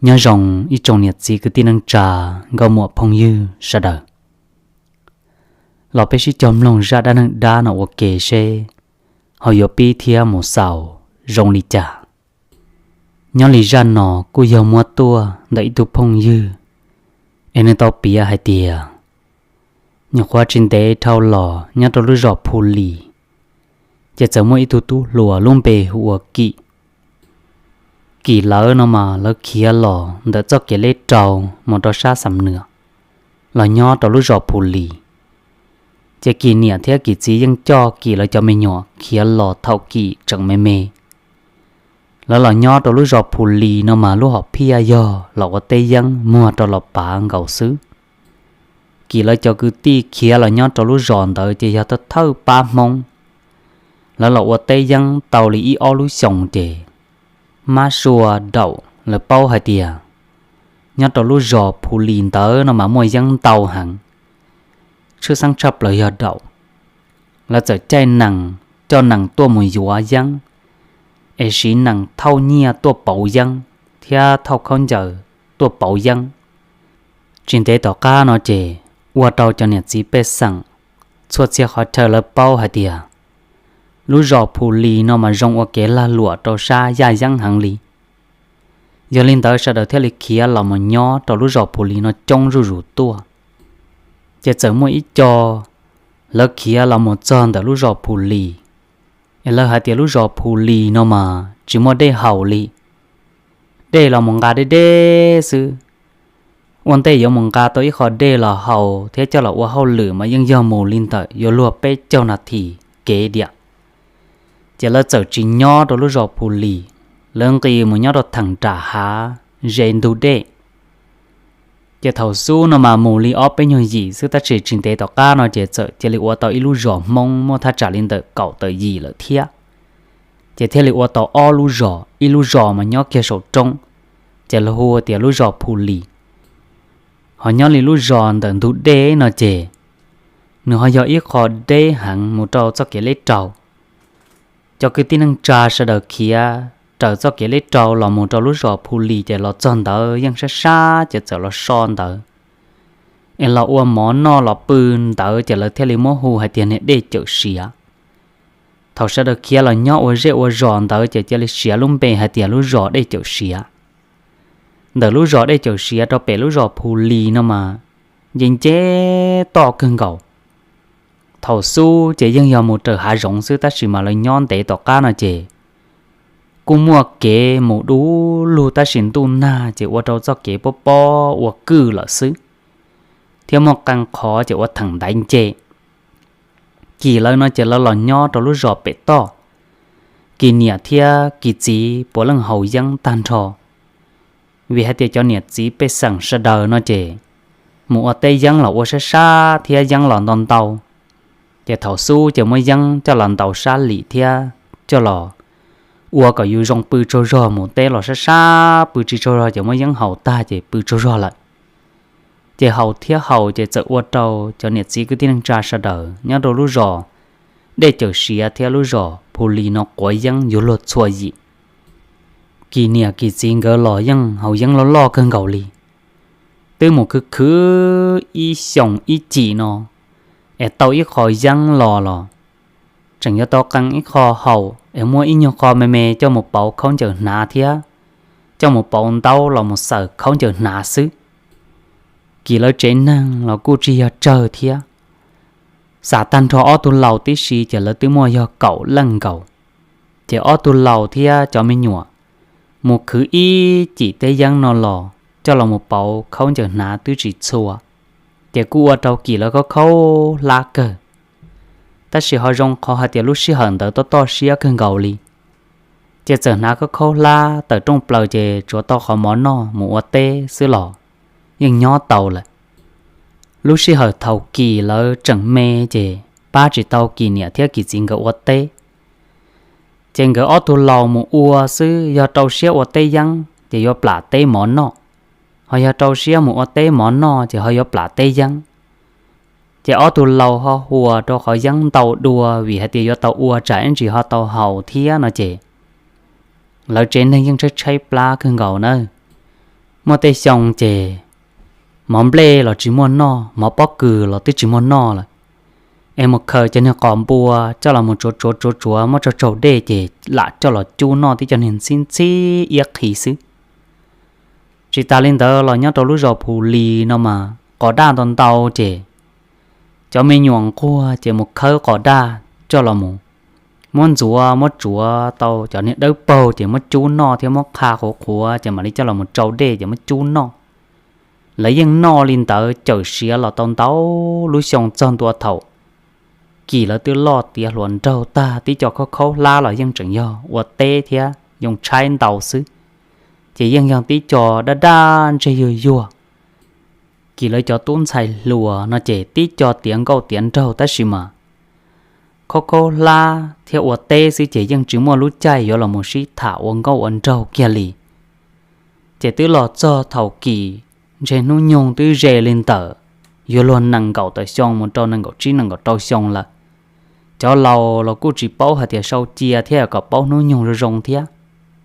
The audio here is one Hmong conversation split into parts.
Nyob zoo ib tsoom niam txiv kwv tij neej tsa, nkauj muam phooj ywg sawv daws. Los peb sib cog mloog zaj dab neeg dab no ua ke seb ho yuav pib thiab mus xaus zoo li cas. Nyob li zaj no kuj yog muab tuaj ntawm ib tug phooj ywg, es nws tau piav hais tias nyuam qhuav tsis ntev dhau los nyob rau lub zos Phu Lis, ces txawm muaj ib tug tub hluas lub npe hu ua Kim. Kim lawv no mas lawv khiav los ntawm txoj kev leb rau mus rau sab Xam Nuas, los nyob rau lub zos Phu Lis. Ces Kim niam thiab Kim txiv yeej coj Kim lawv cov me nyuam khiav los thaum Kim tseem me me. Lawv los nyob rau lub zos Phu Lis no mas lub hom phiaj yog los ua teb yeeb muag rau los pav nkaus xwb. Kim lawv cov kwv tij khiav los nyob rau lub zos ntawd ces yog thawj thawj pab Hmoob. Lawv los ua teb yeeb tau li ib ob lub xyoos ces mab sua daum lawv paub hais tias nyob rau lub zos Phu Lis ntawd no mas muaj yeeb ntau heev, tshwj xeeb tshaj plaws yog daum. Lawv txawm caij nees, coj nees tuaj mus yuav yeeb, es siv nees thauj nyiaj tuaj pauv yeeb thiab thauj khaub ncaws tuaj pauv yeeb. Tsis ntev tom qab no ces ua rau cov niam txiv pej xeem txhua txhia qhov chaw lawv paub hais tias lub zos Phu Lis no mas zoo ua kev lag luam rau sab yaj yeeb heev li. Yog li ntawd sawv daws thiaj li khiav los mus nyob rau lub zos Phu Lis no coob zuj zus tuaj. Ces txawm muaj ib co lawv khiav los mus txog ntawm lub zos Phu Lis, es lawv hais tias lub zos Phu Lis no mas tsis muaj dej haus li, dej los mus nqa deb deb xwb. Ua ntej yuav mus nqa tau ib qho dej los haus thiab coj los ua hauj lwm mas yeej yog mus li ntawm yuav luag peb caug nas this kev diam. Ces lawv txawm tsis nyob rau lub zos Phu Lis, lawv nqis mus nyob rau theem nram hav ze ntug dej. Ces thaum xub no mas mus li ob peb nyuag yim xwb tab sis tsis ntev tom qab no ces txawm cia li ua tau ib lub zos Hmoob muaj thaj tsam li ntawm kaum tawm yim lawm thiab. Ces thiaj li ua tau ob lub zos, ib lub zos mas nyob kiag saum roob, ces lawv hu tias lub zos Phu Lis. Ho nyob li lub zos ntawm ntug dej no ces nws ho yog ib qho deb heev mus rau txoj kev leb rau. Cov kwv tij neej tsa sawv daws khiav raws txoj kev leb rau los mus rau lub zos Phu Lis ces los txog ntawd yeej sab sab ces txawm los so ntawd, es los ua mov noj los pw ntawd ces lawv thiaj li muab hu hais tias niag dej cawm siav. Thaum sawv daws khiav los nyob ua zej ua zos ntawd ces cia li siav lub npe hais tias lub zos dej cawm siav. Ntawm lub zos dej cawm siav rau pem lub zos Phu Lis no mas nce nce toj kawg nkaus. Thaum xub ces yeej yog mus raws hav zoov xwb tab sis mas lawv nyob ntev tom qab no ces kuj muaj kev mus du lug tab sis ntuj nag ces ua rau txoj kev pob pob ua kwj lawm xwb, thiab muaj qee qhov ces ua theem ntaiv nce. Kim lawv no ces lawv los nyob rau lub zos pem toj. Kim niam thiab Kim txiv puav leej haus yeeb tag nrho, vim hais tias cov niam txiv pej xeem sawv daws no ces mus ua teb yeeb los ua sab sab thiab yeeb los ntau ntau. Ces thaum xub ces muab yeeb coj los ntaus sab lim thiab coj los ua kom yus zoo pw tsaug zog, mus teb los sab sab pw tsis tsaug zog ces muab yeeb haus tag ces pw tsaug zog lawm. Ces haus thiab haus ces txawm ua rau cov niam txiv kwv tij neej tsa sawv daws nyob rau lub zos dej cawm siav thiab lub zos Phu Lis no quav yeeb yuav luag txhua yim. Kim niam Kim txiv nkawd los yeej haus yeeb loj loj kawg nkaus li. Twb mus khwv khwv ib xyoos ib cim no es tau ib qho yeeb los los tseem yuav tau qee ib qho haus es muaj ib nyuag qho me me coj mus pauv khaub ncaws hnav thiab coj mus pauv ntaub los mus xaws khaub ncaws hnav xwb. Kim lawv tsev neeg los kuj tsis yog tsawg thiab, xam tag nrho ob tug laus tib si ces lawv twb muaj yog kaum leej nkaus. Ces ob tug laus thiab cov me nyuam mus khwv ib cim teb yeeb no los coj los mus pauv khaub ncaws hnav twb tsis txhua, ces kuj ua rau Kim lawv khaub khaub hlab kawg. Tab sis ho zoo qhov hais tias lub sij hawm ntawd toj toj siab kawg nkaus li, ces txawm hnav khaub khaub hlab tawm rooj plaws ces tsuav tau qhov mov noj mus ua teb xwb los yeej nyob tau lawm. Lub sij hawm thaum Kim lawv tseem me ces pab tsis tau Kim niam thiab Kim txiv nkawd ua teb. Ces nkawd ob tug laus mus ua xwb, yog rau siab ua teb yeeb ces yuav plam teb mov noj, ho yog rau siab mus ua teb mov noj ces ho yuav plam teb yeeb. Ces ob tug laus ho huas rau qhov yeeb ntau dua vim hais tias yuav tau ua tsam ib ntsis ho tau haus thiab no ces lawv tsev neeg yeej tshaib tshaib plab kawg nkaus na. Muaj tej xyoo ces mov nplej los tsis muaj noj, mov pob kws los twb tsis muaj noj lawm. Es mus khaws cov niag qos npua coj los mus tsuav tsuav tsuav tsuav muab tso tsau dej ces lam coj los cub noj tib co niag ntxhib ntxhib iab qhi xwb. Tsis tas li ntawd los nyob rau lub zos Phu Lis no mas qos daj ntau ntau ces cov me nyuam nquag ces mus khawb qos daj coj los mus muab ntxuav muab tsuav tau cov niag dawb paug ces muab cub noj thiab muab qha qhuav qhuav ces mam li coj los mus tsau dej ces muab cub noj. Lawv yeej noj li ntawd cawm siav los tau ntau lub xyoo txog ntua thaum Kim lawv twb loj tiav hluas nraug tag, tib co khaub khaub hlab los yeej tseem yog ua teb thiab yoo tshaib ntau xwb, ces yeej yog tib co daj daj ntseg yuag yuag. Kim lawv cov tub ntxhais hluas no ces tib co tiav nkauj tiav nraug tab sis mas khaub khaub hlab thiab ua teb xwb ces yeej tsis muaj lub caij yuav los mus sib tham ua nkauj ua nraug kiag li. Ces twb los txog thaum Kim ntshe hnub nyoog twb ze li ntawm yuav luag nees nkaum tawm xyoo mus rau nees nkaum tsib nees nkaum rau xyoo lawm. Cov laus los kuj tsis paub hais tias sau cia thiab kom paub hnub nyoog zoo zoo thiab,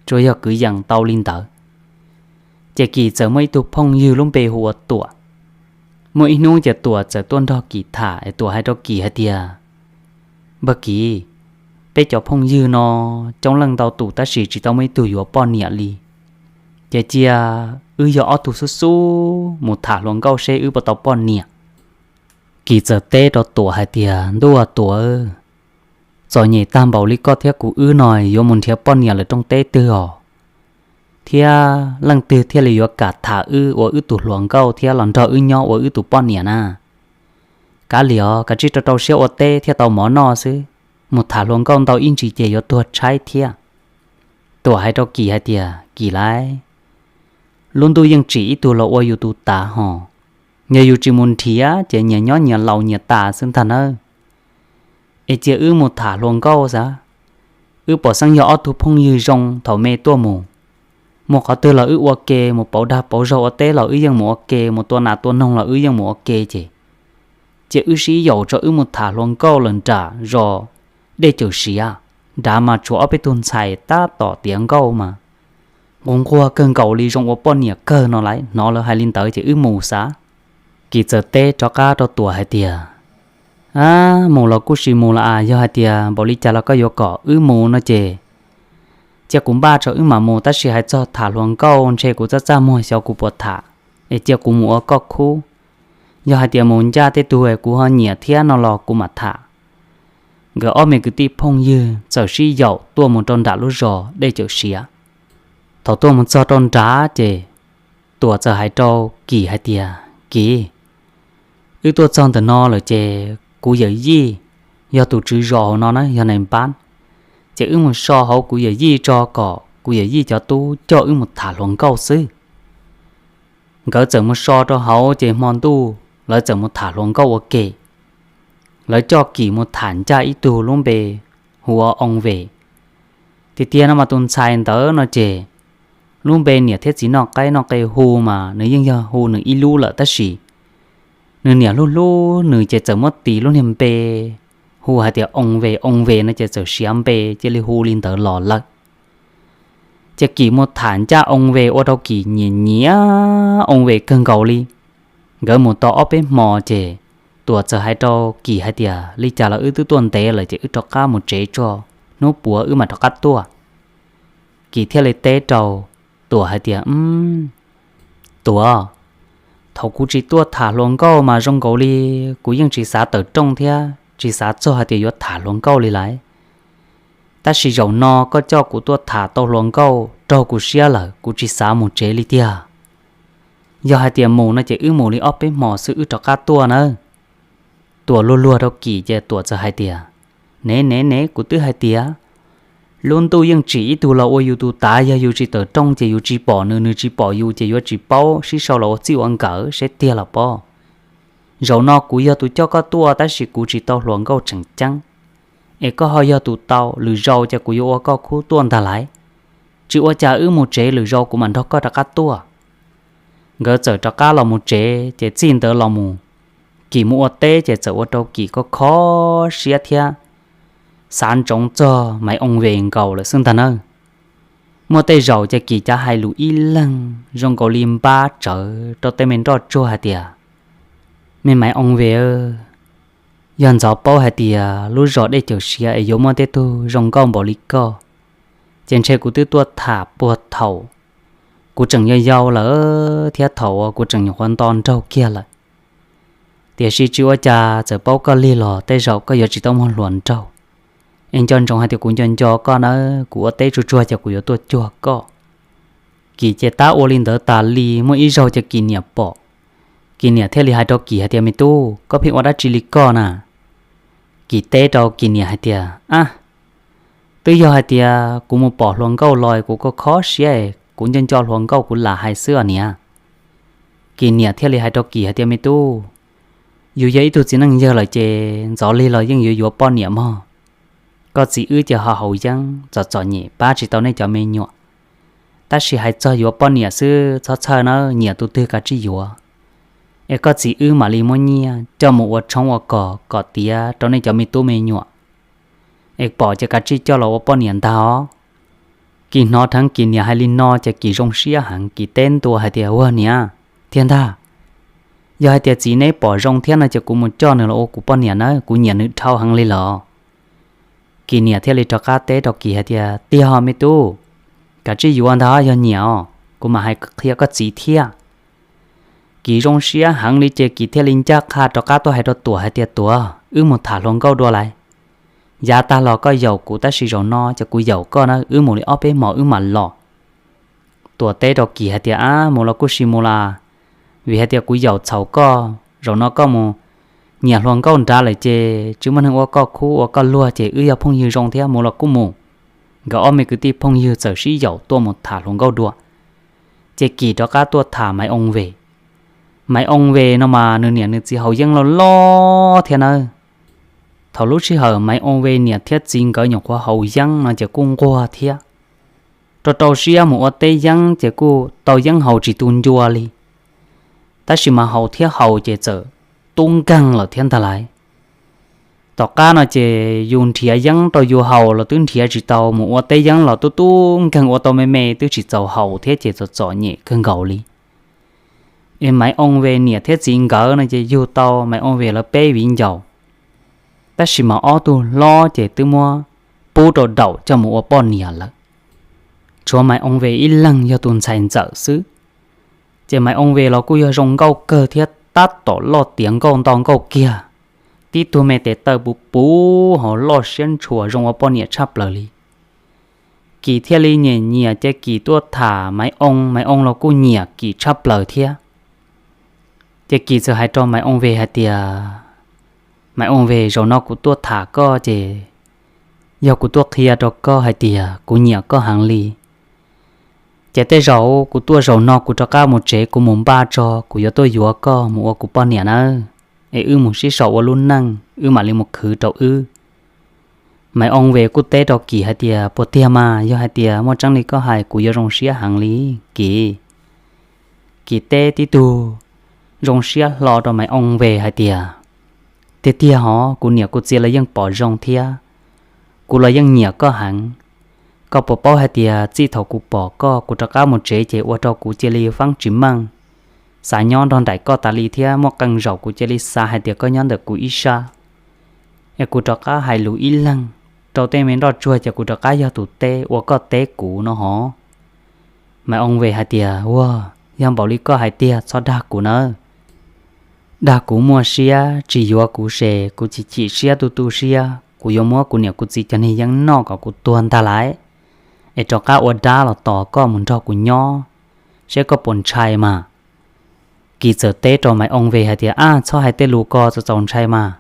tsuas yog kwv yees tau li ntawd. Ces Kim txawm muaj ib tug phooj ywg lub npe hu ua Tuam. Muaj ib hnub ces Tuam txawm tuaj nrog Kim tham es Tuam hais rau Kim hais tias, Npawg Kim, peb cov phooj ywg no coob leej ntau tus tab sis tsis tau muaj ib tug yuav poj niam li. Ces cia wb yog ob tug xub xub mus tham hluas nkauj seb wb puas tau poj niam. Kim txawm teb rau Tuam hais tias, Ntuj aw Tuam, txom nyem tag npaum li koj thiab kuv wb no yuav mus nrhiav poj niam lawm rooj teb twg os? Thiab leej twg thiaj li yuav kam tham wb ua wb tus hluas nkauj thiab los nrog wb nyob ua wb tus poj niam na? Kav liam os, kav tsij rau rau siab ua teb thiaj tau mov noj xwb. Mus tham hluas nkauj ntau ib ntsis ces yuav tuag tshaib thiab. Tuam hais rau Kim hais tias, Kim lauj, lub ntuj yeej tsim ib tug los ua yus tus tav hos. Yog yus tsis mus nrhiav ces nyias nyob nyias laus nyias tas xwb ntag nawb. Es cia wb mus tham hluas nkauj xav, wb pom xeeb yog ob tug phooj ywg zoo thaum me tuaj mus. Mus qhov twg los wb ua ke, mus pauv dag pauv zog ua teb los wb yeej mus ua ke, mus tua nas tua noog los wb yeej mus ua ke ces cia wb sib yaum tso wb mus tham hluas nkauj lawm nram zos Dej Cawm Siav. Nrad mas tshuav ob peb tug ntxhais tab tom tiav nkauj mas nquag nquag kawg nkaus li, zoo ua poj niam kawg no lauj. Hnov lawv hais li ntawd ces wb mus xav. Kim txawm teb rov qab rau Tuam hais tias, Ab, mus los kuj sis mus los as, yog hais tias npaum li cas los koj yuav kom wb mus no ces cia kuv npaj tso wb mam mus, tab sis hais txog tham hluas nkauj ntshe kuv txaj txaj muag xyov kuv puas tham, es cia kuv mus ua koj khub. Yog hais tias mus ncaj tej tug es kuv ho nyiam thiab no los kuv mam tham. Nkawd ob me kwv tij phooj ywg txawm sib yaum tuaj mus rau nram lub zos Dej Cawm Siav. Thaum tuaj mus txog rau nrad ces Tuam txawm hais rau Kim hais tias, Kim, wb tuaj txog ntawm no lawm ces kuv yawm yij yog tus tswv zos hauv no na, yog nais npab, ces wb mus so hauv kuv yawm yij tso kom kuv yawm yij cov tub coj wb mus tham hluas nkauj xwb. Nkawd txawm mus so rau hauv ces hmo ntuj lawv txawm mus tham hluas nkauj ua ke. Lawv coj Kim mus tham ncaj ib tug lub npe hu ua Oo Ves. Tiag tiag no mas tus ntxhais ntawd no ces lub npe niam thiab txiv noj qaib noj qe hu mas nws yeej yog hu nws ib lub lawm tab sis nws niam hlub hlub nws ces txawm muab tis lub niag npe hu hais tias Oo Ves, Oo Ves no ces txawm siav npe cia li hu li ntawd los lawm. Ces Kim mus tham ncaj Oo Ves ua rau Kim nyiam nyiam Oo Ves kawg nkaus li. Nkawd mus tau ob peb hmo ces Tuam txawm hais rau Kim hais tias, Li cas los wb twb tuaj ntev lawm ces wb rov qab mus tsev tso, hnub puav wb mam rov qab tuaj. Kim thiaj li teb rau Tuam hais tias, Tuam, thaum kuv tsis tuaj tham hluas nkauj mas zoo nkaus li kuv yeej tsis xav tawm rooj thiab tsis xav txog hais tias yuav tham hluas nkauj li lawm. Tab sis zaum no koj coj kuv tuaj tham tau hluas nkauj raug kuv siab lawm, kuv tsis xav mus tsev li tiag. Yog hais tias mus no ces wb mus li ob peb hmos xwb wb rov qab tuaj nawb. Tuam luag luag rau Kim ces Tuam txawm hais tias, Nev nev nev, kuv twb hais tias lub ntuj yeej tsim ib tug los ua yus tus tav, yog yus tsis tawm rooj ces yus tsis pom nws, nws tsis pom yus ces yuav tsis paub sib sau los ua txij ua nkawm seb tiag los pob. Zaum no kuv yog tus coj koj tuaj tab sis kuv tsis tau hluas nkauj tseem ceeb, es koj ho yog tus tau, lwm zaus ces kuv yuav ua koj khub tuaj ntag lauj. Tsis ua cas, wb mus tsev, lwm zaus kuv mam nrog koj rov qab tuaj. Nkawd txawm rov qab los mus tsev ces txij ntawd los mus, Kim mus ua teb ces txawm ua rau Kim kho kho siab thiab xav ntsoov txog Maiv Oo Ves nkaus lawm xwb ntag nawb. Muaj tej zaum ces Kim cav hais lus ib leeg zoo nkaus li npab tsawv rau tej me nroj tsuag hais tias, Me Maiv Oo Ve, yog ntxov paub hais tias lub zos Dej Cawm Siav es yuav muaj tej tug zoo nkauj npaum li koj, ces ntshe kuv twb tuaj tham puag thaum kuv tseem yau yau lawm thiab thaum uas kuv tseem nyuam qhuav nto nraug kiag lawm. Tiam sis tsis ua cas, txawm paub koj lig los tej zaum koj yuav tsis tau muaj hluas nraug. Es nco ntsoov hais tias kuv nco nco koj nawb, kuv ua teb tsuag tsuag ces kuv yuav tuaj cuag koj. Kim ces tab ua li ntawd tas li, muaj ib zaug ces Kim niam pom, Kim niam thiaj li hais rau Kim hais tias, Me tub, koj pheej ua dab tsi li koj na? Kim teb rau Kim niam hais tias, Ab, twb yog hais tias kuv mus pom hluas nkauj los kuv kho kho siab, kuv nco nco hluas nkauj kuv lam hais xwb os niam. Kim niam thiaj li hais rau Kim hais tias, Me tub, yus yog ib tug txiv neej yawg lawm ces ntxov lig los yeej yuav yuav poj niam mog. Koj txiv wb ces ho haus yeeb txom txom nyem pab tsis tau nej cov me nyuam. Tab sis hais txog yuav poj niam xwb txhob txhawj nawb, nyiam tus twg kav tsij yuav, es koj txiv wb mam li muab nyiaj coj mus ua tshoob ua kos kom tiav rau nej cov me tub me nyuam, es pom ces kav tsij coj los ua poj niam ntag os. Kim hnov dheev Kim niam hais li no ces Kim zoo siab heev, Kim teb ntua hais tias, Ua niam, tiag ntag. Yog hais tias txiv neb pom zoo thiab no ces kuv mus coj nws los ua kuv poj niam nawb, kuv nyiam nws dhau heev li lawm. Kim niam thiaj li rov qab teb rau Kim hais tias, Tiag os me tub, kav tsij yuav ntag, yog nyiam os kuv mam hais qhia koj txiv thiab. Kim zoo siab heev li ces Kim thiaj li ncaj qha rov qab tuaj hais rau Tuam hais tias, Tuam, wb mus tham hluas nkauj dua lauj. Yav tag los koj yaum kuv tab sis zaum no ces kuv yaum koj na, wb mus li ob peb hmos wb mam los. Tuam teb rau Kim hais tias, Ab, mus los kuj sis mus las, vim hais tias kuv yaum txhaum koj, zaum no koj mus nyiam hluas nkauj nrad lawm ces tsis muaj neeg ua koj khub ua koj luag ces wb yog phooj ywg zoo thiab, mus los kuj mus. Nkawd ob me kwv tij phooj ywg txawm sib yaum tuaj mus tham hluas nkauj dua. Ces Kim rov qab tuaj tham Maiv Oo Ve. Maiv Oo Ve no mas nws niam nws txiv haus yeeb loj loj thiab nawb. Thaum lub sij hawm Maiv Oo Ve niam thiab txiv nkawd nyuam qhuav haus yeeb no ces kuj nquag thiab, rau rau siab mus ua teb yeeb ces kuj tau yeeb haus tsis tu ncua li. Tab sis mas haus thiab haus ces txawm tub nkeeg lawm thiab ntag lauj. Tom qab no ces yus nrhiav yeeb rau yus haus los twb nrhiav tsis tau, mus ua teb yeeb los tub tub nkeeg ua tau me me twb tsis txaus haus thiab ces txom txom nyem kawg nkaus li. Es Maiv Oo Ve niam thiab txiv nkawd no ces yug tau Maiv Oo Ve lawv peb viv ncaus, tab sis mas ob tug hlob ces twb muab pub rau daum coj mus ua poj niam lawm. Tshuav Maiv Oo Ve ib leeg yog tus ntxhais ntxawm xwb. Ces Maiv Oo Ve los kuj yog zoo nkauj kawg thiab tab tom loj tiav nkauj nto nkauj kiag, tib tug me tes taw puv puv hos loj siab ntshua zoo ua poj niam tshaj plaws li. Kim thiaj li nyiam nyiam ces Kim tuaj tham Maiv Oo, Maiv Oo los kuj nyiam Kim tshaj plaws thiab. Ces Kim txawm hais rau Maiv Oo Ve hais tias, Maiv Oo Ve, zaum no kuv tuaj tham koj ces yog kuv tuaj qhia rau koj hais tias kuv nyiam koj heev li. Ces tej zaum kuv tuaj zaum no kuv rov qab mus tsev kuv mus npaj tso kuv yuav tuaj yuav koj mus ua kuv poj niam nawb, es wb mus sib sau ua lub neej wb mam li mus khwv rau wb. Maiv Oo Ve kuj teb rau Kim hais tias, Puas tiag mas, yog hais tias muaj tseeb li koj hais kuv yuav zoo siab heev li Kim. Kim teb tib tug zoo siab hlo rau Maiv Oo Ve hais tias, Tiag tiag hov, kuv niam kuv txiv lawv yeej pom zoo thiab, kuv los yeej nyiam koj heev. Koj puas paub hais tias txij thaum kuv pom koj kuv rov qab mus tsev ces ua rau kuv cia li faab tsis meej, xav nyob nrog nraim koj tas li thiab muaj qee zaum kuv cia li xav hais tias koj nyob ntawm kuv ib sab. Es kuv rov qab hais lus ib leeg rau tej me nroj tsuag ces kuv rov qab yog tus teb ua koj teb kuv no hov. Maiv Oo Ve hais tias, Ua, yog npaum li koj hais tiag txhob dag kuv nawb. Dag kuv muaj siab tsis yuav kuv ces kuv chim chim siab tu tu siab kuv yuav muab kuv niam kuv txiv cov niag yeeb noj kom kuv tuag ntag lauj, es rov qab ua dab los tos koj mus nrog kuv nyob, seb koj puas ntshai mas. Kim txawm teb rau Maiv Oo Ve hais tias, Ab, txhob hais tej lus ko txaus txaus ntshai mas.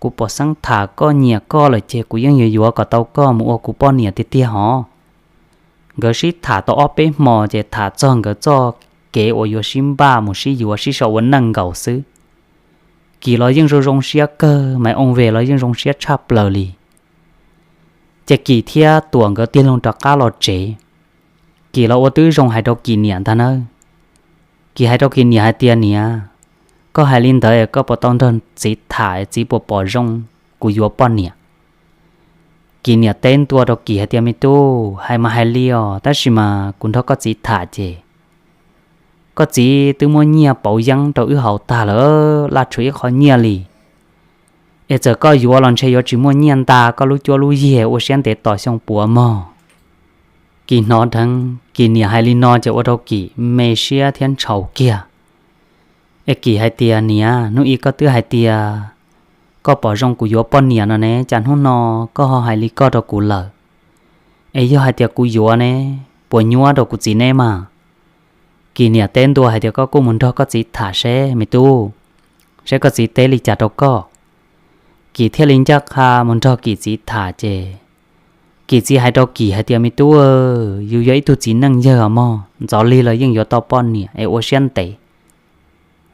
Kuv pom xeeb tham koj nyiam koj lawm ces kuv yeej yuav yuav kom tau koj mus ua kuv poj niam tiag tiag hov. Nkawd sib tham tau ob peb hmo ces tham txog nkawd txoj kev uas yuav sib npaj mus sib yuav sib sau ua neej nkaus xwb. Kim los yeej zoo zoo siab kawg, Maiv Oo Ve los yeej zoo siab tshaj plaws li. Ces Kim thiab Tuam nkawd tig loo rov qab los tsev. Kim los ua tib zoo hais rau Kim niam ntag nawb. Kim hais rau Kim niam hais tias, Niam, koj hais li ntawd koj puas tau nrog txiv tham, txiv puas pom zoo kuv yuav poj niam? Kis niam teb ntua rau Kis hais tias, Me tub, hais mas hais li os, tab sis mas kuv nrog koj txiv tham ces koj txiv twb muab nyiaj pauv yeeb rau wb haus tag lawm, laj tshuav ib qho nyiaj li. Es txawm koj yuav los ntshe yuav tsis muaj nyiaj nta koj lub cuab lub yig, ua siab ntev tos xyoo puav mog. Kis hnov dheev Kis niam hais li no ces ua rau Kis me siab thiab ntshaus kiag. Es Kis hais tias, Niam, hnub i koj twb hais tias koj pom zoo kuv yuav poj niam no ne, cas hnub no koj ho hais li koj rau kuv lawm? Es yog hais tias kuv yuav ne, puas nyuab rau kuv txiv neb mas? Kis niam teb ntua hais tias, Koj kuj mus nrog koj txiv tham seb me tub, seb koj txiv teb li cas rau koj. Kis thiaj li ncaj qha mus nrog Kis txiv tham ces Kis txiv hais rau Kis hais tias, Me tub, yus yog ib tug txiv neej yawg os mog, ntxov lig los yeej yuav tau poj niam es ua siab ntev.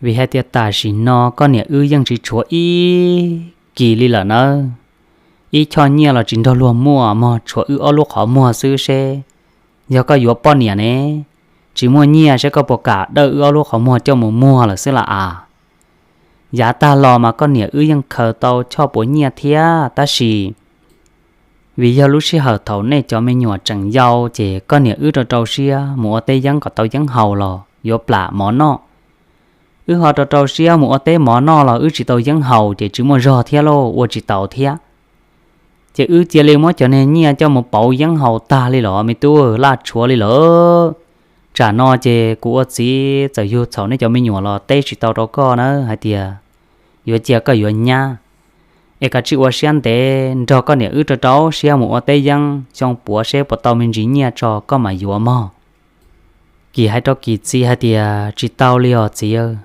Vim hais tias tam sim no koj niam wb yeej tsis tshuav ib kis li lawm nawb. Ib choj nyiaj los tsis nrog luag muaj mog, tshuav wb ob lub qhov muag xwb seb yog koj yuav poj niam ne, tsis muaj nyiaj seb koj puas kam dawj wb ob lub qhov muag coj mus muag lawm xwb las as. Yav tag los mas koj niam wb yeej khaws tau choj puav nyiaj thiab, tab sis vim yog lub sij hawm thaum nej cov me nyuam tseem yau ces koj niam wb rau rau siab mus ua teb yeeb kom tau yeeb haus los yuav plam mov noj. Wb ho rau rau siab mus ua teb mov noj los wb tsis tau yeeb haus ces tsis muaj zog thiab lauj, ua tsis taus thiab. Ces wb cia li muab cov niag nyiaj coj mus pauv yeeb haus tag li los me tub, laj tshuav li lawm. Tsam no ces kuv ua txiv txawm yug txhaum nej cov me nyuam los teb tsis tau rau koj na hais tias yuav cia koj yuav nyab, es kav tsij ua siab ntev nrog koj niam wb rau rau siab mus ua teb yeeb xyoo puav seb puas tau me ntsis nyiaj tso koj mam yuav mog. Kis hais rau Kis txiv hais tias, Tsis tau li os txiv,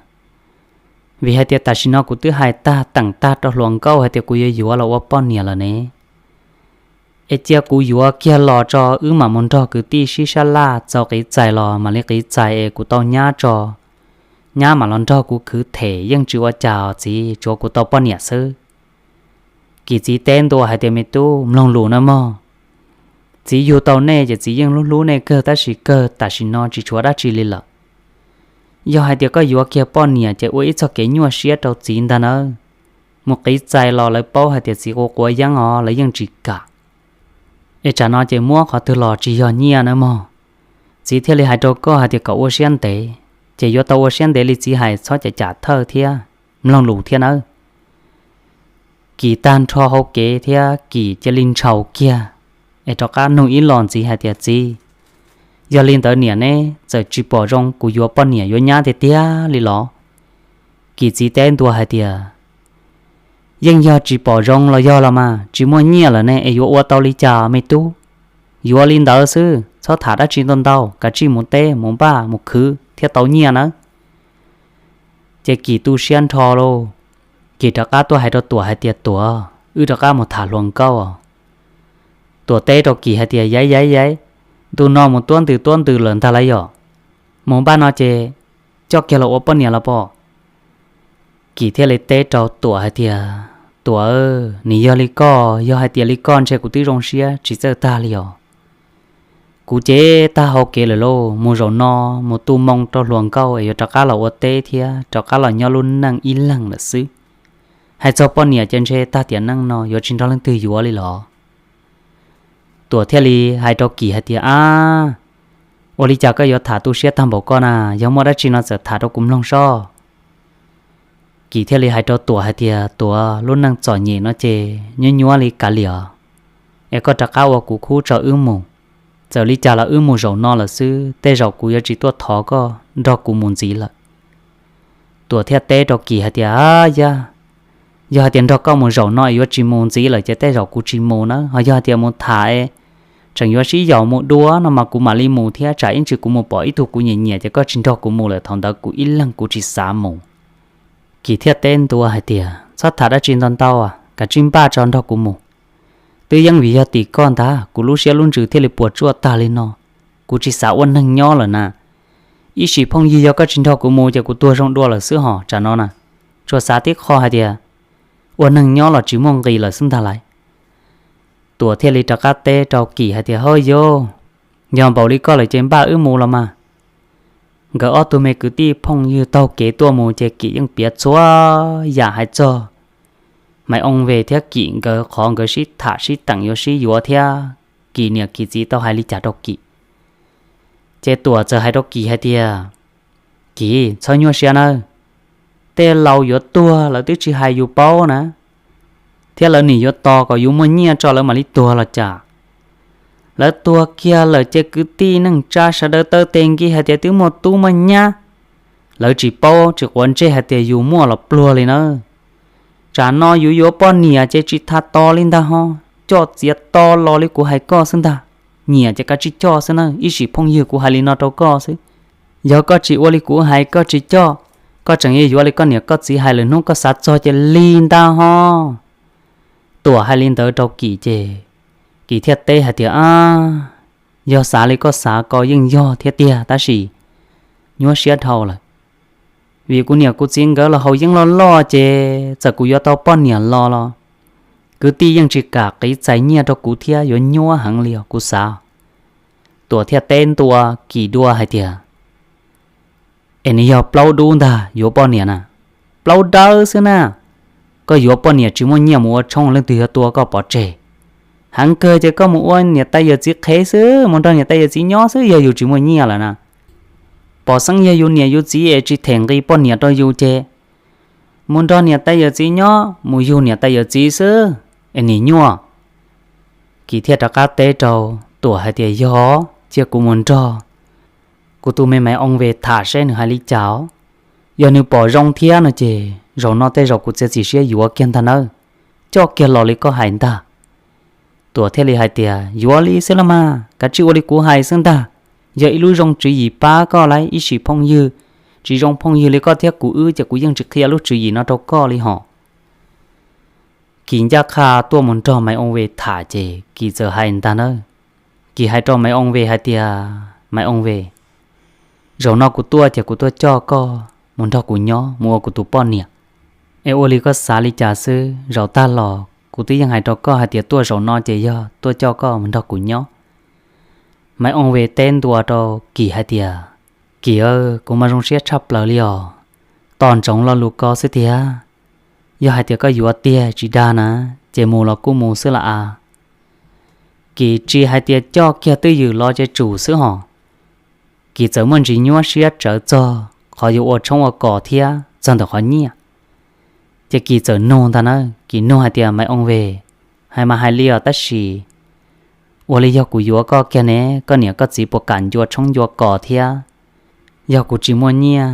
vim hais tias tam sim no kuv twb hais tag teem tag rau hluas nkauj hais tias kuv yuav yuav los ua poj niam lawm ne. Es cia kuv yuav kiag los tso wb mam mus nrog kwv tij sib sab laj, txaus qiv txais los mam li qiv txais es kuv tau nyab tso, nyab mam los nrog kuv khwv them, yeej tsis ua cas os txiv, tsuav kuv tau poj niam xwb. Kis txiv teb ntua hais tias, Me tub, mloog lus nawb mog. Txiv yug tau nej ces txiv yeej hlub hlub nej kawg, tab sis kawg tam sim no tsis tshuav dab tsi li lawm. Yog hais tias koj yuav kiag poj niam ces ua ib txoj kev nyuaj siab rau txiv ntag nawb. Mus qiv txais los lawv paub hais tias txiv quav quav yeeb os, lawv yeej tsis kam. Es tsam no ces muab qhov twg los tsis yog nyiaj nawb mog. Txiv thiaj li hais rau koj hais tias kom ua siab ntev, ces yuav tau ua siab ntev li txiv hais, txhob cam cam thawj thiab, mloog lus thiab nawb. Kis tag nrho hauv kev thiab Kis cia li ntshaus kiag, es rov qab nug ib los ntxiv hais tias, Txiv, yog li ntawd niam neb txawm tsis pom zoo kuv yuav poj niam yuav nyab tiag tiag li los? Kis txiv teb ntua hais tias, Yeej yog tsis pom zoo los yog los mas, tsis muaj nyiaj lawm ne es yuav ua tau li cas me tub? Yuav li ntawd xwb, txhob tham dab tsi ntau ntau, kav tsij mus teb mus npaj mus khwv thiaj tau nyiaj nawb. Ces Kis tu siab nrho lauj. Kis rov qab tuaj hais rau Tuam hais tias, Tuam, wb rov qab mus tham hluas nkauj os. Tuam teb rau Kis hais tias, Yaiv yaiv yaiv, ntu no mus tuab ntws tuab ntws lawm ntag lauj yom, mus npaj no ces coj kiag los ua poj niam los pom. Kis thiaj li teb rau Tuam hais tias, Tuam, nws yog li koj, yog hais tias li koj ntshe kuv twb zoo siab tsis txawj tag li os. Kuv ces tag hauv kev lawm lauj, mus zaum no mus tu moo rau hluas nkauj es yuav rov qab los ua teb thiab rov qab los nyob lub neej ib leeg lawm xwb. Hais txog poj niam ces ntshe tag tiam neej no yuav tsis nrog leej twg yuav li los. Tuam thiaj li hais rau Kis hais tias, Ab, ua li cas koj yuav tham tu siab tag npaum koj na? Yog muaj dab tsi no txawm tham rau kuv mloog sob. Kis thiaj li hais rau Tuam hais tias, Tuam, lub neej txom nyem no ces nyuab nyuab li kav liam, es koj rov qab ua kuv khub tso wb mus. Txawm li cas los wb mus zaum no lawm xwb, tej zaum kuv yuav tsis tuaj thov koj nrog kuv mus ntxiv lawm. Tuam thiaj teb rau Kis hais tias, Ab yaj, yog hais tias nrog koj mus zaum no es yuav tsis mus ntxiv lawm ces tej zaum kuv tsis mus na, ho yog hais tias mus tham es tseem yuav sib yaum mus dua no mas kuv mam li mus thiab, tsam ib ntsis kuv mus pom ib tug kuv nyiam nyiam ces koj tsis nrog kuv mus lawm, thaum ntawd kuv ib leeg kuv tsis xav mus. Kis thiaj teb ntua hais tias, Txhob tham dab tsi ntau ntau, kav tsij npaj tso nrog kuv mus. Twb yeej vim yog tim koj ntag kuv lub siab lub ntsws thiaj li puas tsuaj tag li no. Kuv tsis xav ua neeg nyob lawm na. Ib sim phooj ywg yog koj tsis nrog kuv mus ces kuv tuag zoo dua lawm xwb hos tsam no na. Tsuas xav tib qho hais tias ua neeg nyob los tsis muaj nqis lawm xwb ntag lauj. Tuam thiaj li rov qab teb rau Kis hais tias, Hawb yau, yog npaum li koj lawm ces npaj wb mus los mas. Nkawd ob tug me kwv tij phooj ywg taug kev tuaj mus ces Kis yeej piav txhua yam hais txog Maiv Ooj Ve thiab Kim nkawd qhov nkawd sib tham sib teem yuav sib yuav thiab Kim niam Kim txiv tau hais li cas rau Kim. Ces Tuam txawm hais rau Kim hais tias, Kim, txhob nyuaj siab nawb. Tej laus yuav tuag lawv twb tsis hais yus paub na, thiab lawv nim yuav tos kom yus muaj nyiaj tso lawv mam li tuag los cas. Lawv tuag kiag lawm ces kwv tij neej tsa sawv daws taw tes nki hais tias twb muaj tub muaj nyab. Lawv tsis paub tsis quav ntsej hais tias yus muaj los pluag li nawb. Tsam no yus yuav poj niam ces tsis tha tos li ntag ho, coj txiav to los li kuv hais koj xwb ntag. Nyiam ces kav tsij coj xwb na, ib sim phooj ywg kuv hais li no rau koj xwb. Yog koj tsis ua li kuv hais koj tsis coj, koj tseem yuav yuav li koj niam koj txiv hais lwm hnub koj xav txog ces lig ntag ho. Tuam hais li ntawd rau Kim ces Kim thiaj teb hais tias, A, yog xav li koj xav ko yeej yog thiab tiag tab sis nyuaj siab dhau lawm. Vim kuv niam kuv txiv nkawd los haus yeeb loj loj ces txawm kuv yuav tau poj niam los los kwv tij yeej tsis kam qiv txais nyiaj rau kuv thiab yuav nyuaj heev li os kuv xav. Tuam thiaj teb ntua Kim dua hais tias, Es nws yog plaub dub ntag yuav poj niam na, plaub dawb xwb na. Koj yuav poj niam tsis muaj nyiaj mus ua tshoob leej twg yuav tua koj pov tseg. Heev kawg ces koj mus ua niam tais yawm txiv qhev xwb, mus nrog niam tais yawm txiv nyob xwb yog yus tsis muaj nyiaj lawm na. Pom xeeb yog yus niam yus txiv es tsis them nqi poj niam rau yus ces mus nrog niam tais yawm txiv nyob, mus yug niam tais yawm txiv xwb es nim nyuaj. Kim thiaj rov qab teb rau Tuam hais tias, Yog, cia kuv mus nrog kuv tus me Maiv Ooj Ve tham seb nws hais li cas os. Yog nws pom zoo thiab no ces zaum no tej zaum kuv txiav txim siab yuav kiag ntag nawb, coj kiag los li koj hais ntag. Tuam thiaj li hais tias, Yuav li xwb los mas, kav tsij ua li kuv hais xwb ntag. Yog ib lub zoo tswv yim pab koj lauj, ib sim phooj ywg, tsis zoo phooj ywg li koj thiab kuv wb ces kuv yeej tsis qhia lub tswv yim no rau koj li hos. Kim ncaj qha tuaj mus nrog Maiv Ooj Ve tham ces Kim txawm hais ntag nawb. Kim hais rau Maiv Ooj Ve hais tias, Maiv Ooj Ve, zaum no kuv tuaj ces kuv tuaj coj koj mus nrog kuv nyob mus ua kuv tus poj niam. Es ua li koj xav li cas xwb, zaum tag los kuv twb yeej hais rau koj hais tias tuaj zaum no ces yog tuaj coj koj mus nrog kuv nyob. Maiv Ooj Ve teb ntua rau Kim hais tias, Kim, kuv mas zoo siab tshaj plaws li os, tos ntsoov lo lus ko xwb tiag. Yog hais tias koj yuav tiag tsis dag na, ces mus los kuj mus xwb las as. Kim tsis hais tias coj kiag twj ywm los ces tsum xwb hos. Kim txawm muaj ntsis nyuaj siab tsawv txog qhov yuav ua tshoob ua kos thiab txog ntawm qhov nyiaj. Ces Kim txawm nug ntag na, Kim nug hais tias, Maiv Ooj Ve, hais mas hais li os tab sis ua li yog kuv yuav koj kiag ne, koj niam koj txiv puas kam ncua tshoob ncua kos thiab? Yog kuv tsis muaj nyiaj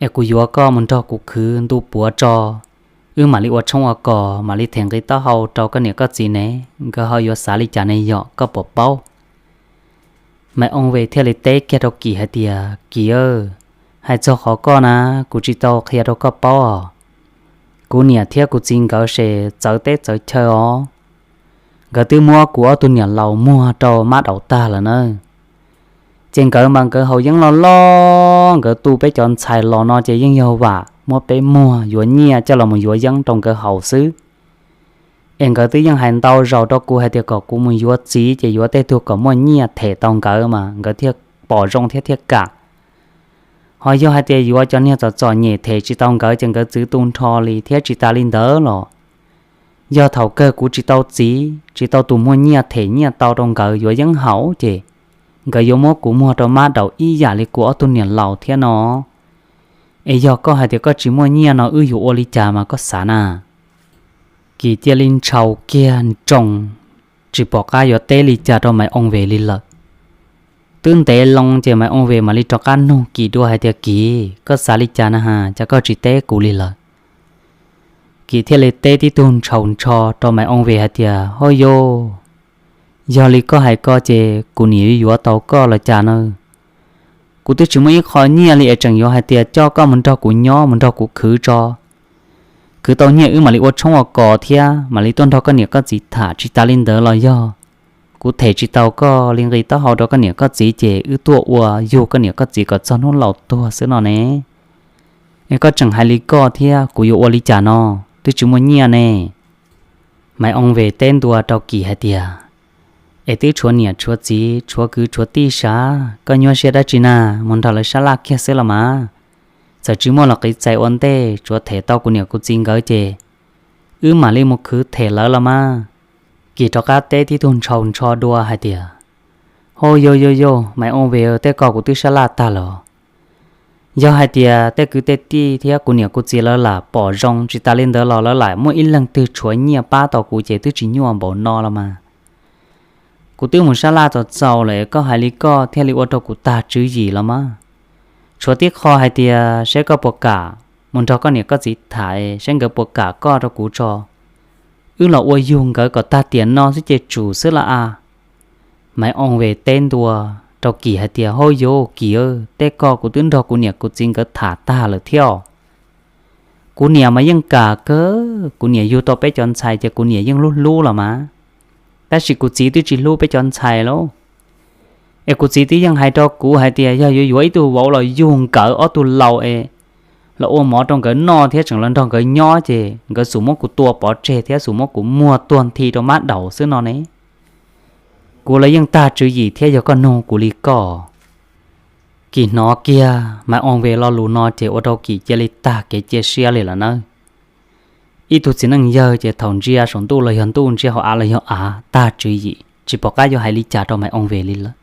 es kuv yuav koj mus nrog kuv khwv ntu puav tso, wb mam li ua tshoob ua kos mam li them nqi taub hau rau koj niam koj txiv ne, nkawd ho yuav xav li cas ne yom, koj puas paub? Maiv Ooj Ve thiaj li teb kiag rau Kim hais tias, Kim, hais txog qhov koj na, kuv tsis tau qhia rau koj paub os. Kuv niam thiab kuv txiv nkawd ces txawv teb txawv chaw os. Nkawd twb muab kuv ob tug niam laus muag rau mab daum tag lawm na. Ces nkawd mas nkawd haus yeeb loj loj, nkawd tu peb cov ntxhais los no ces yeej yog vam muab peb muag yuav nyiaj coj los mus yuav yeeb rau nkawd haus xwb. Es nkawd twb yeej hais ntau zaus rau kuv hais tias kom kuv mus yuav txiv ces yuav tej tug kom muaj nyiaj them tau nkawd mas nkawd thiaj pom zoo thiab thiaj kam. Ho yog hais tias yuav cov niag txom txom nyem them tsis tau nkawd ces nkawd txwv tu nrho li thiab. Tsis tas li ntawd los yog thaum kawg kuv tsis tau txiv, tsis tau tus muaj nyiaj them nyiaj tau rau nkawd yuav yeeb haus ces nkawd yuav muab kuv muag rau mab daum ib yam li kuv ob tug niam laus thiab no. Es yog koj hais tias koj tsis muaj nyiaj no wb yuav ua li cas mas koj xav na? Kim cia li ntshaus kiag nroos, tsis pom qab yuav teb li cas rau Maiv Ooj Ve li lawm. Twb ntev loo ces Maiv Ooj Ve mam li rov qab nug Kim dua hais tias, Kim, koj xav li cas na has, cas koj tsis teb kuv li lawm? Kim thiaj li teb tib tug ntshaus ntsho rau Maiv Ooj Ve hais tias, Hauj yau, yog li koj hais ko ces kuv niam yuav yuav tau koj los cas na. Kuv twb tsis muaj ib qho nyiaj li es tseem yuav hais tias coj koj mus nrog kuv nyob mus nrog kuv khwv tso. Khwv tau nyiaj wb mam li ua tshoob ua kos thiab mam li tuaj nrog koj niam koj txiv tham. Tsis tas li ntawd los yog kuv them tsis tau koj li nqi taub hau rau koj niam koj txiv ces wb tuaj ua yug koj niam koj txiv kom txog hnub laus tuag xwb no ne. Es koj tseem hais li koj thiab kuv yuav ua li cas no, twb tsis muaj nyiaj ne. Maiv Ooj Ve teb ntua rau Kim hais tias, Es twb tshuav niam tshuav txiv tshuav kwv tshuav tij sav, koj nyuaj siab dab tsi na, mus nrog lawv sab laj kiag xwb los mas. Txawm tsis muaj los qiv txais ua ntej, tsuav them tau kuv niam kuv txiv nkawd ces wb mam li mus khwv them lawv los mas. Kis rov qab teb tib tug ntshaus ntsho dua hais tias, Hauj, yauj yauj yauj, Maiv Ooj Ves, tej ko kuv twb sab laj tag lawm. Yog hais tias tej kwv tej tij thiab kuv niam kuv txiv lawv lam pom zoo, tsis tas li ntawd los lawv lam muaj ib leeg twg tshuav nyiaj pab tau kuv ces twb tsis nyuaj npaum no los mas. Kuv twb mus sab laj txaus txaus lawm, koj hais li koj thiaj li ua rau kuv tag tswv yim los mas. Tshuav tib qho hais tias seb koj puas kam mus nrog koj niam koj txiv tham, seb nkawd puas kam koj rau kuv tso. Wb los ua yug nkawd kom tag tiam no xwb ces tsum xwb las as. Maiv Ooj Ves teb ntua rau Kis hais tias, Hauj, yauj Kis, tej ko kuv twb nrog kuv niam kuv txiv nkawd tham tag lawm thiab. Kuv niam mas yeej kam kawg, kuv niam yug tau peb cov ntxhais ces kuv niam yeej hlub hlub los mas. Tab sis kuv txiv twb tsis hlub peb cov ntxhais lauj. Es kuv txiv twb yeej hais rau kuv hais tias yog yuav yuav ib tug vauv los yug nkawd ob tug laus es los ua mov rau nkawd noj thiab tseem los nrog nkawd nyob ces nkawd xum muab kuv tua pov tseg thiab xum muab kuv muag tuag nthi rau mab daum xwb no ne. Kuv los yeej tag tswv yim thiab, yog koj nug kuv li koj. Kis hnov kiag Maiv Ooj Ves lo lus no ces ua rau Kis cia li tag kev cia siab li lawm nawb. Ib tug txiv neej yawg ces thaum ntsia saum ntuj los yog ntuj, ntsia hauv av los yog av, tag tswv yim tsis pom qab yuav hais li cas rau Maiv Ooj Ves li lawm.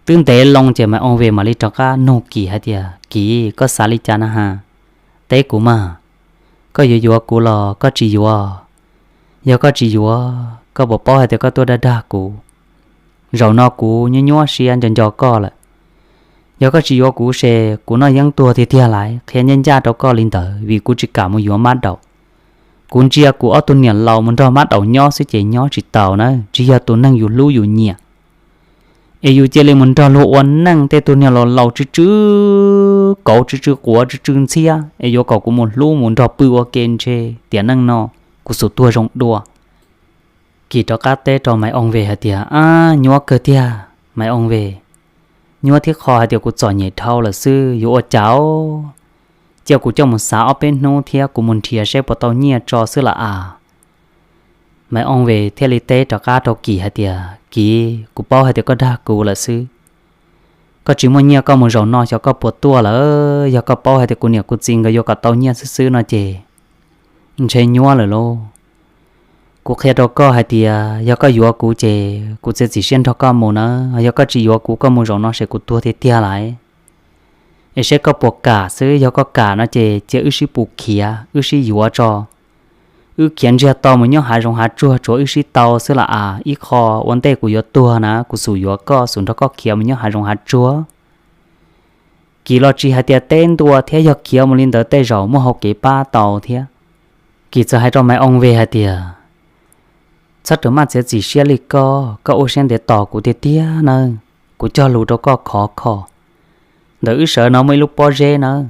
Twb ntev loo ces Maiv Ooj Ves mam li rov qab nug Kis hais tias, Kis, koj xav li cas na has? Teb kuv mas, koj yuav yuav kuv los koj tsis yuav? Yog koj tsis yuav, koj puas paub hais tias koj tuaj dag dag kuv? Zaum no kuv nyuaj nyuaj siab nco nco koj lawm. Yog koj tsis yuav kuv ces kuv noj yeeb tuag tiag tiag lawm, qhia ncaj ncaj rau koj li ntawd, vim kuv tsis kam mus yuav mab daum. Kuv ntsia kuv ob tug niam laus mus nrog mab daum nyob xwb ces nyob tsis taus na, tsis yog tus neeg yus hlub yus nyiam. Es yus cia li mus nrog luag ua neej, tej tug niag laus laus tsw tsw kauv, tsw tsw quav, tsw tsw ntxhiab, es yuav kom kuv mus hlub mus nrog pw ua ke ntshe tiam neej no kuv xum tuag zoo dua. Kis rov qab teb rau Maiv Ooj Ves hais tias, Ab, nyuaj kawg tiag Maiv Ooj Ves. Nyuaj thib qho hais tias kuv txom nyem dhau lawm xwb, yuav ua cas? Cia kuv coj mus xav ob peb hnub thiab kuv mus nrhiav seb puas tau nyiaj tso xwb las as. Maiv Ooj Ves thiaj li teb rov qab rau Kis hais tias, Kis, kuv paub hais tias koj dag kuv lawm xwb. Koj tsis muaj nyiaj koj mus zaum no xyov koj puas tuaj lawm. Yog koj paub hais tias kuv niam kuv txiv nkawd yuav kom tau nyiaj xwb xwb no ces ntshe nyuaj lawm lauj. Kuv qhia rau koj hais tias yog koj yuav kuv ces kuv txiav txim siab nrog koj mus na, yog koj tsis yuav kuv koj mus zaum no ces kuv tuag tiag tiag lawm. Es seb koj puas kam xwb, yog koj kam no ces cia wb sib pus khiav wb sib yuav tso. Wb khiav ntsiag to mus nyob hav zoov hav tsuag tsuav wb sib tau xwb las as, ib qho ua ntej kuv yuav tuag na kuv xum yuav koj, xum nrog koj khiav mus nyob hav zoov hav tsuag. Kis los tsis hais tias teb ntua thiab, yog khiav mus li ntawd tej zaum muaj hau kev pab tau thiab. Kis txawm hais rau Maiv Ooj Ves hais tias, Txhob rawm maj txiav txim siab li koj, koj ua siab ntev tos kuv tiag tiag nawb. Kuv cog lus rau koj khov kho, ntawm wb sawv no muaj ib lub pob zeb nawb.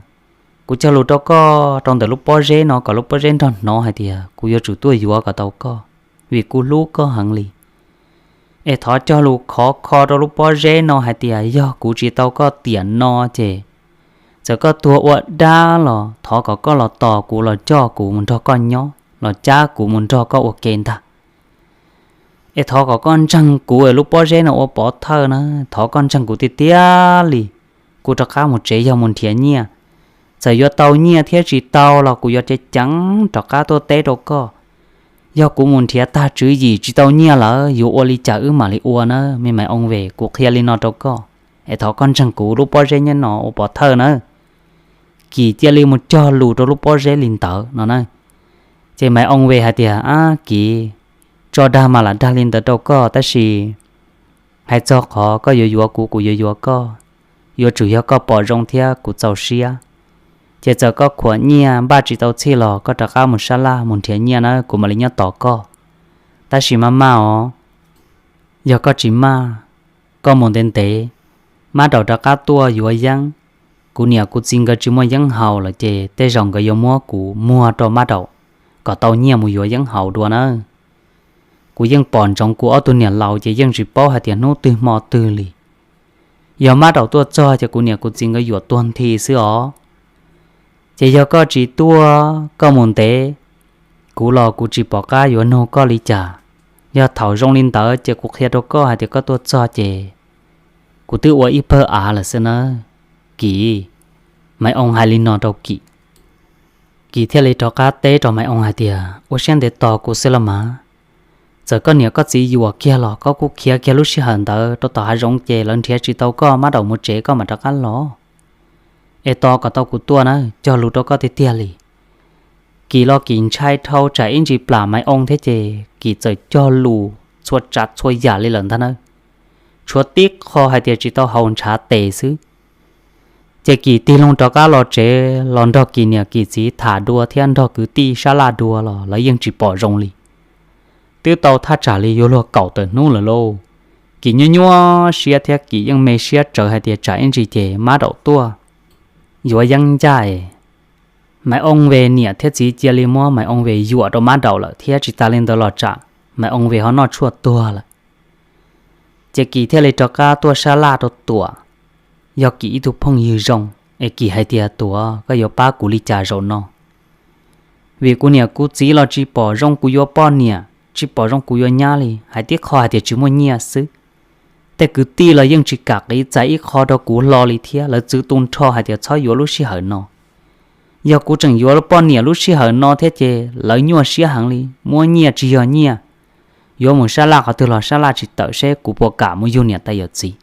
Kuv cog lus rau koj rau ntawm lub pob zeb no kom lub pob zeb nrog hnov hais tias kuv yuav tsum tuaj yuav kom tau koj, vim kuv hlub koj heev li. Es thov cog lus khov kho rau lub pob zeb no hais tias yog kuv tsis tau koj tiam no ces txawm koj tuag ua dab los thov kom koj los tos kuv, los coj kuv mus nrog koj nyob, los cab kuv mus nrog koj ua ke ntag. Es thov kom koj ntseeg kuv es lub pob zeb no ua pov thawj na, thov koj ntseeg kuv tiag tiag li. Kuv rov qab mus tsev yog mus nrhiav nyiaj, txawm yuav tau nyiaj thiab tsis tau los kuv yuav ceev ceev rov qab tuaj teb rau koj. Yog kuv mus nrhiav tag tswv yim tsis tau nyiaj lawm yuav ua li cas wb mam li ua na, me Maiv Ooj Ves, kuv qhia li no rau koj. Es thov koj ntseeg kuv, lub pob zeb nyob no ua pov thawj nawb. Kis cia li mus cog lus rau lub pob zeb li ntawd no na. Ces Maiv Ooj Ves hais tias, Ab Kis, tso dag mas lam dag li ntawd rau koj, tab sis hais txog qhov koj yuav yuav kuv, kuv yuav yuav koj, yuav tsum yog koj pom zoo thiab kuv txaus siab. Ces txawm koj khuam nyiaj npaj tsis tau txhij los koj rov qab mus sab laj mus nrhiav nyiaj na, kuv mam li nyob tos koj. Tab sis maj maj os, yog koj tsis maj, koj mus ntev ntev, mab daum rov qab tuaj yuav yeeb, kuv niam kuv txiv nkawd tsis muaj yeeb haus lawm ces tej zaum nkawd yuav muab kuv muag rau mab daum kom tau nyiaj mus yuav yeeb haus dua na. Kuv yeej pom ntsoov kuv ob tug niam laus ces yeej tsis paub hais tias hnub twg hmo twg li. Yog mab daum tuaj txog ces kuv niam kuv txiv nkawd yuam tuag nthi xwb os. Ces yog koj tsis tuaj, koj mus ntev, kuv los kuv tsis pom qab yuav nug koj li cas. Yog thaum zoo li ntawd ces kuv qhia rau koj hais tias koj tuaj txog ces kuv twb ua ib pawg av lawm xwb nawb, Kis. Maiv Ooj hais li no rau Kis. Kis thiaj li rov qab teb rau Maiv Oo hais tias, ua siab ntev tos kuv xwb los mas. Txawm koj niam koj txiv yuam kiag los koj kuj khiav kiag lub sij hawm ntawd rau tom hav zoov ces lawv nrhiav tsis tau koj mab daum mus tsev koj mam rov qab los. Es tos kom tau kuv tuaj na, cog lus rau koj tiag tiag li. Kis los Kis ntshai dhau tsam ib ntsis plam Maiv Oo thiab ces Kis txawm cog lus txhua tsav txhua yam li lawm ntag na. Tshuav tib qho hais tias tsis tau haus ntshav tes xwb. Ces Kis tig loo rov qab los tsev los nrog Kis niam Kis txiv tham dua thiab nrog kwv tij sab laj dua los lawv yeej tsis pom zoo li. Twb tau thaj tsam li yuav luag kaum tawm hnub lawm lauj. Kis nyuaj nyuaj siab thiab Kis yeej me siab tsawv hais tias tsam ib ntsis ces mab daum tuaj yuav yeeb ncaj es Maiv Oo Ve niam thiab txiv cia li muab Maiv Oo Ve yuam rau mab daum lawm thiab tsis tas li ntawd los tsam Maiv Oo Ve ho noj tshuaj tuag lawm. Ces Kis thiaj li rov qab tuaj sab laj rau Tuam, yog Kis ib tug phooj ywg zoo, es Kis hais tias, Tuam, koj yuav pab kuv li cas zaum no? Vim kuv niam kuv txiv los tsis pom zoo kuv yuav poj niam, tsis pom zoo kuv yuav nyab li, hais tib qho hais tias tsis muaj nyiaj xwb. Tej kwv tij los yeej tsis kam qiv txais ib qho rau kuv hlo li thiab, lawv txwv tu nrho hais tias txhob yuav lub sij hawm no. Yog kuv tseem yuav poj niam lub sij hawm no thiab ces lawv nyuaj siab heev li, muab nyiaj tsis yog nyiaj, yuav mus sab laj qhov twg los sab laj tsis tawm seb kuv puas kam mus yug niam tais yawm txiv.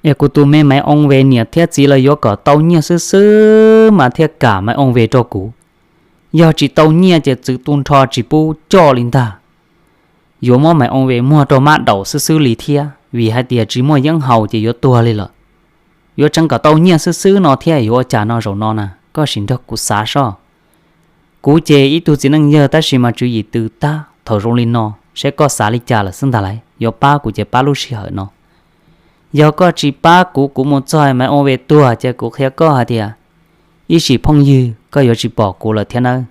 Es kuv tus me Maiv Oo Ve niam thiab txiv lawv yuav kom tau nyiaj xwb xwb mas thiaj kam Maiv Oo Ve rau kuv. Yog tsis tau nyiaj ces txwv tu nrho tsis pub coj li ntag. Yuav muab Maiv Oo Ve muag rau mab daum xwb xwb li thiab, vim hais tias tsis muaj yeeb haus ces yuav tuag li lawm. Yuav tseev kom tau nyiaj xwb xwb no thiab yuav ua cas no zaum no na, koj sim nrog kuv xav soj. Kuv ces ib tug txiv neej yawg tab sis mas tswv yim tw tag thaum zoo li no, seb koj xav li cas lawm xwb ntag lauj. Yuav pab kuv ces pab lub sij hawm no. Yog koj tsis pab kuv, kuv mus txog Maiv Oo Ve tuag ces kuv qhia koj hais tias ib sim phooj ywg koj yuav tsis pom kuv lawm thiab nawb.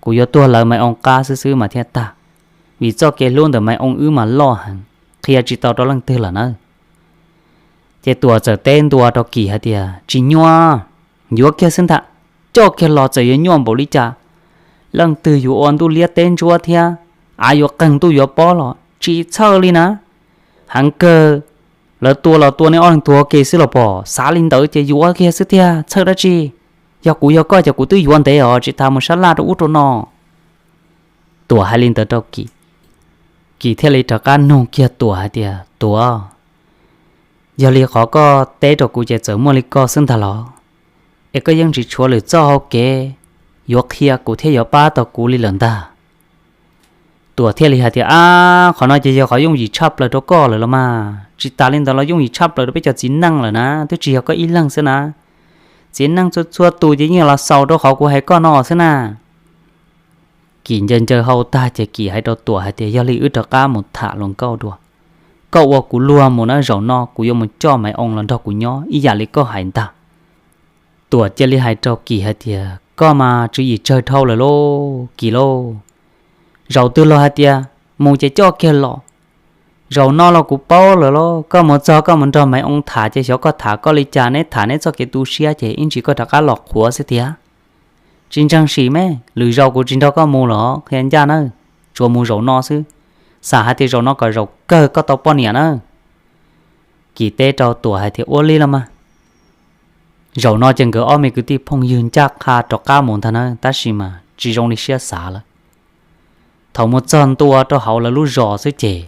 Kuv yuav tuag lawv Maiv Oo qab xwb xwb mas thiaj tag, vim txoj kev hlub ntawm Maiv Oo wb mas loj heev, qhia tsis tau rau leej twg lawm nawb. Ces Tuam txawm teb ntua rau Kis hais tias, tsis nyuaj, yuav kiag xwb ntag, coj kiag los txawm yuav nyuaj npaum li cas, leej twg yuav ua ntuj liab teb ntsuab thiab, av yuav qeeg ntuj yuav pob los tsis txhawj li na. Heev kawg, lawv tua los tua neb ob leeg tuag ua ke xwb los pom, xav li ntawd ces yuav kiag xwb tiag, txhawj dab tsi. Yog kuv yog koj ces kuv twb yuav ntev os, tsis tas mus sab laj rau ub rau no. Tuam hais li ntawd rau Kis, Kis thiaj li rov qab nug kiag Tuam hais tias, Tuam, yog li qhov koj teb rau kuv ces txawm muaj li koj xwb ntag los? Es koj yeej tsis tshuav lwm txoj hau kev yuav qhia kuv thiab yuav pab tau kuv li lawm ntag. Tuam thiaj li hais tias, Ab, qhov no ces yog qhov yooj yim tshaj plaws rau koj lawm los mas. Tsis tas li ntawd los yooj yim tshaj plaws rau peb cov txiv neej lawm na, twb tsis yog koj ib leeg xwb na. Txiv neej txhua txhua tus ces yeej los xaus rau qhov kuv hais koj no xwb na. Kis ncaws ncaws hau tag ces Kis hais rau Tuam hais tias, Yog li wb rov qab mus tham hluas nkauj dua. Koj ua kuv luag mus na, zaum no kuv yuav mus coj Maiv Oo los nrog kuv nyob ib yam li koj hais ntag. Tuam cia li hais rau Kis hais tias, Koj mas tswv yim tsawg dhau lawm lauj Kis lauj. Zaum twg los hais tias mus ces coj kiag los. Zaum no los kuv paub lawm lauj, koj mus txog koj mus nrog Maiv Oo tham ces xyov koj tham koj li cas, neb tham neb txoj kev tu siab ces ib ntsis koj rov qab los qhuav xwb tiag. Tsis ntseeg sim me, lwm zaus kuv tsis nrog koj mus los qhia ncaj nawb, tsuas mus zaum no xwb. Xam hais tias zaum no kom zaum kawg koj tau poj niam nawb. Kis teb rau Tuam hais tias, Ua li los mas. Zaum no ces nkawd ob me kwv tij phooj ywg ncaj qha rov qab mus ntag na, tab sis mas tsis zoo li siab xav lawm. Thaum mus txog ntua rau hauv lawv lub zos xwb ces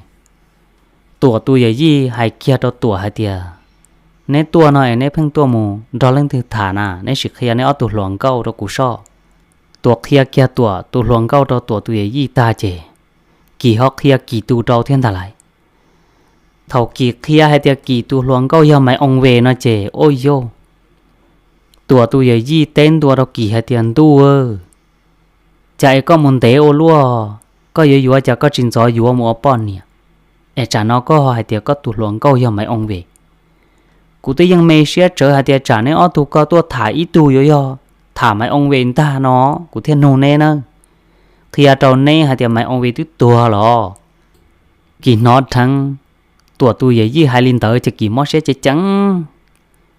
Tuam tus yawm yij hais kiag rau Tuam hais tias, Neb tuaj no es neb pheej tuaj mus nrog leej twg tham na, neb sim qhia neb ob tug hluas nkauj rau kuv soj. Tuam qhia kiag Tuam tus hluas nkauj rau Tuam tus yawm yij tag ces Kis ho qhia Kis tus rau thiab ntag lauj. Thaum Kis qhia hais tias Kis tus hluas nkauj yog Maiv Oo Ve no ces, ua yauj, Tuam tus yawm yij teb ntua rau Kis hais tias, Ntuj, cas es koj mus ntev ua luaj, koj yuav yuav cas koj tsis ntxov yuav mus ua poj niam? Es tsam no koj ho hais tias koj tus hluas nkauj yog Maiv Oo Ve. Kuv twb yeej me siab tsawv hais tias tsam neb ob tug ko tuaj tham ib tug yuav yog tham Maiv Oo Ve ntag no, kuv thiaj nug neb na. Qhia rau neb hais tias Maiv Oo Ve twb tuag los. Kis hnov dheev Tuam tus yawm yij hais li ntawd ces Kis mob siab ceev ceev.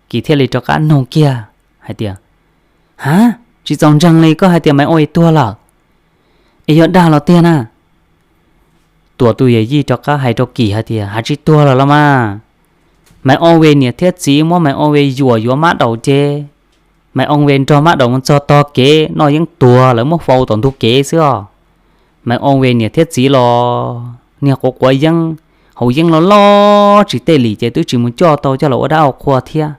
Kis thiaj li rov qab nug kiag hais tias, Ha, tsis txaus ntseeg li, koj hais tias Maiv Oo Ve tuag lawm, es yog dag los tiag na? Tuam tus yawm yij rov qab hais rau Kis hais tias, Ha, tsis tuag lawm los mas. Maiv Oo Ve niam thiab txiv muab Maiv Oo Ve yuam yuav mab daum ces Maiv Oo Ve nrog Mab Daum mus txog tog kev, noj yeeb tuag lawv muab faus tom ntug kev xwb os. Maiv Oo Ve niam thiab txiv los niag quav quav yeeb, haus yeeb loj loj tsis tej li ces twb tsis mus coj tau coj los ua dab ua qhua thiab.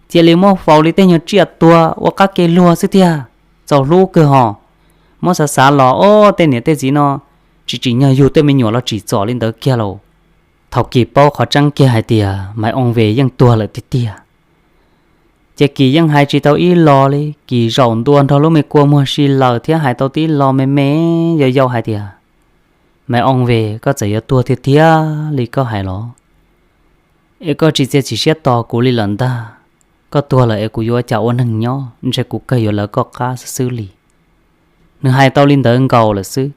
Cia li muab faus li tej nyuag tsiaj tuag ua qab ke luag xwb tiag. Txaus hlub kawg hos. Muab xav xav los ob tej niam tej txiv no tsis tsim nyog yug tej me nyuam los tsim txom li ntawd kiag lauj. Thaum Kis paub qhov tseeb kiag hais tias Maiv Oo Ve yeej tuag lawm tiag tiag, ces Kis yeej hais tsis tau ib los li. Kis zaum ntua nrog lub me kua muag si lawm thiab hais tau tib lo me me yau yau hais tias, Maiv Oo Ve, koj txawm yuav tuag tiag tiag li koj hais los, es koj tsis txiav txim siab tos kuv li lawm ntag. Koj tuag lawm es kuv yuav ua cas ua neeg nyob, ntshe kuv kawg yuav lawv koj qab xwb xwb li. Nws hais tau li ntawd nkaus lawm xwb,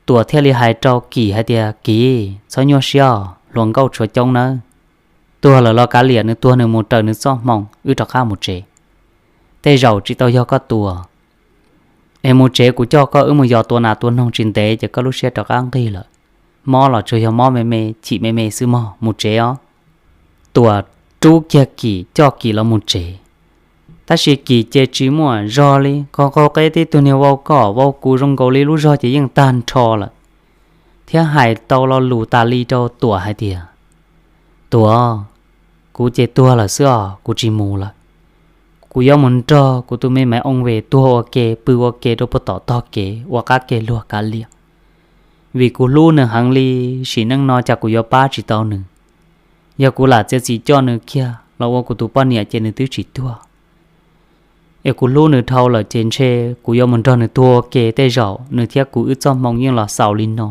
Tuam thiaj li hais rau Kis hais tias, Kis, txhob nyuaj siab os, hluas nkauj tshuav coob nawb. Tuag lawm los kav liam, nws tuag nws mus raws nws txoj hmoo, wb rov qab mus tsev. Tej zaum tsis tau yog koj tua, es mus tsev kuv coj koj wb mus yos tua nas tua noog tsis ntev ces koj lub siab rov qab nqig lawm. Mob los tsuas yog mob me me chim me me xwb mog, mus tsev os. Tuam rub kiag Kis coj Kis los mus tsev. Tab sis Kis ces tsis muaj zog li, qhov qaug qeb tib tug niag vau koj vau kuv zoo nkaus li lub zog ces yeej tag nrho lawm, thiab hais tau lo lus tas li rau Tuam hais tias, Tuam, kuv ces tuag lawm xwb os, kuv tsis mus lawm. Kuv yuav mus nrog kuv tus me Maiv Oo Ve tuag ua ke pw ua ke rau puag tom tog kev ua qab ke luag kav liam, vim kuv hlub nws heev li. Sim neej no cas kuv yuav pab tsis tau nws. Yog kuv lam txiav txim coj nws kiag los ua kuv tus poj niam ces nws twb tsis tuag. Es kuv hlub nws dhau lawm ces ntshe kuv yuav mus nrog nws tuag ua ke, tej zaum nws thiab kuv wb txoj hmoo yeej los xaus li no.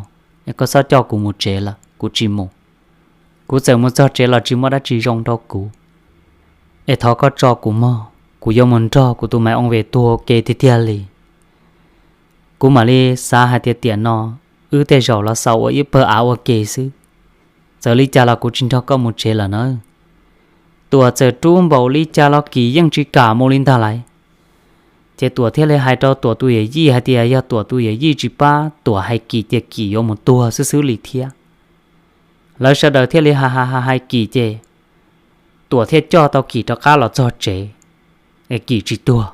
Es koj txhob coj kuv mus tsev lawm, kuv tsis mus. Kuv txawm mus txog tsev los tsis muaj dab tsi zoo rau kuv. Es thov koj tso kuv mog, kuv yuav mus nrog kuv tus Maiv Oo Ve tuag ua ke tiag tiag li. Kuv mam li xav hais tias tiam no wb tej zaum los xaus ua ib pawg av ua ke xwb. Txawm li cas los kuv tsis nrog koj mus tsev lawm nawb. Tuam txawm rub npaum li cas los Kis yeej tsis kam mus li ntag lauj. Ces Tuam thiaj li hais rau Tuam tus yawm yij hais tias yog Tuam tus yawm yij tsis pab Tuam hais Kis ces Kis yuav mus tuag xwb xwb li thiab. Lawv sawv daws thiaj li hais hais hais Kis ces Tuam thiaj coj tau Kis rov qab los txog tsev, es Kis tsis tuag.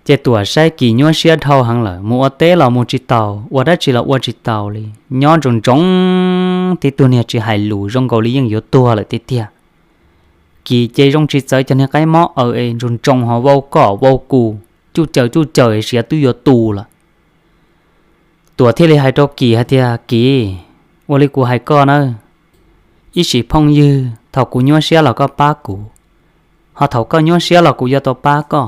Ces Tuam saib Kis nyuaj siab dhau heev lawm, mus ua teb los mus tsis taus, ua dab tsi los ua tsis taus li, nyob ntsoov ntsoov tib tug niag tsis hais lus zoo nkaus li yeej yuav tuag lawm tiag tiag. Kis ces zoo tsis txawv cov niag qaib mob aws es ntsoov ntsoov ho vau kom vau kus, cuj caws cuj caws siav twb yuav tu lawm. Tuam thiaj li hais rau Kis hais tias, Kis, ua li kuv hais koj nawb, ib sim phooj ywg thaum kuv nyuaj siab los koj pab kuv, ho thaum koj nyuaj siab los kuv yuav tau pab koj.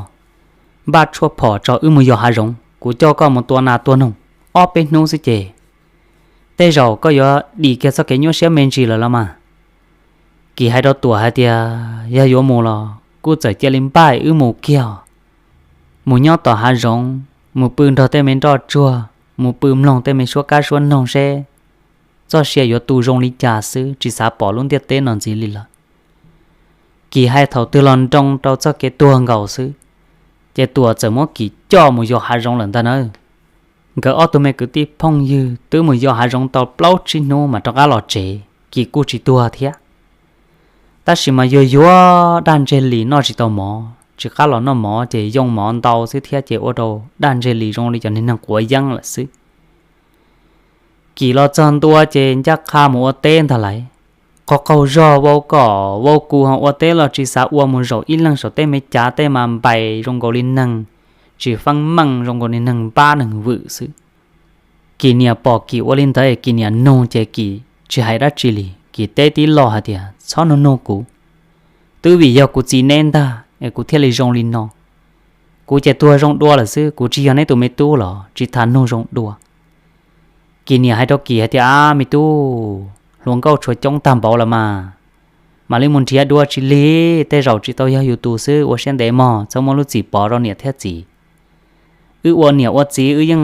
Npaj tshuaj phom tso wb mus yos hav zoov, kuv coj koj mus tua nas tua noog ob peb hnub xwb ces tej zaum koj yuav dim kiag txoj kev nyuaj siab me ntsis lawm los mas. Kis hais rau Tuam hais tias yog yuav mus los kuj txawm cia li npaj wb mus kiag, mus nyob tom hav zoov, mus pw nrog tej me nroj tsuag, mus pw mloog tej me suab kab suab noog seb txoj sia yuav tu zoo li cas xwb, tsis xav pom lub ntiaj teb no ntxiv li lawm. Kis hais thaum twg los nroo rau txoj kev tuag nkaus xwb, ces Tuam txawm muab Kis coj mus yos hav zoov lawm ntag nawb. Nkawd ob tug me kwv tij phooj ywg twb mus yos hav zoov tau plaub tsib hnub mas rov qab los tsev, Kis kuj tsis tuag thiab. Tab sis mas yuag yuag daj ntseg li noj tsis tau mov, tsis qab los noj mov ces yoo mov ntau xwb thiab ces ua rau daj ntseg li zoo li cov niag neeg quav yeeb lawm xwb. Kis los txog ntua ces ncaj qha mus ua teb ntag lauj. Qaug qaug zog vau kom vau kus ho ua teb los tsis xav ua, mus zaum ib leeg saum tej me cav tej mas npais zoo nkaus li neeg tsis feeb meej, zoo nkaus li neeg npab neeg vwm xwb. Kis niam pom Kis ua li ntawd es Kis niam nug ces Kis tsis hais dab tsi li, Kis teb tib lo hais tias, Txhob nug nug kuv, twb vim yog kuv txiv neb ntag es kuv thiaj li zoo li no. Kuv ces tuag zoo dua lawm xwb, kuv tsis yog neb tus me tub los tsis tas nug zoo dua. Kis niam hais rau Kis hais tias, Ab me tub, hluas nkauj tshuav coob tag npaum lawm mas, mam li mus nrhiav dua tsis lig, tej zaum tsis tau yog yus tus xwb, ua siab ntev mog, txhob muab lub txim pov rau niam thiab txiv. Wb ua niam ua txiv wb yeej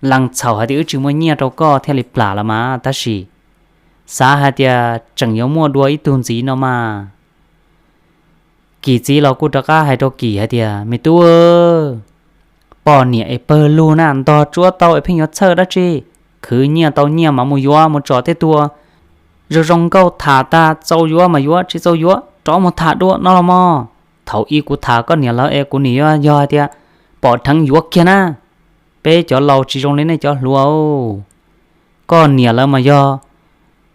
lees txhaum hais tias wb tsis muaj nyiaj rau koj thiaj li plam los mas, tab sis xav hais tias tseem yuav muaj dua ib tug ntxiv no mas. Kis txiv los kuj rov qab hais rau Kis hais tias, Me tub, poj niam es pawg lug na, ntog tsuab tau es pheej yuav txhawj dab tsi. Khwv nyiaj tau nyiaj mas mus yuav, mus tsom tej tua zoo zoo nkauj tham tag, txaus yuav mas yuav, tsis txaus yuav rov mus tham dua no los mog. Thaum ub kuv tham koj niam lawv es kuv nim yuav yog hais tias pom dheev yuav kiag na. Peb cov laus tsis zoo li nej cov hluas. Koj niam lawv mas yog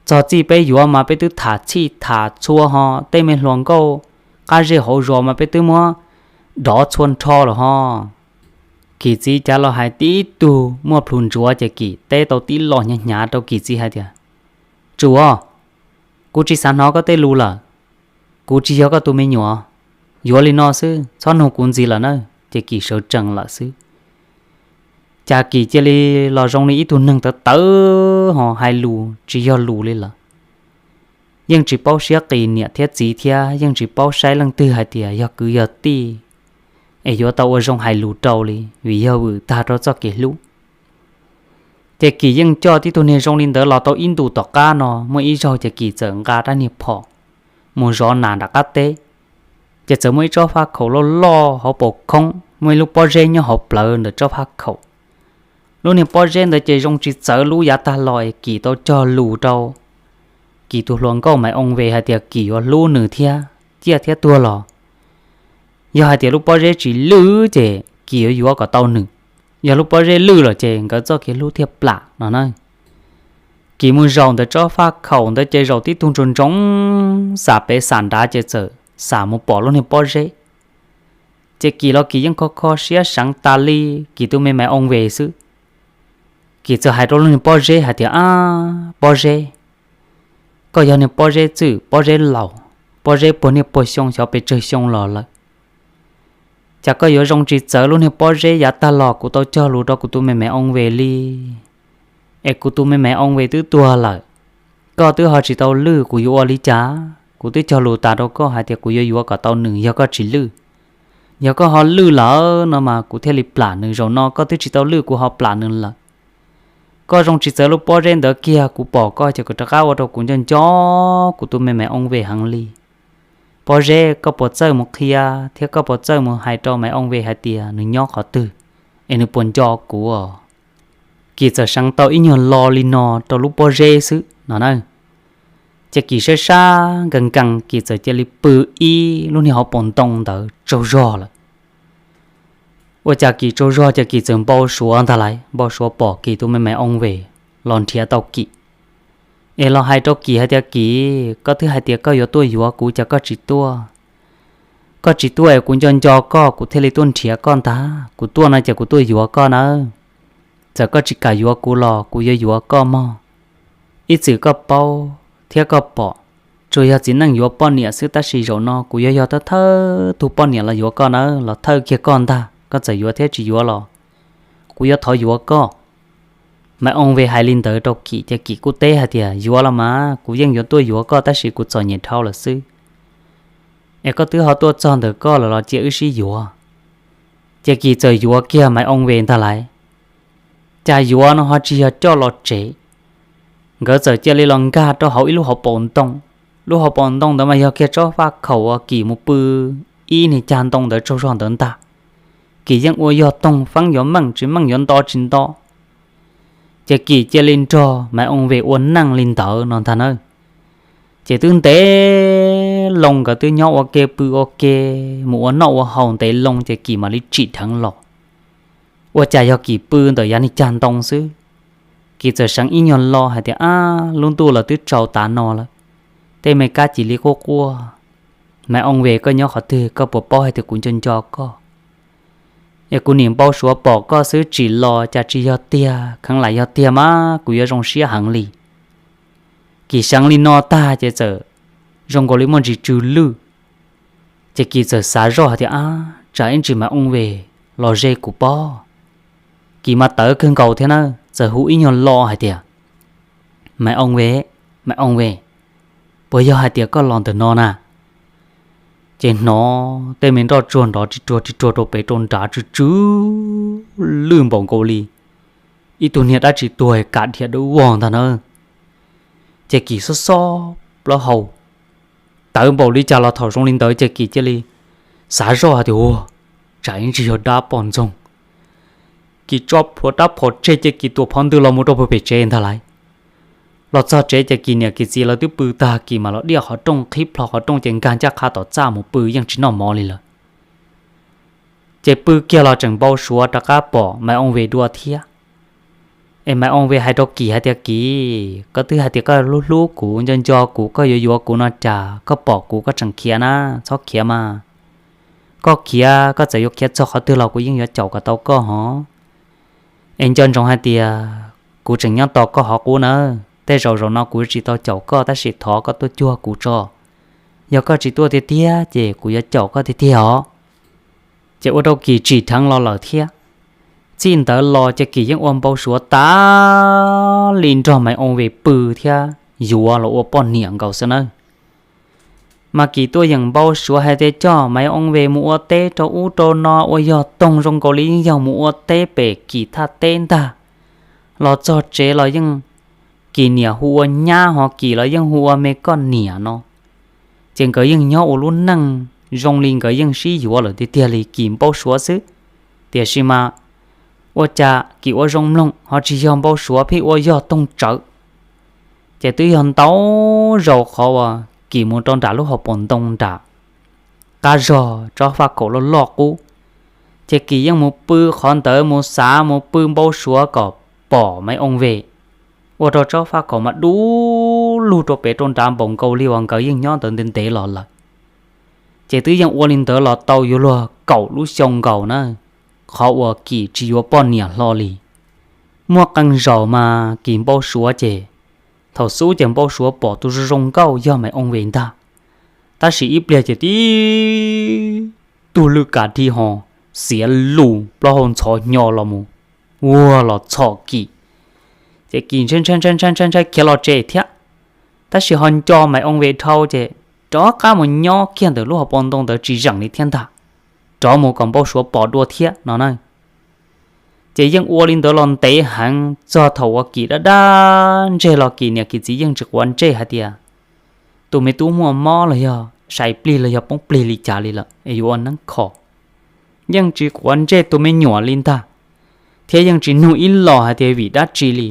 txog txij peb yuav mas peb twb tham txhij tham txhua ho, tej me hluas nkauj qab zej hauv zos mas peb twb muab dov txhua nrho lawm ho. Kim txiv cav los hais tib tug muaj plhus ntsuav ces Kim teb tau tib lo hnyav hnyav rau Kim txiv hais tias, Tsuas, kuv tsis xav hnov koj tej lus lawm. Kuv tsis yog koj tus me nyuam, yuav li no xwb txhob nug kuv ntxiv lawm na. Ces Kim sawv tsees lawm xwb. Cas Kim cia li los zoo li ib tug neeg tawv tawv ho hais lus tsis yog lus li lawm. Yeej tsis paub siab qis niam thiab txiv thiab yeej tsis paub saib leej twg hais tias yog kwv yog tij es yuav tau ua zoo hais lus rau li, vim yog vwm tag rau txoj kev hlub. Ces Kim yeej coj tib tug niag zoo li ntawd los tau ib ntus tom qab no, muaj ib zaug ces Kim txawm nqa rab niag phom mus zov nas nram qab teb. Ces txawm muaj ib tsob faj khaum loj loj hauv paus khoob, muaj ib lub pob zeb nyob hauv plawv ntawm tsob faj khaum. Lub niag pob zeb ntawd ces zoo tsis txawv lub yav tag los es Kim tau cog lus rau Kim tus hluas nkauj Maiv Oo Ve hais tias Kim yuav hlub nws thiab ciaj thiab tuag los yog hais tias lub pob zeb tsis lwj ces Kim yuav yuav kom tau nws. Yog lub pob zeb lwj lawm ces nkawd txoj kev hlub thiaj plam no na. Kim mus zaum ntawm tsob faj khaum ntawd ces zaum tib tug ntsoov ntsoov xam pem xam nrad ces txawm xam mus pom lub niag pob zeb. Ces Kim los Kim yeej kho kho siab seev tas li Kim tus me Maiv Oo Ve xwb. Kim txawm hais rau lub niag pob zeb hais tias, Ab pob zeb, koj yog niag pob zeb txwj pob zeb laus, pob zeb puag niaj puag xyoo xyov pes tsawg xyoo los lawm. Cas koj yuav zoo tsis txawv lub niag pob zeb yav tag los kuv tau cog lus rau kuv tus me Maiv Oo Ve li? Es kuv tus me Maiv Oo Ve twb tuag lawm, koj twb ho tsis tau lwj, kuv yuav ua li cas? Kuv twb cog lus tas rau koj hais tias kuv yuav yuav kom tau nws, yog koj tsis lwj. Yog koj ho lwj lawm no mas kuv thiaj li plam nws, zaum no koj twb tsis tau lwj kuv ho plam nws lawm. Koj zoo tsis txawv lub pob zeb ntawd kiag, kuv pom koj ces kuv rov qab ua rau kuv nco nco kuv tus me Maiv Oo Ve heev li. Pob zeb, koj puas txawj mus qhia thiab koj puas txawj mus hais rau Maiv Oo Ve hais tias nws nyob qhov twg es nws puas nco kuv? Kim txawm seev tau ib nyuag lo li no rau lub pob zeb xwb no na. Ces Kim saib sab nkees nkees Kim txawm cia li pw ib lub niag hauv paus ntoo ntawd tsaug zog lawm. Ua cas Kim tsaug zog ces Kim txawm npau suav ntag lauj, npau suav pom Kim tus me Maiv Oo Ve los nrhiav tau Kim es los hais rau Kim hais tias, Kim, koj twb hais tias koj yuav tuaj yuav kuv, cas koj tsis tuaj? Koj tsis tuaj es kuv nco nco koj kuv thiaj li tuaj nrhiav koj ntag. Kuv tuaj no ces kuv tuaj yuav koj nawb. Txawm koj tsis kam yuav kuv los kuv yuav yuav koj mog. Ib txwm koj paub thiab koj pom, tsuas yog txiv neej yuav poj niam xwb, tab sis zaum no kuv yuav yog thawj thawj tug poj niam los yuav koj nawb, los thawj kiag koj ntag, koj txawm yuav thiab tsis yuav los kuv yuav thov yuav koj. Maiv Oo Ve hais li ntawd rau Kim ces Kim kuj teb hais tias, Yuav los mas, kuv yeej yuav tuaj yuav koj tab sis kuv txom nyem dhau lawm xwb. Es koj twb ho tuaj txog ntawm koj lawm los cia wb sib yuav. Ces Kim txawm yuav kiag Maiv Oo Ve ntag lauj. Cas yuav no ho tsis yog coj los tsev, nkawd txawm cia li los nkag rau hauv ib lub hauv paus ntoo. Lub hauv paus ntoo ntawd mas yog kiag tsob faj khaum uas Kim mus pw ib niag cag ntoo ntawd tsaug zog ntawd ntag. Kim yeej ua yog toog, feeb yuav meej tsis meej, yuav nto tsis nto. Ces Kim cia li nrog Maiv Oo Ve ua neej li ntawd no ntag na. Ces twb ntev loo nkawd twb nyob ua ke pw ua ke, mus ua noj ua haus ntev loo ces Kim mam li tsim dheev los. Ua cas yog Kim pw ntawm yav niag cag ntoo xwb. Kim txawm seev ib nyuag lo hais tias, Ab, lub ntuj los twb tsaus tav no lawm, tej me kab cia li quaj quaj. Maiv Oo Ve, koj nyob qhov twg, koj puas paub hais tias kuv nco nco koj? Es kuv nim npau suav pom koj xwb tsim los, cas tsis yog tiag, kheev lam yog tiag mas kuv yuav zoo siab heev li. Kim seev li no tag ces txawm zoo nkaus li muaj ntsis tsw lwj. Ces Kim txawm xav zoj hais tias, Ab, tsam ib ntsis Maiv Oo Ve los ze kuv pob. Kim mas tawv kawg nkaus thiab na, txawm hu ib nyuag lo hais tias, Maiv Oo Ve, Maiv Oo Ve, puas yog hais tias koj los ntawm no na? Ces hnov tej me nroj tsuag nrov ris ruag ris ruag rau pem rau nrad, tsw tsw lwj npaum nkaus li ib tug niag dab tsi tuag kam dhia dub vog ntag na. Ces Kim xob xob plaub hau, tawv npaum li cas los thaum zoo li ntawd ces Kim cia li xav zoj hais tias, Ua, tsam ib ntsis yog dab poj ntxoog. Kim tso plhuav rab phom tseg ces Kim tuam phov ntws los mus rau pem tsev ntag lauj. Los txog tsev ces Kim niam Kim txiv lawv twb pw tag, Kim mam los diaj qhov rooj, qhib plho qhov rooj ces nkag ncaj qha tom txaj mus pw, yeej tsis noj mov li lawm. Ces pw kiag los tseem npau suav rov qab pom Maiv Ooj Ve dua thiab. Es Maiv Ooj Ve hais rau Kim hais tias, Kim, koj twb hais tias koj hlub hlub kuv, nco nco kuv, koj yuav yuav kuv no cas koj pom kuv koj tseem khiav na? Txhob khiav mas. Koj khiav, koj txawm yuav khiav txog qhov twg los kuv yeej yuav caum kom tau koj hov. Es nco ntsoov hais tias kuv tseem nyob tos koj hov qub nawb. Tej zaum zaum no kuv tsis tau caum koj tab sis thov koj tuaj cuag kuv tso. Yog koj tsis tuaj tiag tiag ces kuv yuav caum koj tiag tiag os. Ces ua rau Kim tsim dheev los lawm thiab. Txij ntawd los ces Kim yeej ua npau suav tas li nrog Maiv Ooj Ve pw thiab yuav los ua poj niam nkaus xwb nawb. Mas Kim tuaj yeem npau suav hais tias coj Maiv Ooj Ve mus ua teb rau ub rau no ua yog toog zoo nkaus li yeej yog mus ua teb pem Kim thaj teb ntag. Los txog tsev los yeej Kim niam hu ua nyab hos Kim los yeej hu ua me koj niam no. Ces nkawd yeej nyob ua lub neej zoo li nkawd yeej sib yuav lawm tiag tiag li. Kim npau suav xwb, tiam sis mas ua cas Kim ua zoo mloog ho tsis yog npau suav pheej ua yog toog tsawv. Ces twb yog ntau zaus qhov uas Kim mus rau nram lub hauv paus ntoo nram qab zog tsob faj khaum loj loj qub, ces Kim yeej mus pw qhov ntawd mus xav mus pw npau suav kom pom Maiv Ooj Ve. Ua rau tsob faj khaum mas dub lug rau pem rau nrad npaum nkaus li uas nkawd yeej nyob ntawd ntev ntev los lawm. Ces twb yeej ua li ntawd los tau yuav luag kaum lub xyoo nkaus na, qhov uas Kim tsis yuav poj niam hlo li. Muaj qee zaus mas Kim npau suav ces thaum xub ces npau suav pom tus zoo zoo nkauj yog Maiv Ooj Ve ntag, tab sis ib pliag ces tib tug lwj kas dhi ho xiav lus plaub hau ntxhov hnyo los mus ua los txhom Kim. Ces Kim ntshai ntshai ntshai ntshai ntshai khiav los tsev thiab, tab sis ho nco Maiv Ooj Ve dhau ces rov qab mus nyob kiag ntawm lub hauv paus ntoo ntawd tsis zeem li thiab ntag, rov mus kom npau suav pom dua thiab no na. Ces yeej ua li ntawd los ntev heev txog thaum uas Kim dab dab ntseg los Kim niam Kim txiv yeej tsis quav ntsej hais tias tus me tub muaj mob los yog sai plig los yog poob plig li cas li lawm es yuav ua neeb kho. Yeej tsis quav ntsej tus me nyuam li ntag, thiab yeej tsis nug ib los hais tias vim dab tsi li.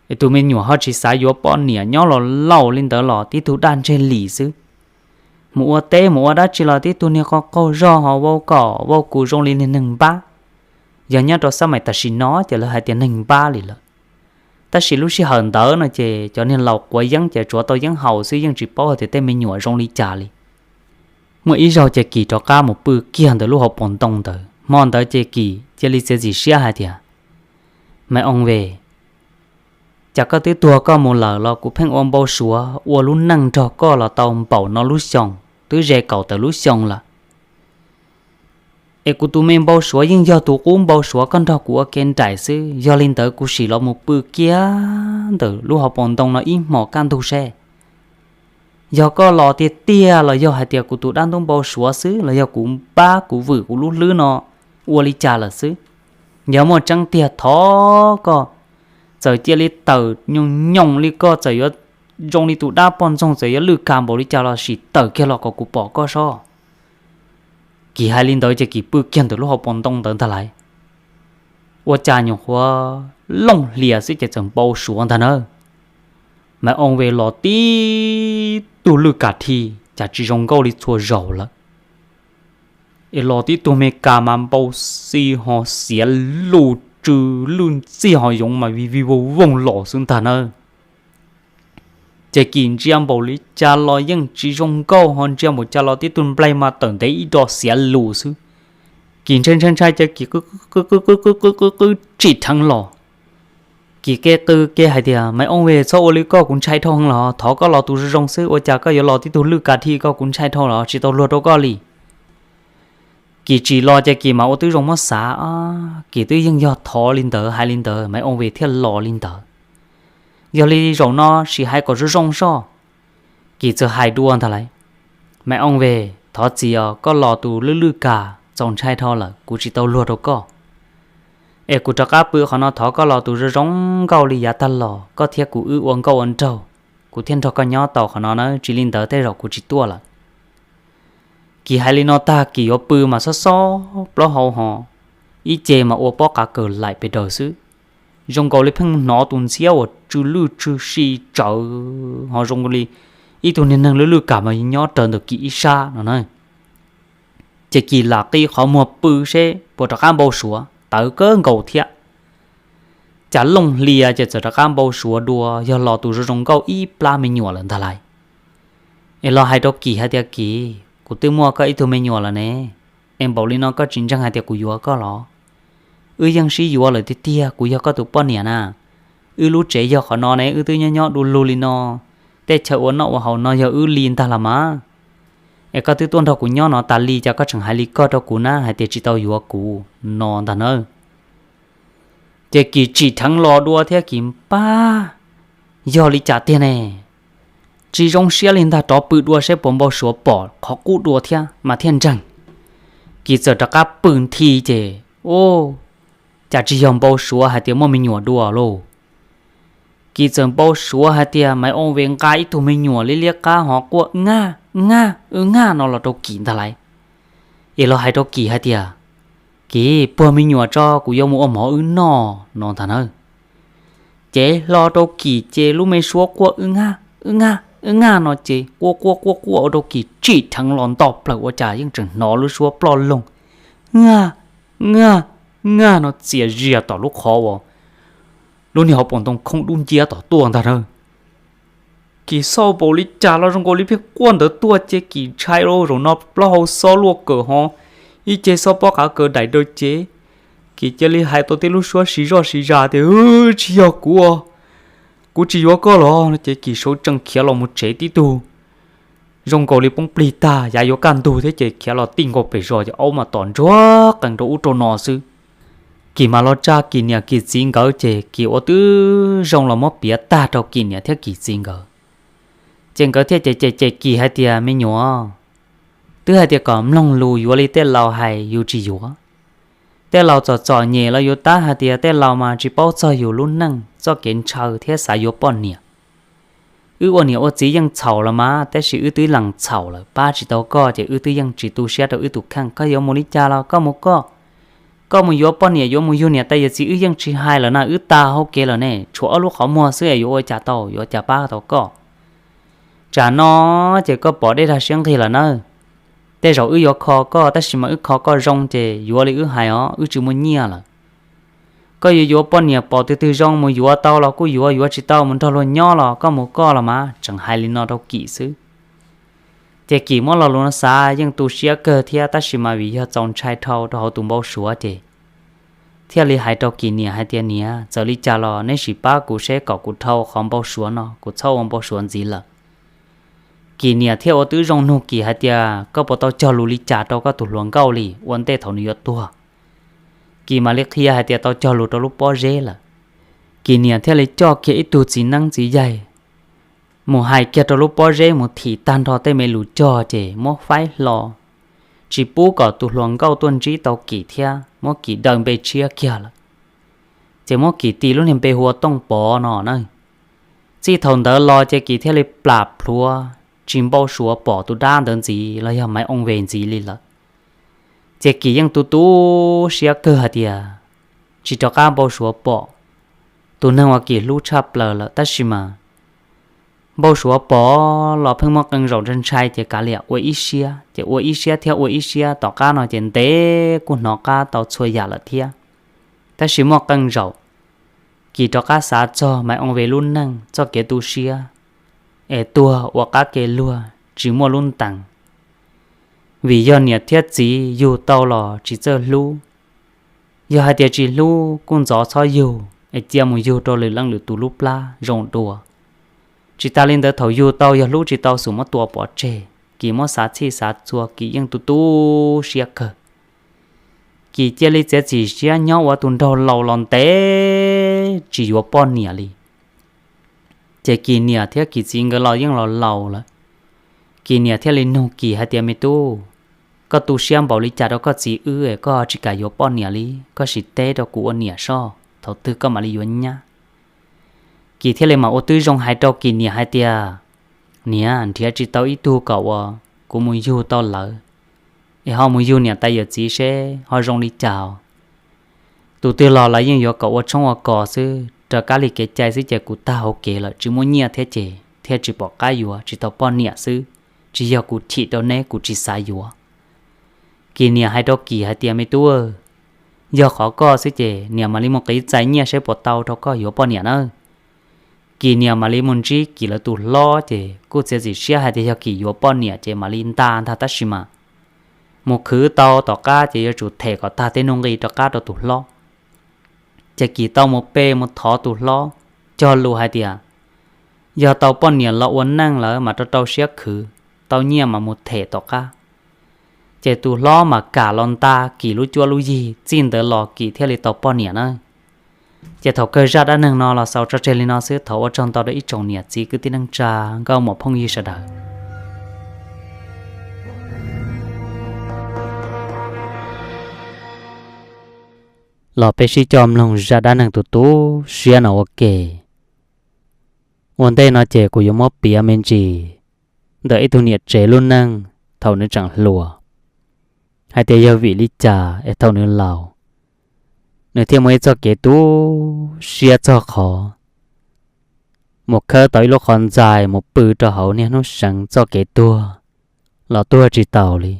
Es tus me nyuam ho tsis xav yuav poj niam, nyob los laus li ntawd los tib tug daj ntseg lim xwb. Mus ua teb mus ua dab tsi los tib tug niag qaug qaug zog ho vau kom vau kuv zoo li niag neeg npab. Yog nyob rau xab mais tam sim no ces lawv hais tias neeg npab li lawm, tab sis lub sij hawm ntawd no ces cov niag laus quav yeeb ces tsuav tau yeeb haus xwb, yeej tsis paub hais tias tej me nyuam zoo li cas li. Muaj ib zaug ces Kim rov qab mus pw kiag ntawm lub hauv paus ntoo ntawd, hmo ntawd ces Kim cia li txiav txim siab hais tias, Maiv Ooj Ve, cas koj twb tuag koj mus lawm los kuv pheej ua npau suav ua lub neej nrog koj los tau npaum no lub xyoo, twb ze kaum tawm lub xyoo lawm. Es kuv tus me npau suav yeej yog tus qub npau suav koj nrog kuv ua ke nraim xwb, yog li ntawd kuv sim los mus pw kiag ntawm lub hauv paus ntoo no ib hmos kaj ntug seb yog koj los tiag tiag los yog hais tias kuv tus dab ntub npau suav xwb los yog kuv npab kuv vwm kuv lub hlwb no ua li cas lawm xwb. Yog muaj tseeb tiag thov koj txawm cia li tawm nyoos nyoos li, koj txawm yuav zoo li tus dab poj ntxoog, txawm yuav lwj kas npaum li cas los sim tawm kiag los kom kuv pom koj sob. Kim hais li ntawd ces Kim pw kiag ntawm lub hauv paus ntoo ntawd ntag lauj. Ua cas nyuam qhuav looj hlias xwb ces txawm npau suav ntag nawb. Maiv Ooj Ve los tib tug lwj kas dhi, cas tsis zoo nkauj li txhua zaus lawm. Es los tib tug me kas mas npau xi ho xiav lus tsw lwj ntxij ho yoov mas vij vij voog voog los xwb ntag nawb. Ces Kim ntsia npaum li cas los yeej tsis zoo nkauj, ho ntsia npaum cas los tib tug nplaig mas tawm ntev ib do xiav lus xwb. Kim ntshai ntshai ntshai ces Kim qw qw qw qw qw qw qw tsim dheev los. Kim ke qw ke hais tias, Maiv Ooj Ve, txhob ua li koj, kuv ntshai dhau heev los thov koj los tus zoo zoo xwb, ua cas koj yuav los tib tug lwj kas dhi ko, kuv ntshai dhau los tsis tau luag rau koj li. Kim tsim los ces Kim mas ua tib zoo muab xav, Kim twb yeej yog thov li ntawd hais li ntawd Maiv Ooj Ve thiaj los li ntawd. Yog li zaum no sim hais kom zoo zoo soj. Kim txawm hais dua ntag lauj, Maiv Ooj Ve, thov txim os, koj los tus lwj lwj kas txaus ntshai dhau lawm, kuv tsis tau luag rau koj. Es kuv rov qab pw qhov no, thov koj los tus zoo zoo nkauj li yav tag los, koj thiab kuv wb ua nkauj ua nraug, kuv thiaj nrog koj nyob tau qhov no na, tsis li ntawd tej zaum kuv tsis tuaj lawm. Kim hais li no tag Kim yuav pw mas xob xob plaub hau ho ib ce mas ua pob qa kawg laim pes daws xwb. Zoo nkaus li pheej hnov tus ntxhiab uas tsw lwj tsw si tsawv ho zoo nkaus li ib tug niag neeg lwj lwj kam mas nyob raws ntawm Kim ib sab no na. Ces Kis lam qi qhov muag pw seb puas rov qab npau suav tawv kawg nkaus thiab. Cas looj hlias ces txawm rov qab npau suav dua, yog los tus zoo zoo nkauj ib plab me nyuam lawm ntag lauj. Es los hais rau Kis hais tias, Kis, kuv twb muaj koj ib tug me nyuam lawm ne, es npaum li no koj tsis ntseeg hais tias kuv yuav koj los? Wb yeej sib yuav lawm tiag tiag, kuv yog koj tus poj niam na. Wb lub tsev yog qhov no ne, wb twb nyob nyob du lug li no, tej chaw ua noj ua haus no yog wb li ntag los mas. Es koj twb tuaj nrog kuv nyob no tas li, cas koj tseem hais li koj rau kuv na, hais tias tsis tau yuav kuv no ntag na. Ces Kis tsim dheev los dua thiab Kis pab, yog li cas tiag ne? Tsis zoo siab li ntag, rov pw dua seb puas npau suav pom qhov qub dua thiab mas thiaj ntseeg. Kis txawm rov qab pw nthi ces, u, cas tsis yog npau suav hais tias muaj me nyuam dua lauj. Kis txawm npau suav hais tias Maiv Oo Ves nqa ib tug me nyuam liab liab qab ho quaj, Wb ngaj, wb ngaj, wb ngaj no los rau Kis ntag lauj. Es los hais rau Kis hais tias, Kis, puag me nyuam tso, kuv yuav mus ua mov wb noj no ntag na. Ces hlo rau Kis ces lub me suab quaj, Wb ngaj, wb ngaj, wb ngaj no ces quaj quaj quaj quaj ua rau Kis tsim dheev los nto plaws, ua cas yeej tseem hnov lub suab ploj loog, Ngaj, ngaj, ngaj no txias zias tom lub qhov uas lub niag hauv paus ntoo khoob dub nciab tom tuaj ntag na. Kis xauj npaum li cas los zoo nkaus li pheej quaj ntawd tuaj ces Kis ntshai lauj, zaum no plaub hau xob luaj kawg ho ib ce xob pob qav kaws daim daws ces Kis cia li hais tau tej lub suab siv zoj siv zas tias, Tsis yog kuv, kuv tsis yuav koj los no ces Kis sawv tsees khiav los mus tsev tib tug zoo nkaus li poob plig tag, yav yuav kaj ntug thiab ces khiav los tij nkaus pem zos ces aub mas tom ntsuag qees rau ub rau no xwb. Kis mas los tsa Kis niam Kis txiv nkawd ces Kis ua twb zoo los muab piav tag rau Kis niam thiab Kis txiv nkawd. Ces nkawd thiaj cem cem cem Kis hais tias, Me nyuam, twb hais tias kom mloog lus yuav li tej laus hais yus tsis yuav. Tej laus txom txom nyem los yus tab hais tias tej laus mas tsis paub txog yus lub neej txoj kev ntshaw thiab xav yuav poj niam. Wb ua niam ua txiv yeej txhaum los mas, tab sis wb twb lees txhaum lawm, pab tsis tau koj ces wb twb yeej tsis tu siab rau wb tus kheej. Koj yuav mus li cas los koj mus koj, koj mus yuav poj niam yuav mus yug niam tais yawm txiv wb yeej tsis hais lawm na, wb tag hauv kev lawm ne, tshuav ob lub qhov muag xwb es yuav ua cas tau, yuav ua cas pab tau koj. Tsam no ces koj pom dej dag siab nqig lawm nawb. Tej zaum wb yuav kho koj, tab sis mas wb kho koj zoo ces yuav li wb hais os, wb tsis muaj nyiaj lawm. Koj yuav yuav poj niam pom twg twg zoo mus yuav tau los kuj yuav, yuav tsis tau mus nrog luag nyob los koj mus koj los mas, tseem hais li no rau Kim xwb. Ces Kim muab lo lus no xav yeej tu siab kawg thiab, tab sis mas vim yog txaus ntshai dhau rau hauv tus npau suav ces thiaj li hais rau Kim niam hais tias, Niam, txawm li cas los neb sim pab kuv seb kom kuv dhau qhov npau suav no, kuv txhob ua npau suav ntxiv lawm. Kim niam thiaj ua tib zoo nug Kim hais tias, Koj puas tau cog lus li cas rau koj tus hluas nkauj li ua ntej thaum nws yuav tuag? Kim mam li qhia hais tias tau cog lus rau lub pob zeb lawm. Kim niam thiaj li coj kiag ib tug txiv neeb txiv yaig mus hais kiag rau lub pob zeb, mus thim tag nrho tej me lus cog ces muab faib hlo, tsis pub kom tus hluas nkauj tuaj ntsib tau Kim thiab, muab Kim daws npe tshiab kiag lawm. Ces muab Kim tis lub niag npe hu ua Tooj Pov no na. Txij thaum ntawd los ces Kim thiaj li plam plhuav tsis npau suav pom tus dab ntawd ntxiv los yog Maiv Oo Ves ntxiv li lawm. Ces Kim yeej tu tu siab kawg hais tias tsis rov qab npau suav pom tus neeg uas Kim hlub tshaj plaws lawm, tab sis mas npau suav pom los pheej muaj qee zaum ntshai ntshai ces kav liam ua ib siab, ces ua ib siab thiab ua ib siab, tom qab no ces ntev kuj hnov qab tau txhua yam lawm thiab. Tab sis muaj qee zaum Kim rov qab xav txog Maiv Oo Ves lub neej txoj kev tu siab, es tuag ua qab ke luag tsis muaj lub ntees. Vim yog niam thiab txiv yug tau los tsis txawj hlub, yog hais tias tsis hlub kuj ntxov txhob yug, es cia mus yug rau lwm leej lwm tus lub plab zoo dua. Tsis tas li ntawd thaum yug tau yog hlub tsis tau xum muab tua pov tseg. Kim muab xav txhij xav txhua Kim yeej tu tu siab kawg. Kim cia li txiav txim siab nyob ua tus nraug laus los ntev tsis yuav poj niam li. Ces Kim niam thiab Kim txiv nkawd los yeej los laus lawm. Kim niam thiaj li nug Kim hais tias, Me tub, koj tu siab npaum li cas rau koj txiv wb es koj tsis kam yuav poj niam li? Koj sim teb rau kuv ua niam soj, thaum twg koj mam li yuav nyab? Kim thiaj li mam ua tib zoo hais rau Kim niam hais tias, Niam, nrhiav tsis tau ib tug kom uas kuv mus yug tau lawv, es ho mus yug niam tais yawm txiv seb ho zoo li cas. Tus twg los lawv yeej yuav kom ua tshoob ua kos xwb, raws kab li kev cai xwb ces kuv tag hauv kev lawm, tsis muaj nyiaj thiab ces thiaj tsis pom qab yuav, tsis tau poj niam xwb, tsis yog kuv chim rau neb, kuv tsis xav yuav. Kis niam hais rau Kis hais tias, Me tub, yog qhov koj xwb ces niam mam li mus qiv txais nyiaj saib puas tau rau koj yuav poj niam nawb. Kis niam mam li mus ntsib Kis lawv tus hlob ces kuj txiav txim siab hais tias yog Kis yuav poj niam ces mam li nta ntag, tab sis mas mus khwv tau tom qab ces yuav tsum them kom tag tej nuj nqi rov qab rau tus hlob. Ces Kis tau mus pe mus thov tus hlob cog lus hais tias yog tau poj niam los ua neej lawm mas rau rau siab khwv, tau nyiaj mas mus them tom qab. Ces tus hlob mas kam los nta Kis lub cuab lub yig, txij ntawd los Kis thiaj li tau poj niam na. Ces thaum kawg zaj dab neeg no los xaus tso tseg li no xwb, thov ua tsaug ntau rau ib tsoom niam txiv kwv tij neej tsa nkauj muam phooj ywg sawv daws. Los peb sib coj mloog zaj dab neeg tu tu siab no ua ke. Ua ntej no ces kuv yuav muab piav me ntsis ntawm ib tug niam tsev lub neej thaum nws tseem hluas, hais tias yog vim li cas es thaum nws laus, nws thiaj muaj ib txoj kev tu siab txog qhov mus khawb tau ib lub qhov ntxais mus pw rau hauv niaj hnub seev txoj kev tuag los tuag tsis taus li.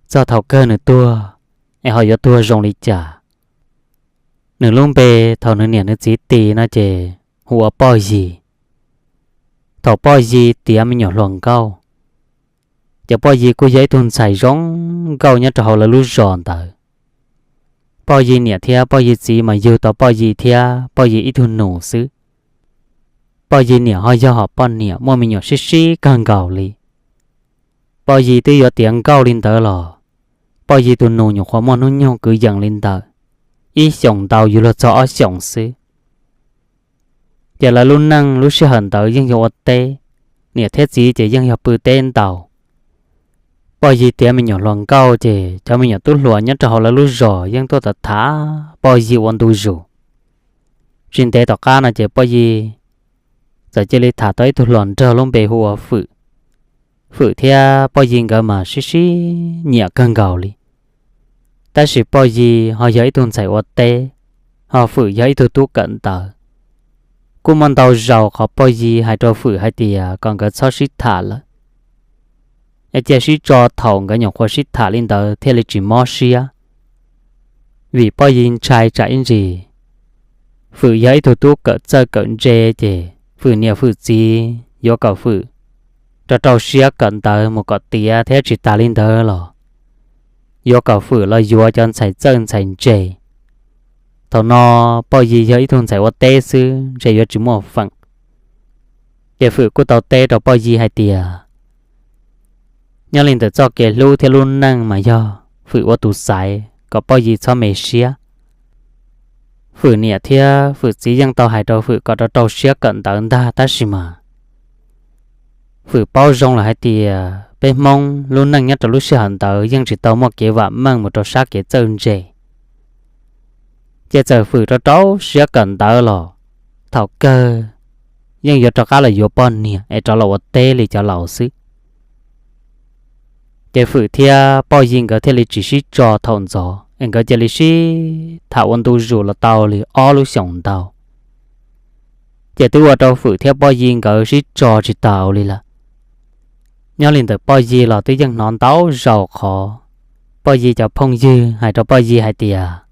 Txog thaum kawg nws tuag, es ho yuav tuag zoo li cas? Nws lub npe thaum nws niam nws txiv tis no ces hu ua Poj Yig. Thaum Poj Yig tiav me nyuam hluas nkauj, ces Poj Yig kuj yog ib tug ntxhais zoo nkauj nyob rau hauv lawv lub zos ntawd. Poj Yig niam thiab Poj Yig txiv mas yug tau Poj Yig thiab Poj Yig ib tug nus xwb. Poj Yig niam ho yog hom poj niam muaj me nyuam sib sib kawg nkaus li. Poj Yig twb yuav tiav nkauj li ntawd los Poj Yig tus nus nyuam qhuav muaj hnub nyoog kwv yees li ntawm ib xyoos ntau yuav luag txog ob xyoos xwb. Ces lawv lub neej lub sij hawm ntawd yeej yog ua teb, niam thiab txiv ces yeej yog pw teb ntau. Poj Yig tiav me nyuam hluas nkauj ces cov me nyuam tub hluas nyob rau hauv lawv lub zos yeej tuaj tham tham Poj Yig ua ntu zus. Tsis ntev tom qab no ces Poj Yig txawm cia li tham tau ib tug hluas nraug lub npe hu ua Fwm. Fwm thiab Poj Yig nkawd mas sib sib nyiam kawg nkaus li. Tab sis Poj Yig ho yog ib tug ntxhais ua teb, ho Fwm yog ib tug tub kawm ntawv. Kuj muaj ntau zaus qhov Poj Yig hais rau Fwm hais tias kom nkawd txhob sib tham lawm, es cia sib tso thaum nkawd nyuam qhuav sib tham li ntawd thiaj li tsis mob siab. Vim Poj Yig ntshai tsam ib ntsis Fwm yog ib tug tub kawm txawj kawm ntse ces Fwm niam Fwm txiv yuav kom Fwm rau rau siab kawm ntawv mus kom tiav thiab tsis tas li ntawd los yuav kom Fwm los yuav cov ntxhais txawj ntxhais ntse. Thaum no Poj Yig yog ib tug ntxhais ua teb xwb ntshe yuav tsis muaj feem. Ces Fwm kuj tau teb rau Poj Yig hais tias nyob li ntawm txoj kev hlub thiab lub neej mas yog Fwm ua tus xaiv kom Poj Yig txhob me siab. Fwm niam thiab Fwm txiv yeej tau hais rau Fwm kom rau rau siab kawm ntawv ntag tab sis mas Fwm paub zoo lawm hais tias peb Hmoob lub neej nyob rau lub sij hawm ntawd yeej tsis tau muaj kev vam meej mus rau sab kev txawj ntse. Ces txawm Fwm rau rau siab kawm ntawv los thaum kawg yeej yuav rov qab los yuav poj niam es rov los ua teb li cov laus xwb. Ces Fwm thiab Poj Yig nkawd thiaj li tsis sib tso thaum ntxov es nkawd cia li sib tham ua ntu zus los tau li ob lub xyoos ntau. Ces twb ua rau Fwm thiab Poj Yig nkawd sib tso tsis taus li lawm. Nyob li ntawm Poj Yig los twb yeej hnov ntau zaus qhov Poj Yig cov phooj ywg hais rau Poj Yig hais tias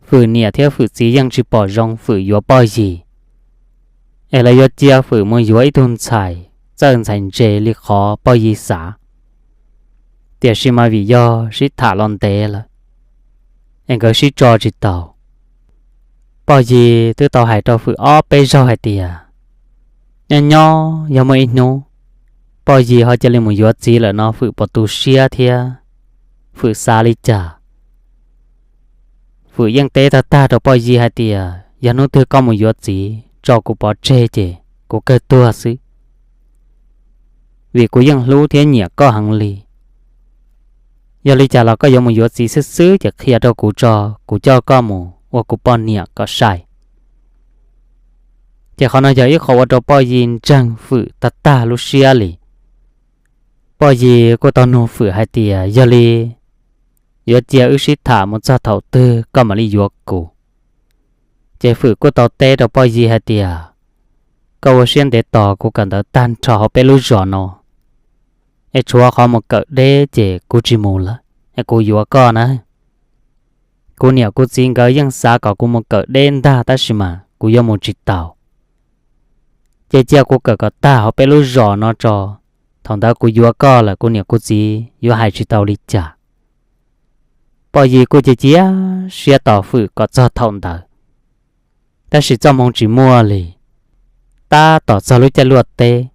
Fwm niam thiab Fwm txiv yeej tsis pom zoo Fwm yuav Poj Yig, es lawv yuav cia Fwm mus yuav ib tug ntxhais txawj ntxhais ntse li qhov Poj Yig xav. Tiam sis mas vim yog sib tham los ntev lawm, es nkawd sib tso tsis taus. Poj Yig twb tau hais rau Fwm ob peb zaug hais tias nyob nyob yog muaj ib hnub Poj Yig ho cia li mus yuav txiv lawm no Fwm puas tu siab thiab Fwm xav li cas. Fwm yeej teb tag tag rau Poj Yig hais tias yog hnub twg koj mus yuav txiv tso kuv pov tseg ces kuv kawg tuag xwb, vim kuv yeej hlub thiab nyiam koj heev li. Yog li cas los koj yuav mus yuav txiv xwb xwb ces qhia rau kuv tso, kuv coj koj mus ua kuv poj niam kom sai. Ces qhov no yog ib qho ua rau Poj Yig ntseeg Fwm tag tag lub siab li. Poj Yig kuj tau nug Fwm hais tias yog li yuav cia wb sib tham mus txog thaum twg koj mam li yuav kuv. Ces Fwm kuj tau teb rau Poj Yig hais tias koj ua siab ntev tos kuv kawm ntawv tag nrho hauv peb lub zos no, Es tshuav qhov mus kawm deb ces kuv tsis mus lawm, es kuv yuav koj na. Kuv niam kuv txiv nkawd yeej xav kom kuv mus kawm deb ntag tab sis mas kuv yuav mus tsis taus. Ces cia kuv kawm kom tag hauv peb lub zos no tso, thaum ntawd kuv yuav koj lawm kuv niam kuv txiv yuav hais tsis tau li cas. Poj Yig kuj cia cia siab tos hwm kom txog thaum ntawd, tab sis txoj hmoo tsis muaj li. Tab tom txog lub caij luaj teb,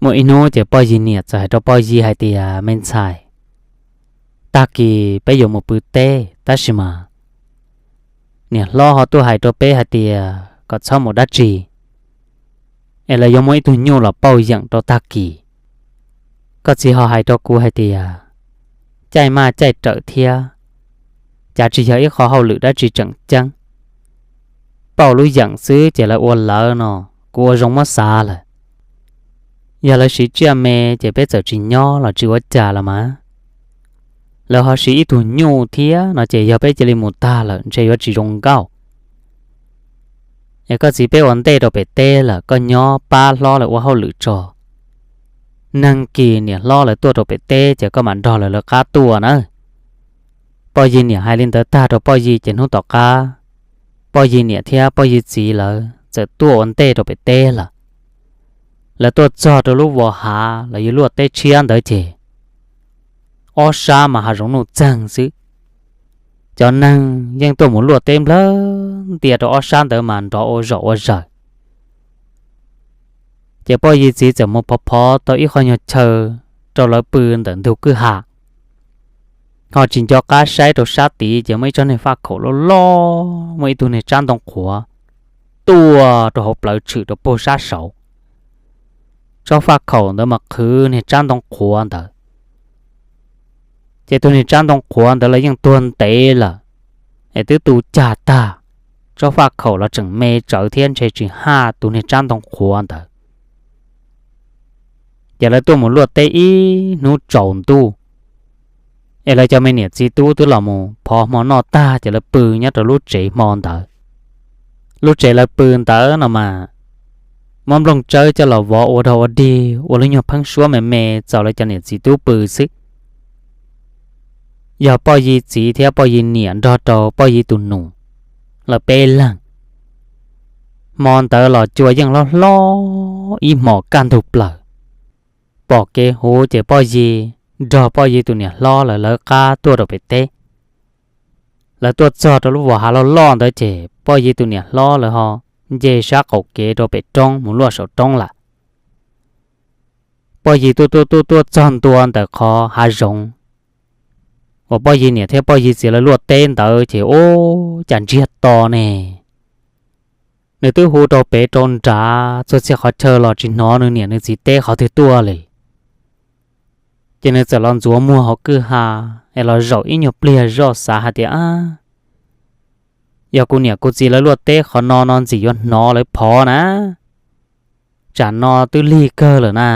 muaj ib hnub ces Poj Yig niam txawm hais rau Poj Yig hais tias, Me ntxhais, tag kis peb yuav mus pw teb tab sis mas niam hlob ho tuaj hais rau peb hais tias kom txhob mus dab tsi, es lawv yuav muaj ib tug nyuj los pauj yeem rau tag kis. Koj txiv ho hais rau kuv hais tias caij maj caij rawm thiab, cav tsis yog ib qho hauj lwm dab tsi tseem ceeb. Pauj lub yeem xwb ces lawv ua lawv no, kuv ua zoo muab xav lawm. Yog lawv siv tsiaj me ces peb txawm tsis nyob los tsis ua cas los mas, lawv ho siv ib tug nyuj thiab no ces yog peb cia li mus tag lawm ntshe yuav tsis zoo nkauj. Es koj txiv peb ua ntej rau pem teb lawm, koj nyob pab hlob lawv ua hauj lwm tso. Neeg kis niam hlob lawv tuaj rau pem teb ces koj mam nrog lawv lawv qab tuaj na. Poj Yig niam hais li ntawd tag rau Poj Yig ces hnub tom qab, Poj Yig niam thiab Poj Yig txiv lawv txawm tuaj ua ntej rau pem teb lawm. Lawv tuaj txog rau lub vos hav lawv yuav luaj teb tshiab ntawd ces ob sab mas hav zoov nuj txeeg xwb. Cov neeg yeej tuaj mus luaj teb nplawg ntia rau ob sab ntawd mas nrov ua zom ua zaws. Ces Poj Yig txiv txawm mus phov phov tau ib qho nyuag chaw rau lawv pw ntawm ntug kwj ha. Ho tsis nco qab saib rau sab tid ces muaj ib tsob niag faj khaum loj loj, muaj ib tug niag tsab ntoo qhuav tuaj rau hauv plawv tshwm rau puag sab saud. Tsob faj khaum ntawd mas qhwv niag tsab ntoo qhuav ntawd. Ces tus niag tsab ntoo qhuav ntawd los yeej tuag ntev lawm, es twb tu cag tag, tsob faj khaum los tseem me tsawv thiab ntshe tsis haj tus niag tsab ntoo qhuav ntawd. Ces lawv tuaj mus luaj teb ib hnub tsaus ntuj, es lawv cov me niam txiv tub twb los mus phov hmo noj tag ces lawv pw nyob rau lub tsev hmo ntawd. Lub tsev lawv pw ntawd no mas muab nplooj tsawb coj los vov ua dog ua dig ua lub nyuag pheeb suab me me txaus lawv cov niam txiv tub pw xwb. Yog Poj Yig txiv thiab Poj Yig niam nrog rau Poj Yig tus nus, lawv peb leeg. Hmo ntawd los cua yeej hlob hlob ib hmos kaj ntug plaws. Pom kev huv ces Poj Yig nrog Poj Yig tus niam hlob lawv lawv qab tuaj rau pem teb. Lawv tuaj txog rau lub vos hav loj loj ntawd ces Poj Yig tus niam hlob lawv ho nce sab qaum kev rau pem roob mus luaj saum roob lawm. Poj Yig tuaj tuaj tuaj tuaj txog ntua ntawm qhov hav zoov uas Poj Yig niam thiab Poj Yig txiv lawv luaj teb ntawd ces ub, cas ntsiag to ne. Nws twb hu rau pem rau nrad txhua txhia qhov chaw los tsis hnov nws niam nws txiv teb qhov twg tuaj li. Ces nws txawm los ntxuav muag hauv kwj ha, es los zaum ib nyuag pliag zoj xav hais tias, Ab, yog kuv niam kuv txiv lawv luaj teb qhov no no ntxim yuav hnov lawv phov na. Tsam no twb lig kawg lawm na.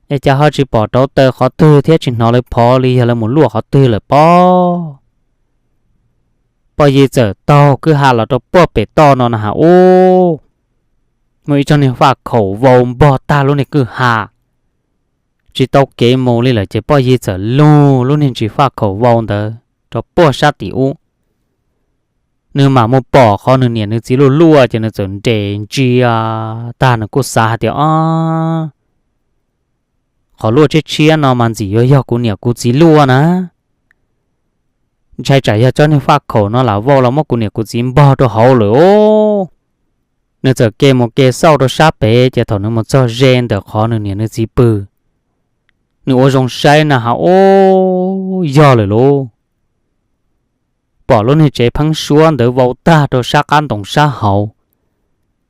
Es cas ho tsis pom rauv taws qhov twg thiab tsis hnov lawv phov li, yog lawv mus luaj qhov twg lawm pob? Poj Yig txawm taug kwj ha los rau puag pem toj no na has ub, muaj ib tsob niag faj khaum vau npog tag lub niag kwj ha, tsis tau kev mus li lawm ces Poj Yig txawm lug lub niag ntsis faj khaum vau ntawd rau puag sab tim ub. Nws mam mus pom qhov nws niam nws txiv luaj luaj ces nws txawm nres ntsia tag nws kuj xav hais tias, Ob, qhov luaj tshiab tshiab no mas ntxim yuav yog kuv niam kuv txiv luaj na. Ntshai tsam yog tsob niag faj khaum no lam vau los muab kuv niam kuv txiv npog rau hauv lawm os. Nws txawm ke mus ke xauj rau sab pem ces thaum nws mus txog ze ntawm qhov nws niam nws txiv pw, nws ua zoo saib na has ub, yog lawm lauj. Pom lub niag tsev pheeb suab ntawd vau tag rau sab qab ntoo sab hauv.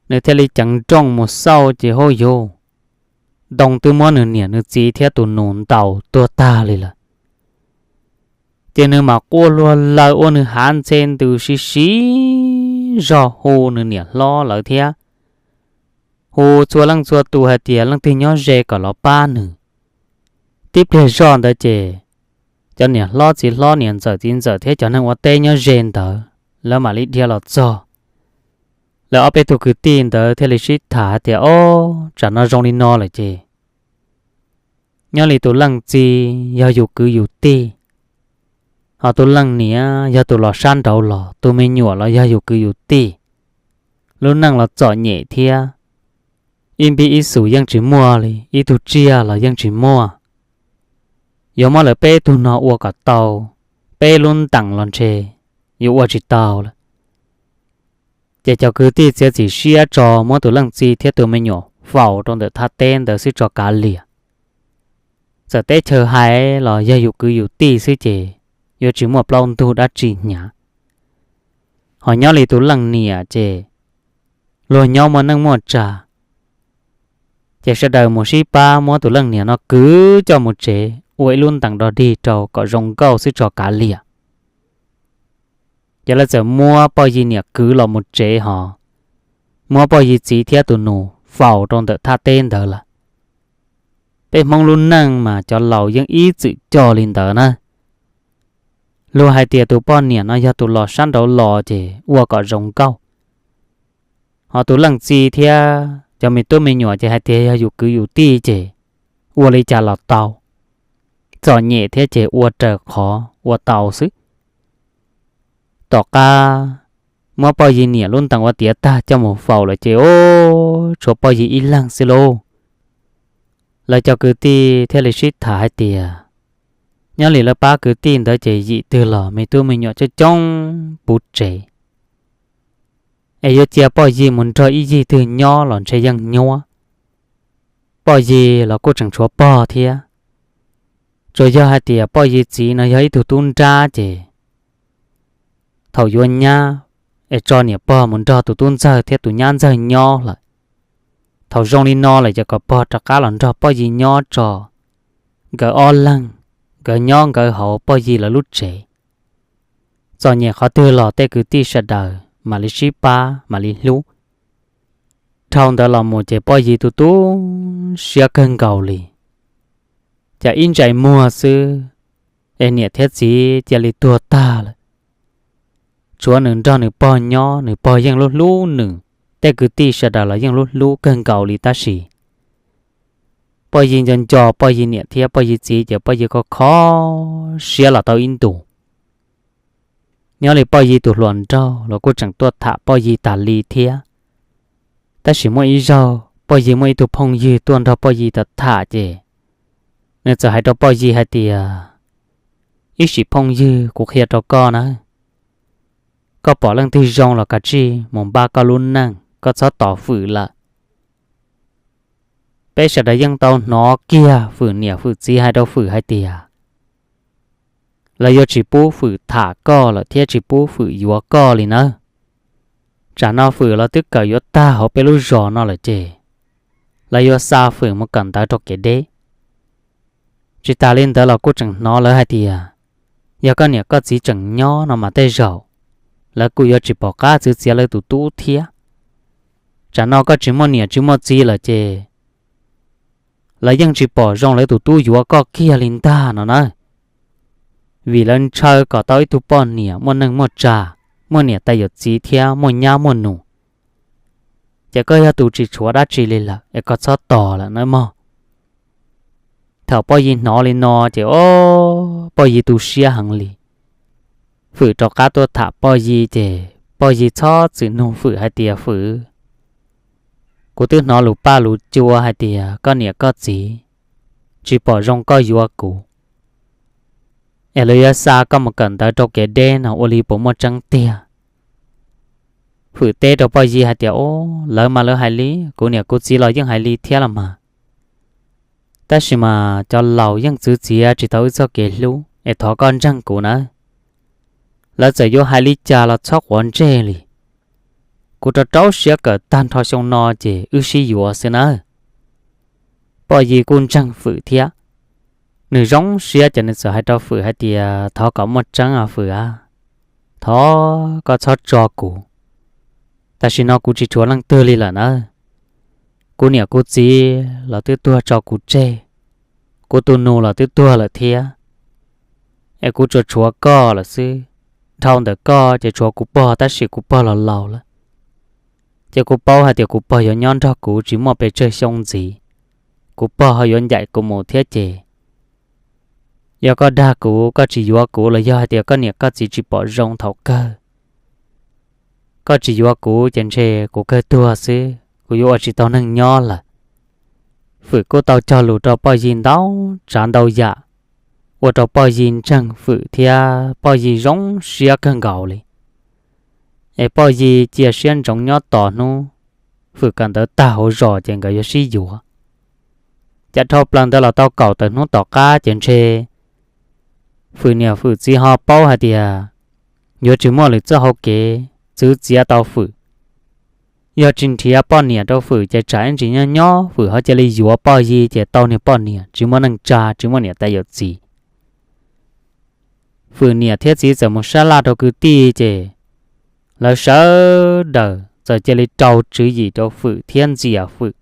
Nws thiaj li ceev nrooj mus xauj ces hauj yug, ntoo twb muab nws niam nws txiv thiab tus nus ntaus tuag tag li lawm. Ces nws mam quaj luag laws ua nws hav ntxhe ntws siv siv zog hu nws niam hlob lawv thiab hu txhua leej txhua tus hais tias leej twg nyob ze kom los pab nws. Tib pliag zoj ntawd ces cov niam hlob txiv hlob niam ntxawm txiv ntxawm thiab cov neeg ua teb nyob ze ntawd lawv mam li dhia los txog. Lawv ob peb tug kwv tij ntawd thiaj li sib tham hais tias, Ob, tsam no zoo li no lawm ces Nyob li tus leej txiv yog yus kwv yus tij, ho tus leej niam yog tus los sab nraud los, tus me nyuam los yog yus kwv yus tij. Lub neej los txom nyem thiab, ib npib ib xus yeej tsis muaj li, ib tug tsiaj los yeej tsis muaj. Yuav muab lawv peb tug no ua kom tau peb lub ntees los ntshe yuav ua tsis tau lawm. Ces cov kwv tij txiav txim siab tso muab tus leej txiv thiab tus me nyuam faus rau ntawm thaj teb ntawd xwb tso kav liam. Txawm teb chaws hais los yog yus kwv yus tij xwb ces yuav tsis muaj plaub ntug dab tsi hnyav. Ho nyob li tus leej niam ces luag nyob muaj neej muaj tsa, ces sawv daws mus sib pab muab tus leej niam no kwv coj mus tsev ua ib lub ntees dog dig rau kom zoo nkauj xwb tso kav liam. Ces lawv txawm muab Poj Yig niam kwv los mus tsev ho muab Poj Yig txiv thiab tus nus faus rau ntawm thaj teb ntawd lawm. Peb Hmoob lub neej mas cov laus yeej ib txwm coj li ntawd na. Luag hais tias tus poj niam no yog tus los sab nraud los ces ua kom zoo nkauj. Ho tus leej txiv thiab cov me tub me nyuam ces hais tias yog yus kwv yus tij ces ua li cas los tau. Txom nyem thiab ces ua raws qhov ua tau xwb. Tom qab muab Poj Yig niam lub ntees ua tiav tag coj mus faus lawm ces o, tshuav Poj Yig ib leeg xwb lauj. Lawv cov kwv tij thiaj li sib tham hais tias nyob li lawv pab kwv tij ntawd ces yim twg los me tub me nyuam coob coob puv tsev, es yuav cia Poj Yig mus nrog ib yig twg nyob los ntshe yeej nyuab. Poj Yig los kuj tseem tshuav pog thiab. Tsuas yog hais tias Poj Yig txiv no yog ib tug tub nrab ces thaum yuav nyab es tso niam pog mus nrog tus tub ntxawg thiab tus nyab ntxawg nyob lawm. Thaum zoo li no lawm ces kom pog rov qab los nrog Poj Yig nyob tso, nkawd ob leeg, nkawd nyob nkawd hauv Poj Yig lawv lub tsev. Txom nyem qhov twg los tej kwv tij sawv daws mam li sib pab mam li hlub. Dhau ntawd los mus ces Poj Yig tu tu siab kawg nkaus li, cas ib ntsais muag xwb es niam thiab txiv cia li tuag tag lawm. Tshuav nws nrog nws pog nyob, nws pog yeej hlub hlub nws, tej kwv tij sawv daws los yeej hlub hlub kawg nkaus li tab sis Poj Yig nco nco Poj Yig niam thiab Poj Yig txiv ces Poj Yig kho kho siab los tau ib ntus. Nyob li Poj Yig tus hluas nraug los kuj tseem tuaj tham Poj Yig tas li thiab. Tab sis muaj ib zaug Poj Yig muaj ib tug phooj ywg tuaj nrog Poj Yig tham tham ces nws txawm hais rau Poj Yig hais tias, ib sim phooj ywg, kuv qhia rau koj na, koj pom leej twg zoo los kav tsij mus npaj koj lub neej, koj txhob tos Fwm lawm. Peb sawv daws yeej tau hnov kiag Fwm niam Fwm txiv hais rau Fwm hais tias lawv yuav tsis pub Fwm tham koj lawm thiab tsis pub Fwm yuav koj li nawb. Tsam no Fwm los twb kawm yuav tag hauv peb lub zos no lawm ces lawv yuav xa Fwm mus kawm ntawv rau kev deb. Tsis tas li ntawd los kuj tseem hnov lawv hais tias yog koj niam koj txiv tseem nyob no mas tej zaum lawv kuj yuav tsis pom qab txwv txiav lawv tus tub thiab. Tsam no koj tsis muaj niam tsis muaj txiv lawm ces lawv yeej tsis pom zoo lawv tus tub yuav koj kiag li ntag no na. Vim lawv ntshaw kom tau ib tug poj niam muaj neej muaj tsa, muaj niam tais yawm txiv thiab muaj nyab muaj nus. Ces koj yog tus tsis tshuav dab tsi li lawm es koj txhob tos lawm nawb mog. Thaum Poj Yig hnov li no ces o, Poj Yig tu siab heev li. Fwm rov qab tuaj tham Poj Yig ces Poj Yig txhob txwm nug Fwm hais tias, Fwm, kuv twb hnov lus paj lus cua hais tias koj niam koj txiv tsis pom zoo koj yuav kuv, es lawv yuav xa koj mus kawm ntawv rau kev deb no ua li puas muaj tseeb tiag? Fwm teb rau Poj Yig hais tias, O, lawv mas lawv hais li, kuv niam kuv txiv los yeej hais li thiab los mas. Tab sis mas cov laus yeej txwv txiav tsis tau wb txoj kev hlub es thov koj ntseeg kuv nawb. Lawv txawm yuav hais li cas los txhob quav ntsej li. Kuv rau rau siab kawm tag nrho xyoo no ces wb sib yuav xwb nawb. Poj Yig kuj ntseeg Fwm thiab. Nws zoo siab ces nws txawm hais rau Fwm hais tias, Thov kom muaj tseeb os Fwm a, thov koj txhob tso kuv. Tam sim no kuv tsis tshuav leej twg li lawm nawb. Kuv niam kuv txiv los twb tuag tso kuv tseg, kuv tus nus los twb tuag lawm thiab, es kuv tsuas tshuav koj lawm xwb. Dhau ntawm koj ces tshuav kuv pog tab sis kuv pog los laus lawm. Ces kuv paub hais tias kuv pog yuav nyob nrog kuv tsis muaj pes tsawg xyoo ntxiv, kuv pog ho yuav ncaim kuv mus thiab ces Yog koj dag kuv, koj tsis yuav kuv los yog hais tias koj niam koj txiv tsis pom zoo thaum kawg, koj tsis yuav kuv ces ntshe kuv kawg tuag xwb, kuv yuav ua tsis tau neeg nyob lawm. Fwm kuj tau cog lus rau Poj Yig ntau tsav ntau yam, ua rau Poj Yig ntseeg Fwm thiab Poj Yig zoo siab kawg nkaus li. Es Poj Yig cia siab ntsoov nyob tos hnub Fwm kawm ntawv tag hauv zos ces nkawd yuav sib yuav. Cas dhau plaws ntawd los tau kaum tawm hnub tom qab ces ntshe Fwm niam Fwm txiv ho paub hais tias yuav tsis muaj lwm txoj hau kev txwv txiav tau Fwm. Yog tsis nrhiav poj niam rau Fwm ces tsam ib ntsis nyob nyob Fwm ho cia li yuav Poj Yig ces tau niag poj niam tsis muaj neej tsa tsis muaj niam tais yawm txiv. Fwm niam thiab txiv txawm mus sab laj rau kwv tij ces lawv sawv daws txawm cia li rau tswv yim rau Fwm thiab ntxias Fwm.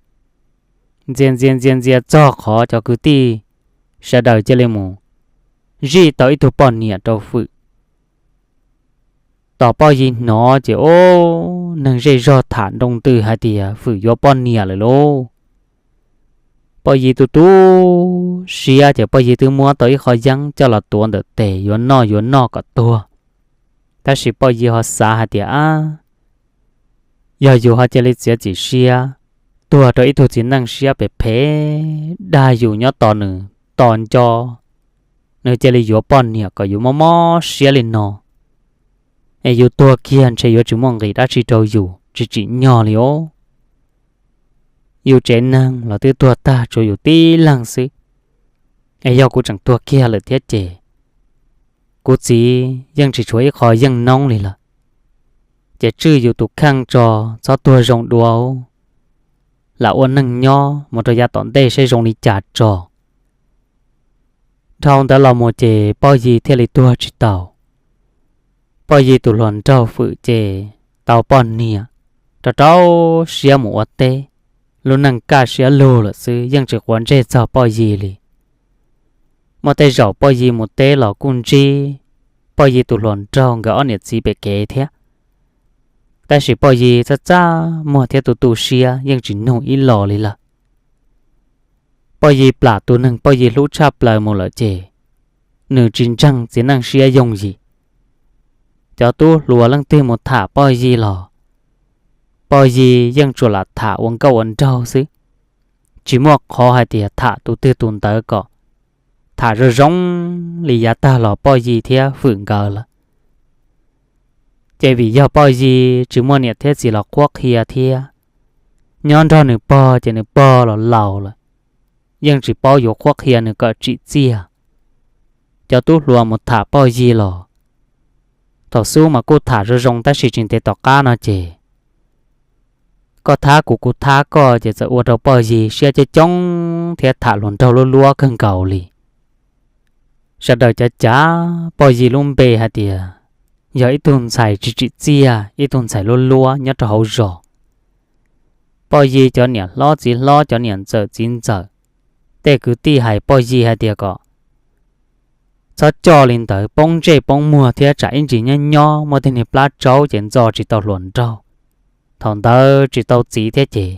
Ntxias ntxias ntxias ntxias txog qhov cov kwv tij sawv daws cia li mus zij tau ib tug poj niam rau Fwm. Tos Poj Yig hnov ces ub, neeg zej zog tham nroo ntws hais tias Fwm yuav poj niam lawm lauj. Poj Yig tu tu siab ces Poj Yig twb muab tau ib qho yeeb coj los tuav ntawm tes yuav noj yuav noj kom tuag. Tab sis Poj Yig ho xav hais tias ab, yog yus ho cia li txiav txim siab tuag rau ib tug txiv neej siab phem phem dag yus nyob tos nws, tos nco nws cia li yuav poj niam kom yus mob mob siab li no, es yus tuag kiag ntshe yuav tsis muaj nqis dab tsi rau yus tsis tsim nyog li os. Yus tsev neeg los twb tuag tag tshuav yus tib leeg xwb, es yog kuv tseem tuag kiag lawm thiab ces kuv txiv yeej tsis tshuav ib qho yeej noob li lawm. Ces tswj yus tus kheej tso, txhob tuag zoo dua, lam ua neej nyob mus rau yav tom ntej saib zoo li cas tso. Dhau ntawd los mus ces Poj Yig thiaj li tuag tsis tau. Poj Yig tus hluas nraug Fwm ces tau poj niam, rau rau siab mus ua teb. Lub neej kaj siab lug lawm xwb yeej tsis quav ntsej txog Poj Yig li. Muaj tej zaum Poj Yig mus teb los kuj ntsib Poj Yig tus hluas nraug nkawd ob niam txiv pem kev thiab. Tab sis Poj Yig txaj txaj muag thiab tu tu siab yeej tsis nug ib los li lawm. Poj Yig plam tus neeg Poj Yig hlub tshaj plaws mus lawm ces nws tsis ntseeg txiv neej siab yooj yim. Cov tub hluas leej twg mus tham Poj Yig los Poj Yig yeej tsuas lam tham ua nkauj ua nraug xwb, tsis muaj qhov hais tias tham tus twg tus ntawd kom tham zoo zoo li yav tag los Poj Yig thiab Fwm nkawd lawm. Ces vim yog Poj Yig tsis muaj niam thiab txiv los qhuab qhia thiab, nyob nrog nws pog ces nws pog los laus lawm, yeej tsis paub yuav qhuab qhia nws kom tsim txiaj. Cov tub hluas mus tham Poj Yig los thaum xub mas kuj tham zoo zoo tab sis tsis ntev tom qab no ces koj thab kuv kuv thab koj ces txawm ua rau Poj Yig siab coob coob thiab tham hluas nraug luab luab kawg nkaus li. Sawv daws cav cav Poj Yig lub npe hais tias yog ib tug ntxhais tsis tsim txiaj, ib tug ntxhais luab luab nyob rau hauv zos. Poj Yig cov niam hlob txiv hlob, cov niam ntxawm txiv ntxawm, tej kwv tij hais Poj Yig hais tias kom txhob coj li ntawd, poob ntsej poob muag thiab tsam ib ntsis nyob nyob muaj tej niag plab tsaub ces ntxo tsis tau hluas nraug, thaum ntawd tsis tau txiv thiab ces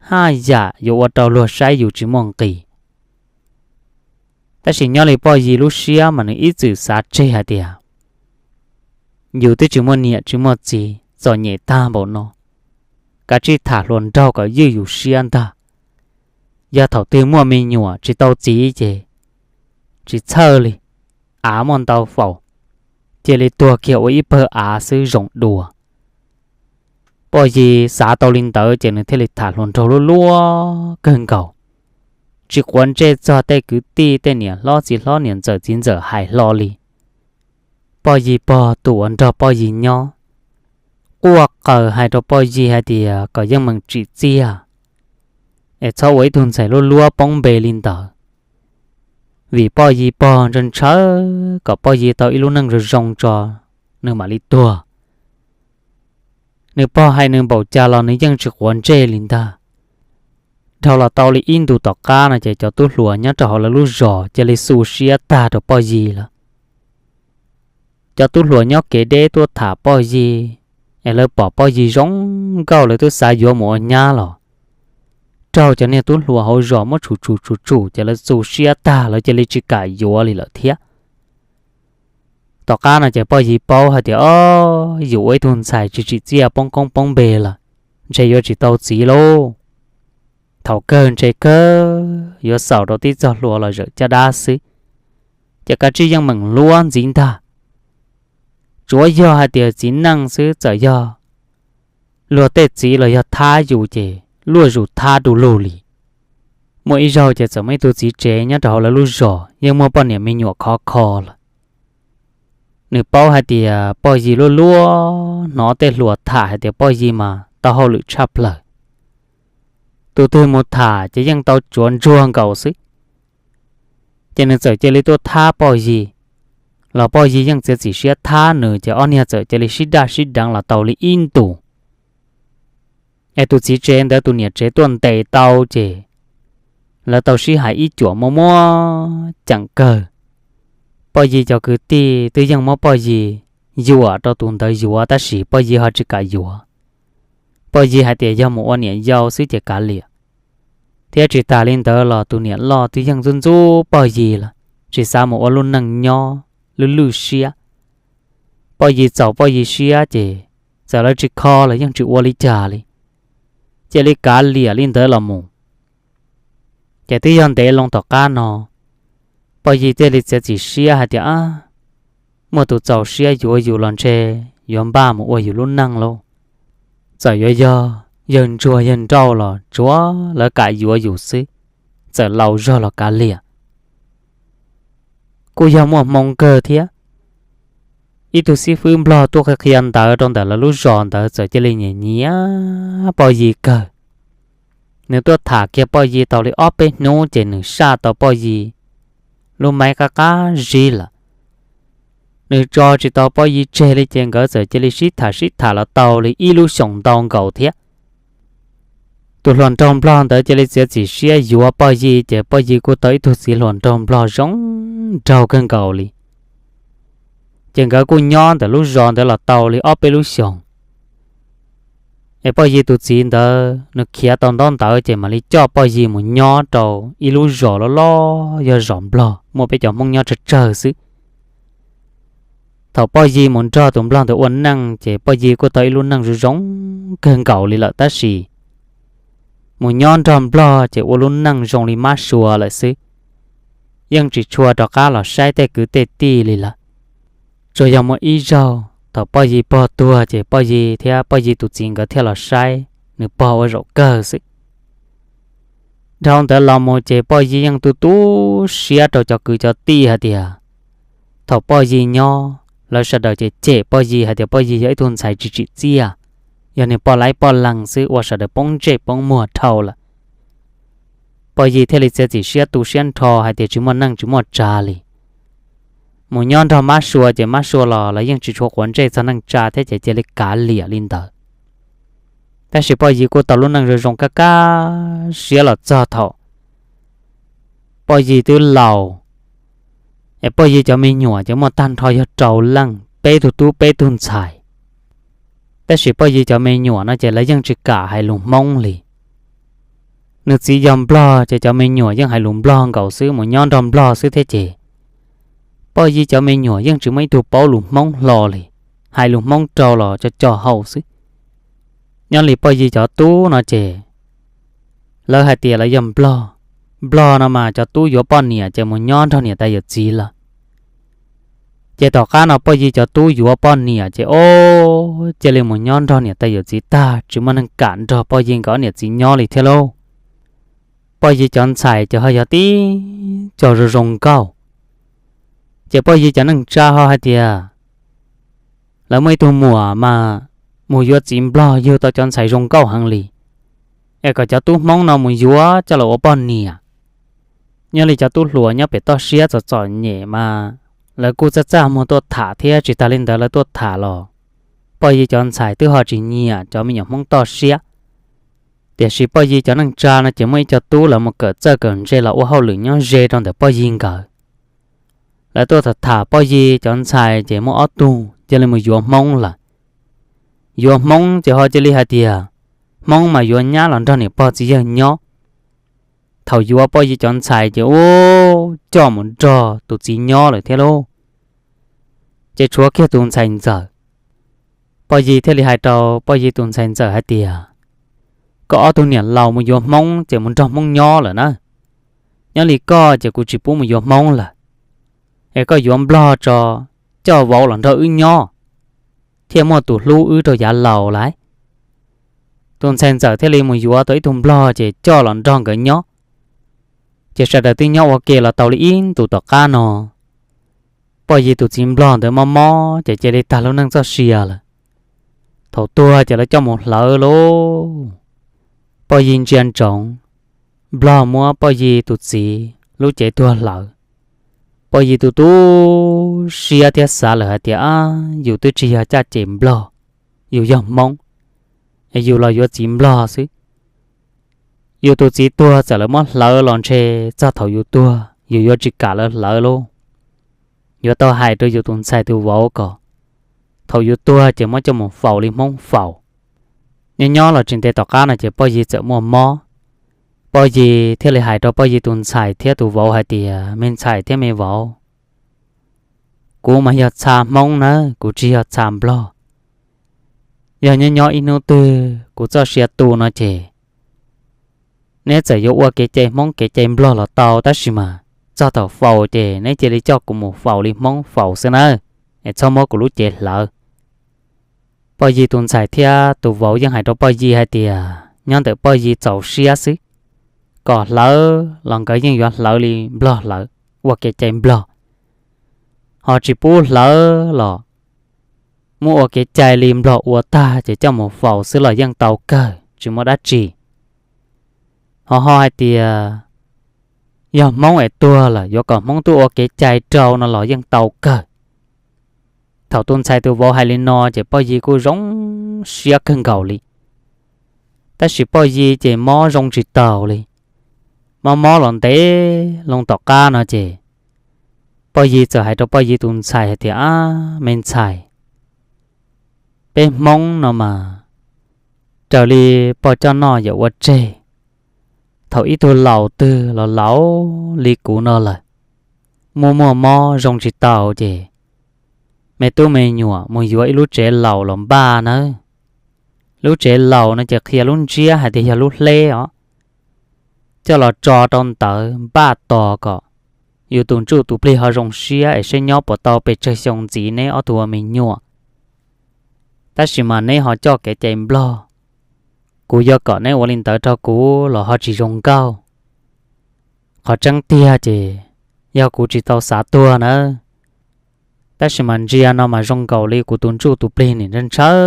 haj yam yuav ua rau luag saib yus tsis muaj nqis. Tab sis nyob li Poj Yig lub siab mas nws ib txwm xav tseg hais tias yus twb tsis muaj niam tsis muaj txiv, txom nyem tag npaum no, kav tsij tham hluas nraug kom ywj yus siab ntag. Yog thaum twg muaj me nyuam tsis tau txiv ces tsis txhawj li, av muaj ntau faus, cia li tuag kiag ua ib pawg av xwb zoo dua. Poj Yig xav tau li ntawd ces nws thiaj li tham hluas nraug luab luab kawg nkaus, tsis quav ntsej txog tej kwv tij tej niam hlob txiv hlob niam ntxawm txiv ntxawm hais hlo li. Poj Yig pog tus uas nrog Poj Yig nyob quaj qaws hais rau Poj Yig hais tias kom yeej meem tsim txiaj, es txhob ua ib tug ntxhais luab luab poob npe li ntawd, vim Poj Yig pog ntshaw ntshaw kom Poj Yig tau ib lub neej zoo zoo tso nws mam li tuag. Nws pog hais nws npaum cas los nws yeej tsis quav ntsej li ntag. Dhau los tau li ib ntus tom qab no ces cov tub hluas nyob rau hauv lawv lub zos cia li xu siab tag rau Poj Yig lawm. Cov tub hluas nyob kev deb tuaj tham Poj Yig, es lawv pom Poj Yig zoo nkauj lawv twb xav yuav mus ua nyab los raug cov niag tub hluas hauv zos muab tshum tshum tshum tshum ces lawv tu siab tag, lawv cia li tsis kam yuav li lawm thiab. Tom qab no ces Poj Yig paub hais tias, o, yus ua ib tug ntxhais tsis tsim txiaj poob koob poob npe lawm, ntshe yuav tsis tau txiv lauj. Thaum kawg ntshe kawg yuav xaus rau tib txoj hlua los zawm caj dab xwb. Ces kav tsij yeej meem luab ntxiv ntag. Tsuav yog hais tias txiv neej xwb, txawm yog luag tej txiv los yog thab yus ces luaj zus thab du lug li. Muaj ib zaug ces txawm muaj ib tug txiv tsev nyob rau hauv lawv lub zos yeej muaj poj niam me nyuam khov kho lawm. Nws paub hais tias Poj Yig luaj luaj hnov tej hluas tham hais tias Poj Yig mas tau hauj lwm tshaj plaws. Tus twg mus tham ces yeej tau tsuav ntsuag nkaus xwb. Ces nws txawm cia li tuaj thab Poj Yig, los Poj Yig yeej txiav txim siab thab nws, ces ob niag txawm cia li sib daj sib deev los tau li ib ntus. Es tus txiv tsev ntawd tus niam tsev tuaj ntes tau ces lawv tau sib hais ib cuam muaj muab ceem kawg. Poj Yig cov kwv tij twb yeej muab Poj Yig yuam rau tus ntawd yuav tab sis Poj Yig ho tsis kam yuav. Poj Yig hais tias yog mus ua niam yau xwb ces kav liam. Thiab tsis tas li ntawd los tus niam loj twb yeej ntxub ntxub Poj Yig lawm, tsis xav mus ua lub neej nyob, lwj lwj siab. Poj Yig txaus Poj Yig siab ces txawm lawv tsis kho los yeej tsis ua li cas li, cia li kav liam li ntawd los mus. Ces twb yog ntev loo tom qab no, Poj Yig thiaj li txiav txim siab hais tias, a, muaj tus txaus siab yuav yus los ntshe yuav npaj mus ua yus lub neej lauj. Txawm yuav yog yawg ntsuag yawg nrauj los tsuav lawv kam yuav yus xwb, txawm laus zog los kav liam. Kuj yog muaj hmoo kawg thiab. Ib tug xib fwb nplog tuaj qhia ntawv rau ntawm lawv lub zos ntawd txawm cia li nyiam nyiam Poj Yig kawg. Nws tuaj tham kiag Poj Yig tau li ob peb hnub ces nws saj tau Poj Yig lub maib qab qab zib lawm. Nws tso tsis tau Poj Yig tseg li ces nkawd txawm cia li sib tham sib tham los tau li ib lub xyoos ntau nkaus thiab. Tus hluas nraug nplog ntawd cia li txiav txim siab yuav Poj Yig ces Poj Yig kuj tau ib tug txiv hluas nraug nplog zoo nraug kawg nkaus li. Ces nkawd kuj nyob ntawm lub zos ntawd los tau li ob peb lub xyoos. Es Poj Yig tus txiv ntawd nws khiav tau ntaub ntawv ces mam li coj Poj Yig mus nyob rau ib lub zos loj loj yog zos nplog muaj peb cov Hmoob nyob tsawg tsawg xwb. Thaum Poj Yig mus nrog tus nplog ntawd ua neej ces Poj Yig kuj tau ib lub neej zoo zoo kawg nkaus li lawm tab sis mus nyob nrog nplog ces ua lub neej zoo li mab sua lawm xwb, yeej tsis tshua rov qab los saib tej kwv tej tij li lawm. Tsuas yog muaj ib zaug thaum Poj Yig pog tuag ces Poj Yig thiab Poj Yig tus txiv nkawd thiaj los saib nws pog ua zaum kawg xwb. Dhau ntawd los mus ces Poj Yig yeej tu tu siab rau cov kwv cov tij hais tias thaum Poj Yig nyob lawv sawv daws ces cem Poj Yig hais tias Poj Yig yog ib tug ntxhais tsis tsim txiaj, yog niag poj laib poj leeg xwb ua sawv daws poob ntsej poob muag dhau lawm. Poj Yig thiaj li txiav txim siab tu siab nrho hais tias tsis muaj neej tsis muaj tsa li. Mus nyob nrog mab sua ces mab sua los lawv yeej tsis tshua quav ntsej txog neej tsa thiab ces cia li kav liam li ntawd. Tab sis Poj Yig kuj tau lub neej zoo zoo kaj kaj siab los txog thaum Poj Yig twb laus, es Poj Yig cov me nyuam ces muaj tag nrho yog rau leej, peb tug tub peb tug ntxhais. Tab sis Poj Yig cov me nyuam no ces lawv yeej tsis kam hais lus Hmoob li. Nws txiv yog nplog ces cov me nyuam yeej hais lus nplog nkaus xwb, mus nyob nrog nplog xwb thiab ces Poj Yig cov me nyuam yeej tsis muaj ib tug paub lus Hmoob hlo li, hais lus Hmoob rau los co co hau xwb. Nyob li Poj Yig cov tub no ces lawv hais tias lawv yog nplog, nplog no mas cov tub yuav poj niam ces mus nyob nrog niam tais yawm txiv lawm. Ces tom qab no Poj Yig cov tub yuav poj niam ces o, cia li mus nyob nrog niam tais yawm txiv tag tsis muaj neeg kam nrog Poj Yig nkawd niam txiv nyob li thiab lauj. Poj Yig cov ntxhais ces ho yog tib co zoo zoo nkauj. Ces Poj Yig cov neej tsa ho hais tias lawv muaj ib tug muam mas mus yuav txiv nplog yug tau cov ntxhais zoo nkauj heev li, es kom cov tub Hmoob no mus yuav coj los ua poj niam. Nyob li cov tub hluas nyob pem toj siab txom txom nyem mas lawv kuj txaj txaj muag tuaj tham thiab tsis tas li ntawd lawv tuaj tham los Poj Yig cov ntxhais twb ho tsis nyiam cov me nyuam Hmoob toj siab. Tiam sis Poj Yig cov neej tsa no ces muaj ib co tub lawv mus kawm txawj kawm ntse los ua hauj lwm nyob ze rau ntawm Poj Yig nkawd. Lawv tuaj tham tham Poj Yig cov ntxhais ces muaj ob tug cia li mus yuav Hmoob lawm. Yuav Hmoob ces ho cia li hais tias Hmoob mas yuav nyab los nrog niam pog txiv yawg nyob, thaum yuav Poj Yig cov ntxhais ces ub, coj mus nrog tus txiv nyob lawm thiab lauj. Ces tshuav kiag tus ntxhais ntxawm. Poj Yig thiaj li hais rau Poj Yig tus ntxhais ntxawm hais tias, koj ob tug niam laus mus yuav Hmoob ces mus nrog Hmoob nyob lawm na. Nyob li koj ces kuv tsis pub mus yuav Hmoob lawm, es koj yuav Nplog tso, coj vauv los nrog wb nyob, thiaj muaj tus hlub wb rau yav laus lawm. Tus ntxhais ntxawm thiaj li mus yuav tau ib tug Nplog ces coj los nrog nkawd nyob. Ces sawv daws twb nyob ua ke los tau li ib ntus tom qab no, Poj Yig tus txiv Nplog ntawd mob mob ces cia li tag lub neej txoj sia lawm. Thaum tuag ces lawv coj mus hlawv lauj. Poj Yig ntsia ntsoov, Nplog muab Poj Yig tus txiv lub cev tuag hlawv. Poj Yig tu tu siab thiab xav lawm hais tias, ab, yus twb tsis yog caj ces Nplog, yus yog Hmoob, es yus los yuav txiv Nplog xwb. Yus tus txiv tuag txawm lawv muab hlawv los ntshe txog thaum yus tuag yus yuav tsis kam lawv hlawv lauj. Yuav tau hais rau yus tus ntxhais tus vauv kom thaum yus tuag ces muab coj mus faus li Hmoob faus. Nyob nyob los tsis ntev tom qab no ces Poj Yig txawm muaj mob. Poj Yig thiaj li hais rau Poj Yig tus ntxhais thiab tus vauv hais tias, me ntxhais thiab me vauv, kuv mas yog txha Hmoob nawb, kuv tsis yog txha Nplog. Yog nyob nyob ib hnub twg kuv txoj sia tu no ces neb txawm yuav ua kev cai Hmoob kev cai Nplog los tau, tab sis mas txog thaum faus ces neb cia li coj kuv mus faus li Hmoob faus xwb nawb, es txhob muab kuv lub cev hlawv. Poj Yig tus ntxhais thiab tus vauv yeej hais rau Poj Yig hais tias nyob ntawm Poj Yig txaus siab xwb, kom hlawv los nkawd yeej yuav hlawv li Nplog hlawv, ua kev cai Nplog. Ho tsis pub hlawv los muab ua kev cai li Nplog ua tag ces coj mus faus xwb los yeej tau kawg, tsis muaj dab tsi. Ho ho hais tias yog Hmoob es tuag lawm yuav kom Hmoob tuaj ua kev cai rau no los yeej tau kawg. Thaum tus ntxhais tus vauv hais li no ces Poj Yig kuj zoo siab kawg nkaus li. Tab sis Poj Yig ces mob zoo tsis taus li. Mob mob los ntev loo tom qab no ces Poj Yig txawm hais rau Poj Yig tus ntxhais hais tias, ab, me ntxhais, peb Hmoob no mas raws li pog coj noj yawm ua tseg. Thaum ib tug laus twg los laus li kuv no lawm, muaj muaj mob zoo tsis taus ces me tub me nyuam mus yuav ib lub tsev laus los npaj nawb. Lub tsev laus no ces qhia lub ntsiab hais tias yog lub hleb os, coj los tso rau ntawd npaj tos kom yus tus ntsuj tus plig ho zoo siab es seb nyob puas tau pes tsawg xyoo ntxiv neb ob tug ua me nyuam. Tab sis mas neb ho coj kev cai Nplog, kuv yuav kom neb ua li ntawd rau kuv los ho tsis zoo nkauj. Qhov tseeb tiag ces yog kuv tsis tau xav tuag nawb, tab sis mas ntsia no mas zoo nkaus li kuv tus ntsuj tus plig nim ntshaw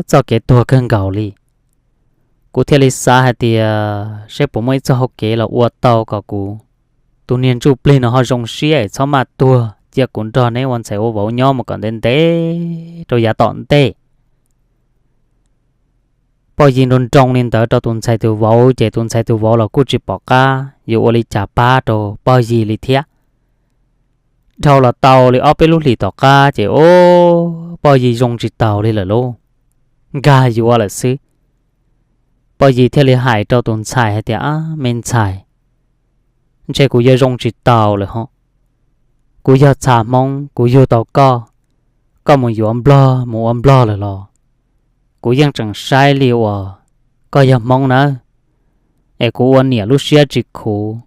txoj kev tuag kawg nkaus li. Kuv thiaj li xav hais tias seb puas muaj ib txoj hau kev los ua tau kom kuv tus niag ntsuj plig no ho zoo siab es txhob maj tuag, cia kuv nrog neb ua ntxhais ua vauv nyob mus kom ntev ntev rau yav tom ntej. Poj Yig nroo nroo li ntawd rau tus ntxhais tus vauv ces tus ntxhais tus vauv los kuj tsis pom qab yuav ua li cas pab rau Poj Yig li thiab. Dhau los tau li ob peb lub hlis tom qab ces o, Poj Yig zoo tsis taus li lawm lauj, nkag yuav lawm xwb. Poj Yig thiaj li hais rau tus ntxhais hais tias, ab, me ntxhais, ntshe kuv yuav zoo tsis taus lawm ho. Kuv yog txha Hmoob, kuv yug tau koj, koj mus yuav Nplog mus ua Nplog lawm los kuv yeej tseem saib li uas koj yog Hmoob nawb, es kuv ua niam lub siab tsis khuv.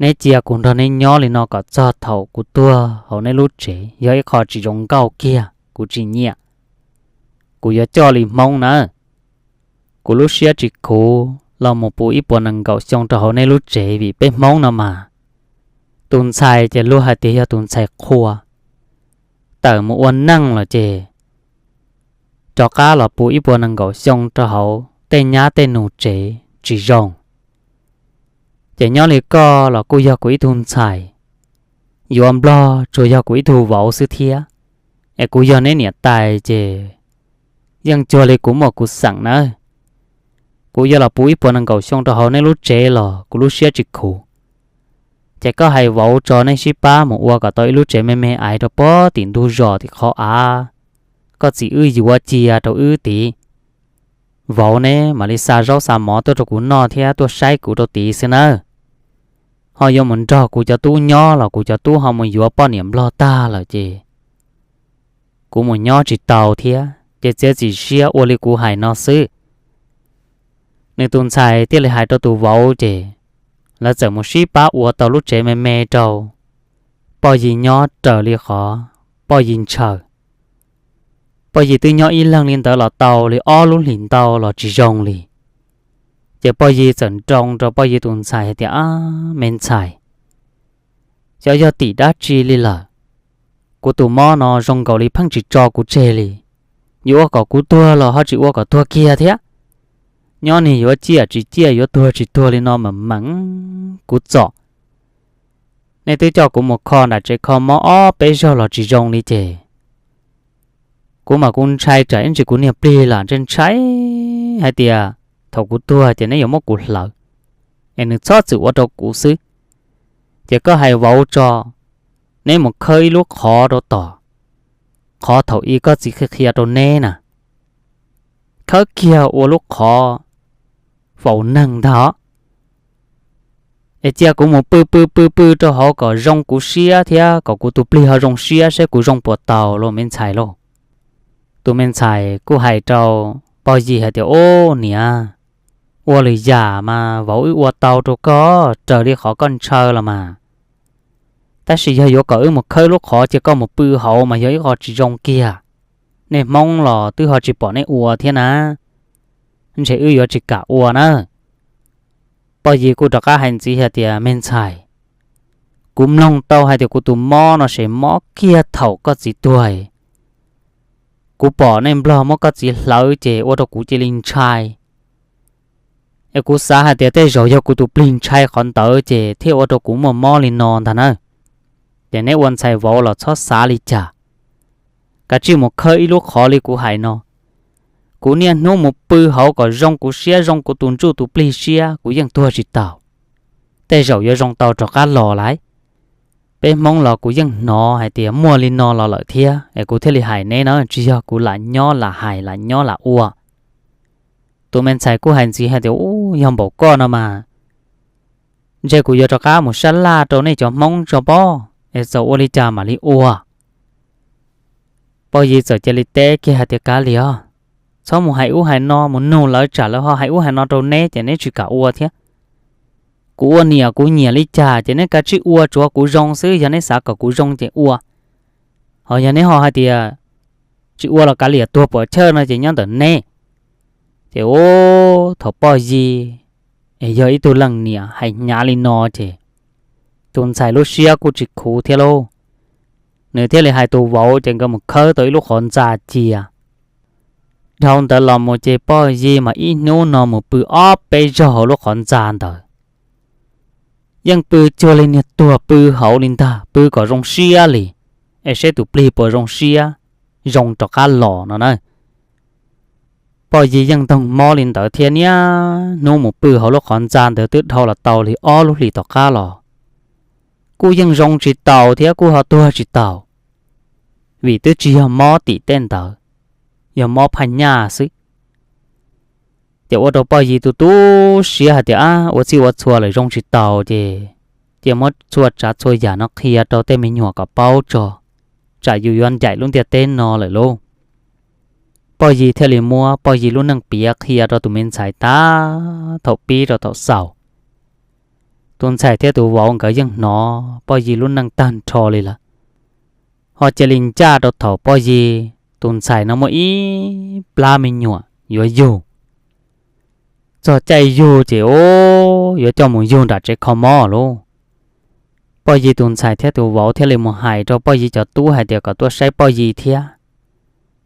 Neb cia kuv nrog neb nyob li no kom txog thaum kuv tuag hauv neb lub tsev yog ib qho tsis zoo nkauj kiag, kuv tsis nyiam. Kuv yuav coj li Hmoob nawb. Kuv lub siab tsis khuv los mus puv ib puas nees nkaum xyoo rau hauv neb lub tsev vim peb Hmoob no mas. Tus ntxhais ces luag hais tias yog tus ntxhais qhua, tawm mus ua neej los ces rov qab los puv ib puas nees nkaum xyoo rau hauv tej nyab tej nus tsev tsis zoo. Ces nyob li koj los kuj yog kuv ib tug ntxhais, yuav Nplog tsuas yog kuv ib tug vauv xwb thiab. Es kuv yog neb niam tais ces yeej cuag li kuv muaj kuv xeem nawb. Kuv yuav los puv ib puas nees nkaum xyoo rau hauv neb lub tsev los kuv lub siab tsis khuv. Ces koj hais vauv tso, nej sib pab mus ua kom tau ib lub tsev me me aiv rau puag tim ntug zos tim qhov av, koj txiv wb yuav cia rau wb tid. Vauv neb mam li xa zaub xa mov tuaj rau kuv noj thiab tuaj saib kuv rau tid xwb nawb. ho yuav mus nrog kuv cov tub nyob los kuv cov tub ho mus yuav poj niam nplog tag lawm ces kuv mus nyob tsis tau thiab ces txiav txim siab ua li kuv hais no xwb. Nws tus ntxhais thiaj li hais rau tus vauv ces lawv txawm mus sib pab ua tau lub tsev me me rau pog Yig nyob raws li qhov pog Yig ntshaw. Pog Yig twb nyob ib leeg li ntawd los tau li ob lub hlis ntau los tsis zoo li. Ces pog Yig txawm nroo rau pog Yig tus ntxhais hais tias, Ab, me ntxhais, xyov yog tim dab tsi li lawm, kuv tus mob no zoo nkaus li pheej tsis tso kuv tseg li. Yuav ua kom kuv tuag los ho tsis ua kom tuag kiag thiab. Nyob niag yuav ciaj tsis ciaj yuav tuag tsis tuag li no mas meem kuv txom. Nej twb coj kuv mus kho nram tsev kho mob ob peb zaug los tsis zoo li ces kuv mas kuv ntshai tsam ib ntsis kuv niag plig lam ntshai ntshai hais tias thaum kuv tuag ces neb yuav muab kuv hlawv, es nws txhob txwm ua rau kuv xwb. Ces koj hais vauv tso, neb mus khawb ib lub qhov rau tom qhov thaum ub koj txiv qhia qhia rau neb na. Khawb kiag ua lub qhov faus neeg ntag os. Es cia kuv mus pw pw pw pw rau hauv kom zoo kuv siab thiab kom kuv tus plig ho zoo siab saib kuv zoo puas tau lauj me ntxhais lauj. Tus me ntxhais kuj hais rau pog Yig hais tias, Ub niam, ua lwm yam mas vauv wb ua tau rau koj raws li qhov koj ntshaw los mas. Tab sis yog yuav kom wb mus khawb lub qhov cia koj mus pw hauv mas yog ib qho tsis zoo kiag. Nej Hmoob los twb ho tsis pom nej ua thiab na, ntshe wb yuav tsis kam ua na. Pog Yig kuj rov qab hais ntxiv hais tias, Me ntxhais, kuv mloog tau hais tias kuv tus mob no ces mob kiag thaum koj txiv tuag. Kuv pom nej nplog muab koj txiv hlawv ces ua rau kuv cia li ntshai. Es kuv xav hais tias tej zaum yog kuv tus plig ntshai qhov ntawd ces thiaj ua rau kuv muaj mob li no ntag na. Ces neb ua ntxhais vauv los txhob xav li cas, kav tsij mus khawb ib lub qhov li kuv hais no. Kuv niaj hnub mus pw hauv kom zoo kuv siab zoo kuv tus ntsuj tus plig siab kuv yeej tuag tsis tau. Tej zaum yuav zoo tau rov qab los lawm. Peb Hmoob los kuv yeej hnov hais tias muaj li no los lawm thiab es kuv thiaj li hais neb na, tsis yog kuv lam nyob lam hais lam nyob lam ua. Tus me ntxhais kuj hais ntxiv hais tias, Ub, yog npaum koj no mas ntshe kuv yuav rov qab mus sab laj rau nej cov Hmoob tso pob es txawm ua li cas mam li ua. Pog Yig txawm cia li teb kiag hais tias, Kav liam, txhob mus hais ub hais no, mus nug lawv tsam lawv ho hais ub hais no rau neb ces neb tsis kam ua thiab. Kuv ua niam kuv nyiam li cas ces neb kav tsij ua tsuav kuv zoo xwb, yog neb xav kom kuv zoo ces ua. Ho yog neb ho hais tias tsis ua los kav liam tuag puam chawj no ces nyob ntawm neb. Ces ub, thaum pog Yig es yog ib tug leej niam hais hnyav li no ces tus ntxhais lub siab kuj tsis khuv thiab lauj. Nws thiaj li hais tus vauv ces nkawd mus khawb tau ib lub qhov ntxa cia. Dhau ntawd los mus ces pog Yig mas ib hnub no mus pw ob peb zaug hauv lub qhov ntxa ntawd. Yeej pw cuag li niag tuag pw hauv li ntag, pw kom zoo siab li, es seb tus plig puas zoo siab, zoo rov qab los no na. Pog Yig yeej ntoog mob li ntawd thiab niaj hnub mus pw hauv lub qhov ntxa ntawd twb dhau los tau li ob lub hlis tom qab los kuj yeej zoo tsis taus thiab kuj ho tuag tsis taus, vim twb tsis yog mob tim tej ntawd, yog mob phaj nyaj xwb. Ces ua rau pog Yig tu tu siab hais tias, Ab, ua txhij ua txhua lawm zoo tsis taus ces cia muab txhua tsav txhua yam no qhia rau tej me nyuam kom paub tso, tsam yus yuav ncaim lub ntiaj teb no lawm lauj. Pog Yig thiaj li muab pog Yig lub neej piav qhia rau tus me ntxhais tag thaum pib rau thaum xaus. Tus ntxhais thiab tus vauv nkawd yeej hnov pog Yig lub neej tag nrho li lawm, ho cia li ncaj rau thaum pog Yig tus ntxhais no muaj ib plab me nyuam yuav yug. Txog caij yug ces ub, yuav coj mus yug nram tsev kho mob lauj. Pog Yig tus ntxhais thiab tus vauv thiaj li mus hais rau pog Yig cov tub hais tias kom tuaj saib pog Yig thiab,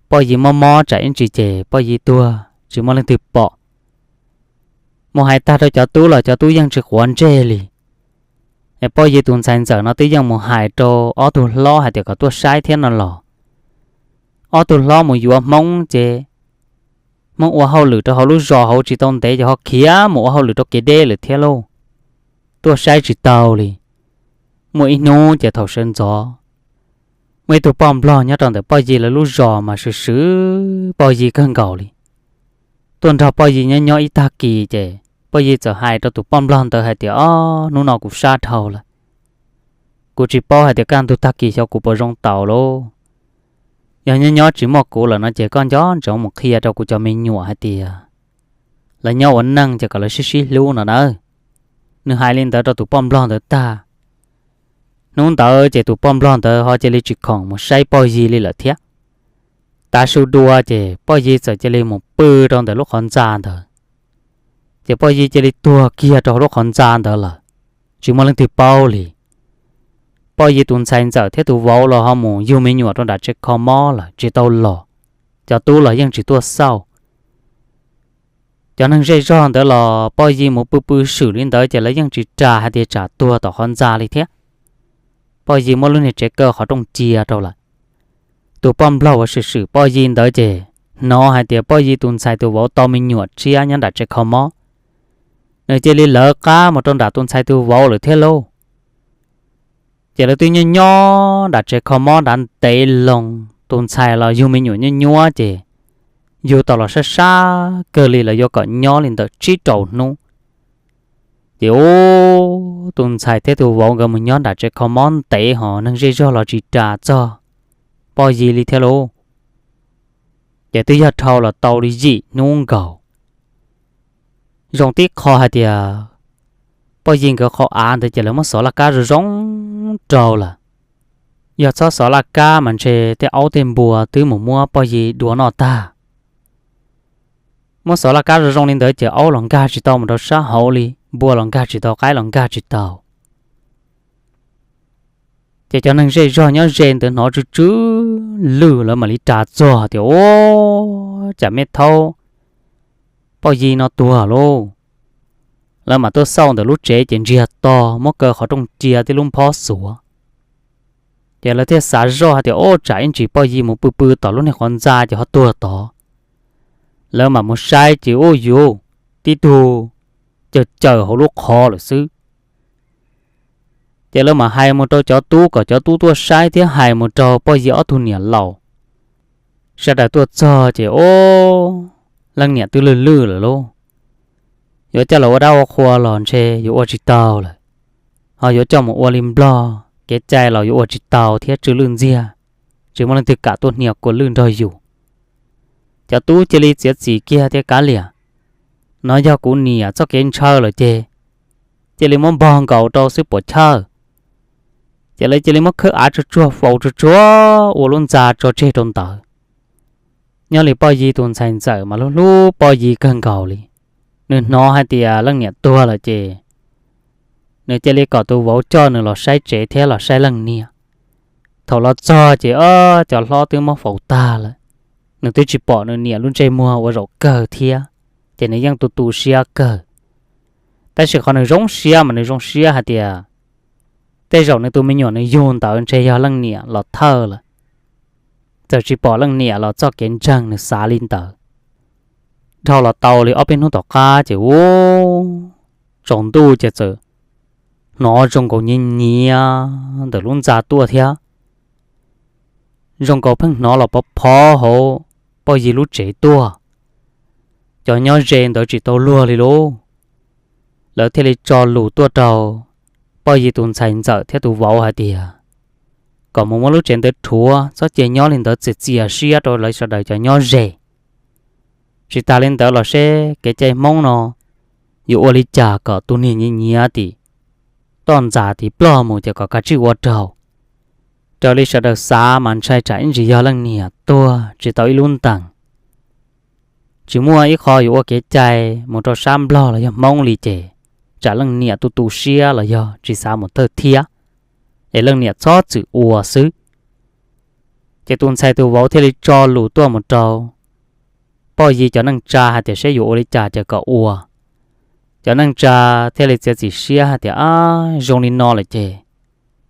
pog Yig mob mob tsam ib ntsis ces pog Yig tuag tsis muaj leej twg pom. Mus hais tag rau cov tub los cov tub yeej tsis quav ntsej li. Es pog Yig tus ntxhais ntxawm no twb yeej mus hais rau ob tug hlob hais tias kom tuaj saib thiab no los, ob tug hlob mus yuav Hmoob ces Hmoob ua hauj lwm rau hauv lub zos hauv tsis tau ntev ces ho khiav mus ua hauj lwm rau kev deb lawm thiab lauj. Tuaj saib tsis tau li. Muaj ib hnub ces thaum sawv ntxov, muaj ib tug poj nplog nyob rau ntawm poj Yig lawv lub zos mas swm swm poj Yig kawg nkaus li. Tuaj nrog poj Yig nyob nyob ib tag kis ces Poj Yig txawm hais rau tus poj nplog ntawd hais tias, Ob, hnub no kuv sab dhau lawm, kuv tsis paub hais tias kaj ntug tag kis xyov kuv puas zoo taus lauj. Yog nyob nyob tsis muaj kuv lawm no ces koj nco ntsoov mus qhia rau kuv cov me nyuam hais tias lawv nyob ua neej ces kom lawv sib sib hlub no nawb. Nws hais li ntawd rau tus poj nplog ntawd tag, hnub ntawd ces tus poj nplog ntawd ho cia li tsis khoom mus saib Poj Yig li lawm thiab. Tav su dua ces Poj Yig txawm cia li mus pw rau ntawm lub qhov ntxa ntawd. Ces Poj Yig cia li tuag kiag rau hauv lub qhov ntxa ntawd lawm, tsis muaj leej twg paub li. Poj Yig tus ntxhais ntxawm thiab tus vauv los ho mus yug me nyuam rau nram tsev kho mob lawm tsis tau los. Cov tub los yeej tsis tuaj xauj. Cov neeg zej zog ntawd los Poj Yig mus pw pw swm li ntawd ces lawv yeej tsis ras hais tias tsam tuag tom qhov ntxa li thiab. Poj Yig muab lub niag tsev kaw qhov rooj cia rau lawm. Tus poj nplog uas swm swm Poj Yig ntawd ces hnov hais tias Poj Yig tus ntxhais tus vauv tau me nyuam tshiab nyob nram tsev kho mob, nws cia li lawv qab mus rau nram tus ntxhais tus vauv lawm thiab lauj. Ces lawv twb nyob nyob nram tsev kho mob nrad ntev loo, tus ntxhais los yug me nyuam nyuaj nyuaj ces yug tau los sab sab kawg li, lawv yuav kom nyob li ntawm tsib rau hnub. Ces ub, tus ntxhais thiab tus vauv nkawd mus nyob nram tsev kho mob ntev ho neeg zej zog los tsis ras txog Poj Yig li thiab lauj. Ces twb yog dhau los tau li yim hnub nkaus. Zoo tib qho hais tias Poj Yig nkawd qhov av ntawd ces lawv muab xov laj kab zoo zoo rau lawm. Yog txhob xov laj kab mas ntshe tej aub tej npua twb mus muab Poj Yig dua noj tag. Muab xov laj kab zoo zoo li ntawd ces aub los nkag tsis tau mus rau sab hauv li, npua los nkag tsis tau, qaib los nkag tsis tau. Ces cov neeg zej zog nyob ze ntawd hnov tsw tsw lwj lawv mam li ras txog tias, Ub, cas me thaub Poj Yig no tuag lauj. Lawv mam tuaj xauj ntawm lub tsev ces ntsiag to, muab kaw qhov rooj cia, tib lub nphob xuav. Ces lawv thiaj xav zoj hais tias, Ub, tsam ib ntsis Poj Yig mus pw pw tom lub niag qhov ntxa ces ho tuag tod. Lawv mam mus saib ces ub yuv, tib tug cawm cawm hauv lub qhov lawm xwb. Ces lawv mam hais mus rau cov tub kom cov tub tuaj saib thiab hais mus rau Poj Yig ob tug niam laus. Sawv daws tuaj txog ces, Ub, leej niam twb lwj lwj lawm lauj. Yuav coj los ua dab ua qhua los ntshe yuav ua tsis tau lawm, ho yuav coj mus ua li Nplog kev cai los yuav ua tsis tau thiab tsw lwj ntxiag, tsis muaj leej twg kam tuaj hnia kua lwj nrog yus. Cov tub cia li txiav txim kiag tias, Kav liam, no yog kuv niam txoj kev ntshaw lawm ces cia li muab npog nkaus rau xwb puas chawj. Ces lawv cia li muab khawb av tsuag tsuag faus tsuag tsuag ua lub ntxa tso tseg rau ntawd. Nyob li Poj Yig tus ntxhais ntxawm mas hlub hlub Poj Yig kawg nkaus li. Nws hnov hais tias leej niam tuag lawm ces nws cia li kom tus vauv coj nws los saib tsev thiab los saib leej niam. Thaum los txog ces ob cov hlob twb muab faus tag lawm. Nws twb tsis pom nws niam lub ntsej muag ua zaum kawg thiab, ces nws yeej tu tu siab kawg. Tab sis qhov nws zoo siab mas nws zoo siab hais tias tej zaum nws tus me nyuam nws yug ntawd ntshe yog leej niam los thawj lawm. Txawm tsis pom leej niam los txoj kev ntseeg nws xav li ntawd. Dhau los tau li ob peb hnub tom qab ces ub, tsaus ntuj ces txawm hnov zoo nkaus nyiav nyiav ntawm lub ntxa tuaj thiab. Zoo nkaus pheej hnov los pov phov hauv Poj Yig lub tsev tuaj. Cov nyob ze ntawd tsis tau luag li lauj. Lawv thiaj li tso lus tuaj rau Poj Yig tus ntxhais ntxawm thiab tus vauv hais tias kom mus muab lub tsev ntawd rhuav, txhob cia nyob li ntawd txias txias siab rau lawv sawv daws cov nyob ze. Tsis tas li ntawd los seb kev cai Hmoob no yuav ua li cas kom tus niag nyiav nyiav tim toj ntxas tim ploj mus ces kom kav tsij ua raug. Raws li sawv daws xav mas ntshai tsam ib ntsis yog leej niam tuag tsis tau ib lub ntees. Tsis muaj ib qho yuav ua kev cai mus rau sab Nplog los yog Hmoob li ces tsam leej niam tu tu siab los yog tsis xav mus thawj thiab, es leej niam txhob txwm ua xwb. Ces tus ntxhais tus vauv thiaj li tso lus tuaj mus rau Poj Yig cov neej tsa hais tias seb yuav ua li cas ces kom ua. Cov neej tsa thiaj li txiav txim siab hais tias, Ab, zoo li no lawm ces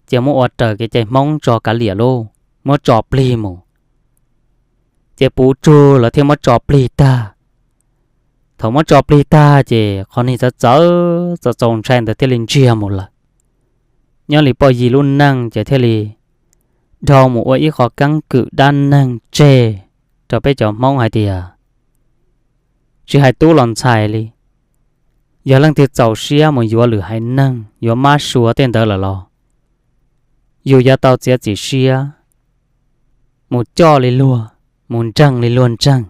cia muab ua raws kev cai Hmoob tso kav liam lauj, muab tso plig mus. Ces puv tsug lawv thiaj muab tso plig tag. Thaum muab tso plig tag ces qhov niag txawv txawv txaus txaus ntshai ntawd thiaj li ntsiag mus lawm. Nyob li Poj Yig lub neej ces thiaj li dhau mus ua ib qho keeb kwm dab neeg tseg rau peb cov Hmoob hais tias tsis hais tub los ntxhais li, Yog leej twg txaus siab mus yuav lwm haiv neeg yuav mab sua tej ntawd lawm los yus yuav tau txiav txim siab mus coj li luag, mus ntseeg li luag ntseeg.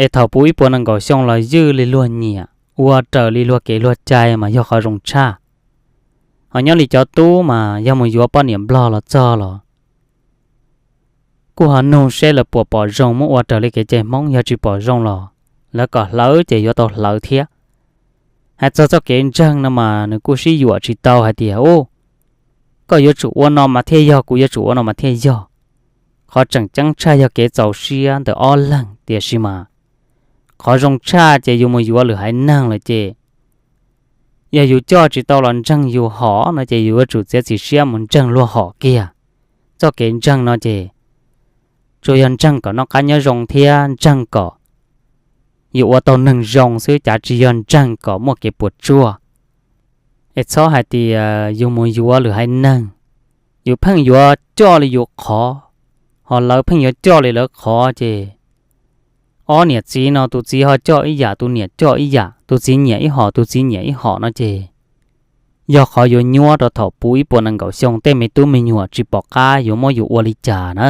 Es thaum puv ib puas nees nkaum xyoo los ywj li luag nyiam, ua raws li luag kev luag cai mas yog qhov zoo tshaj. Ho nyob li cov tub mas yog mus yuav poj niam nplog los txog los kuj ho nug seb lawv puas pom zoo muab ua raws li kev cai Hmoob, yog tsis pom zoo los lawv kom hlawv ces yuav tau hlawv thiab. Hais txog txoj kev ntseeg no mas nws kuj sib yuam tsis tau hais tias, u, koj yuav tsum ua no mas thiaj yog, kuv yuav tsum ua no mas thiaj yog. Qhov tseem ceeb tshaj yog kev txaus siab ntawm ob leeg, tiam sis mas qhov zoo tshaj ces yus mus yuav lwm haiv neeg lawm ces yog yus coj tsis tau los ntseeg yus hom no ces yus yuav tsum txiav txim siab mus ntseeg luag hom kiag. Txoj kev ntseeg no ces tsuas yog ntseeg kom noj qab nyob zoo thiab ntseeg kom yus ua tau neeg zoo xwb, cav tsis yog ntseeg kom muaj kev puas tsuaj. Es txhob hais tias yus mus yuav lwm haiv neeg, yus pheej yuav coj li yus qhov, ho lawv pheej yuav coj li lawv qhov ces ob niam txiv no tus txiv ho coj ib yam, tus niam coj ib yam, tus txiv nyiam ib hom, tus txiv nyiam ib hom no ces yog qhov yuav nyuaj rau thaum puv ib puas nees nkaum xyoo tej me tub me nyuam tsis pom qab yuav muab yus ua li cas na.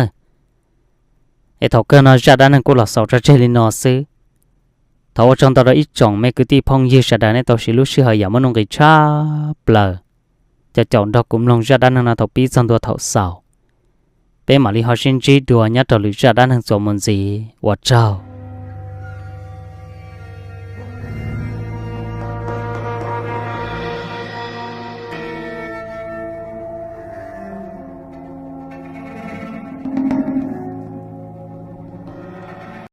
Es thaum kawg no zaj dab neeg kuj los xaus tso tseg li no xwb. Thov ua tsaug ntau rau ib tsoom me kwv tij phooj ywg sawv daws nej tau siv lub sij hawm yam muaj nuj nqis tshaj plaws caum caum nrog kuv mloog zaj dab neeg no thaum pib txog ntua thaum xaus. Peb mam li ho sib ntsib dua nyob rau lwm zaj dab neeg txuas mus ntxiv, ua tsaug.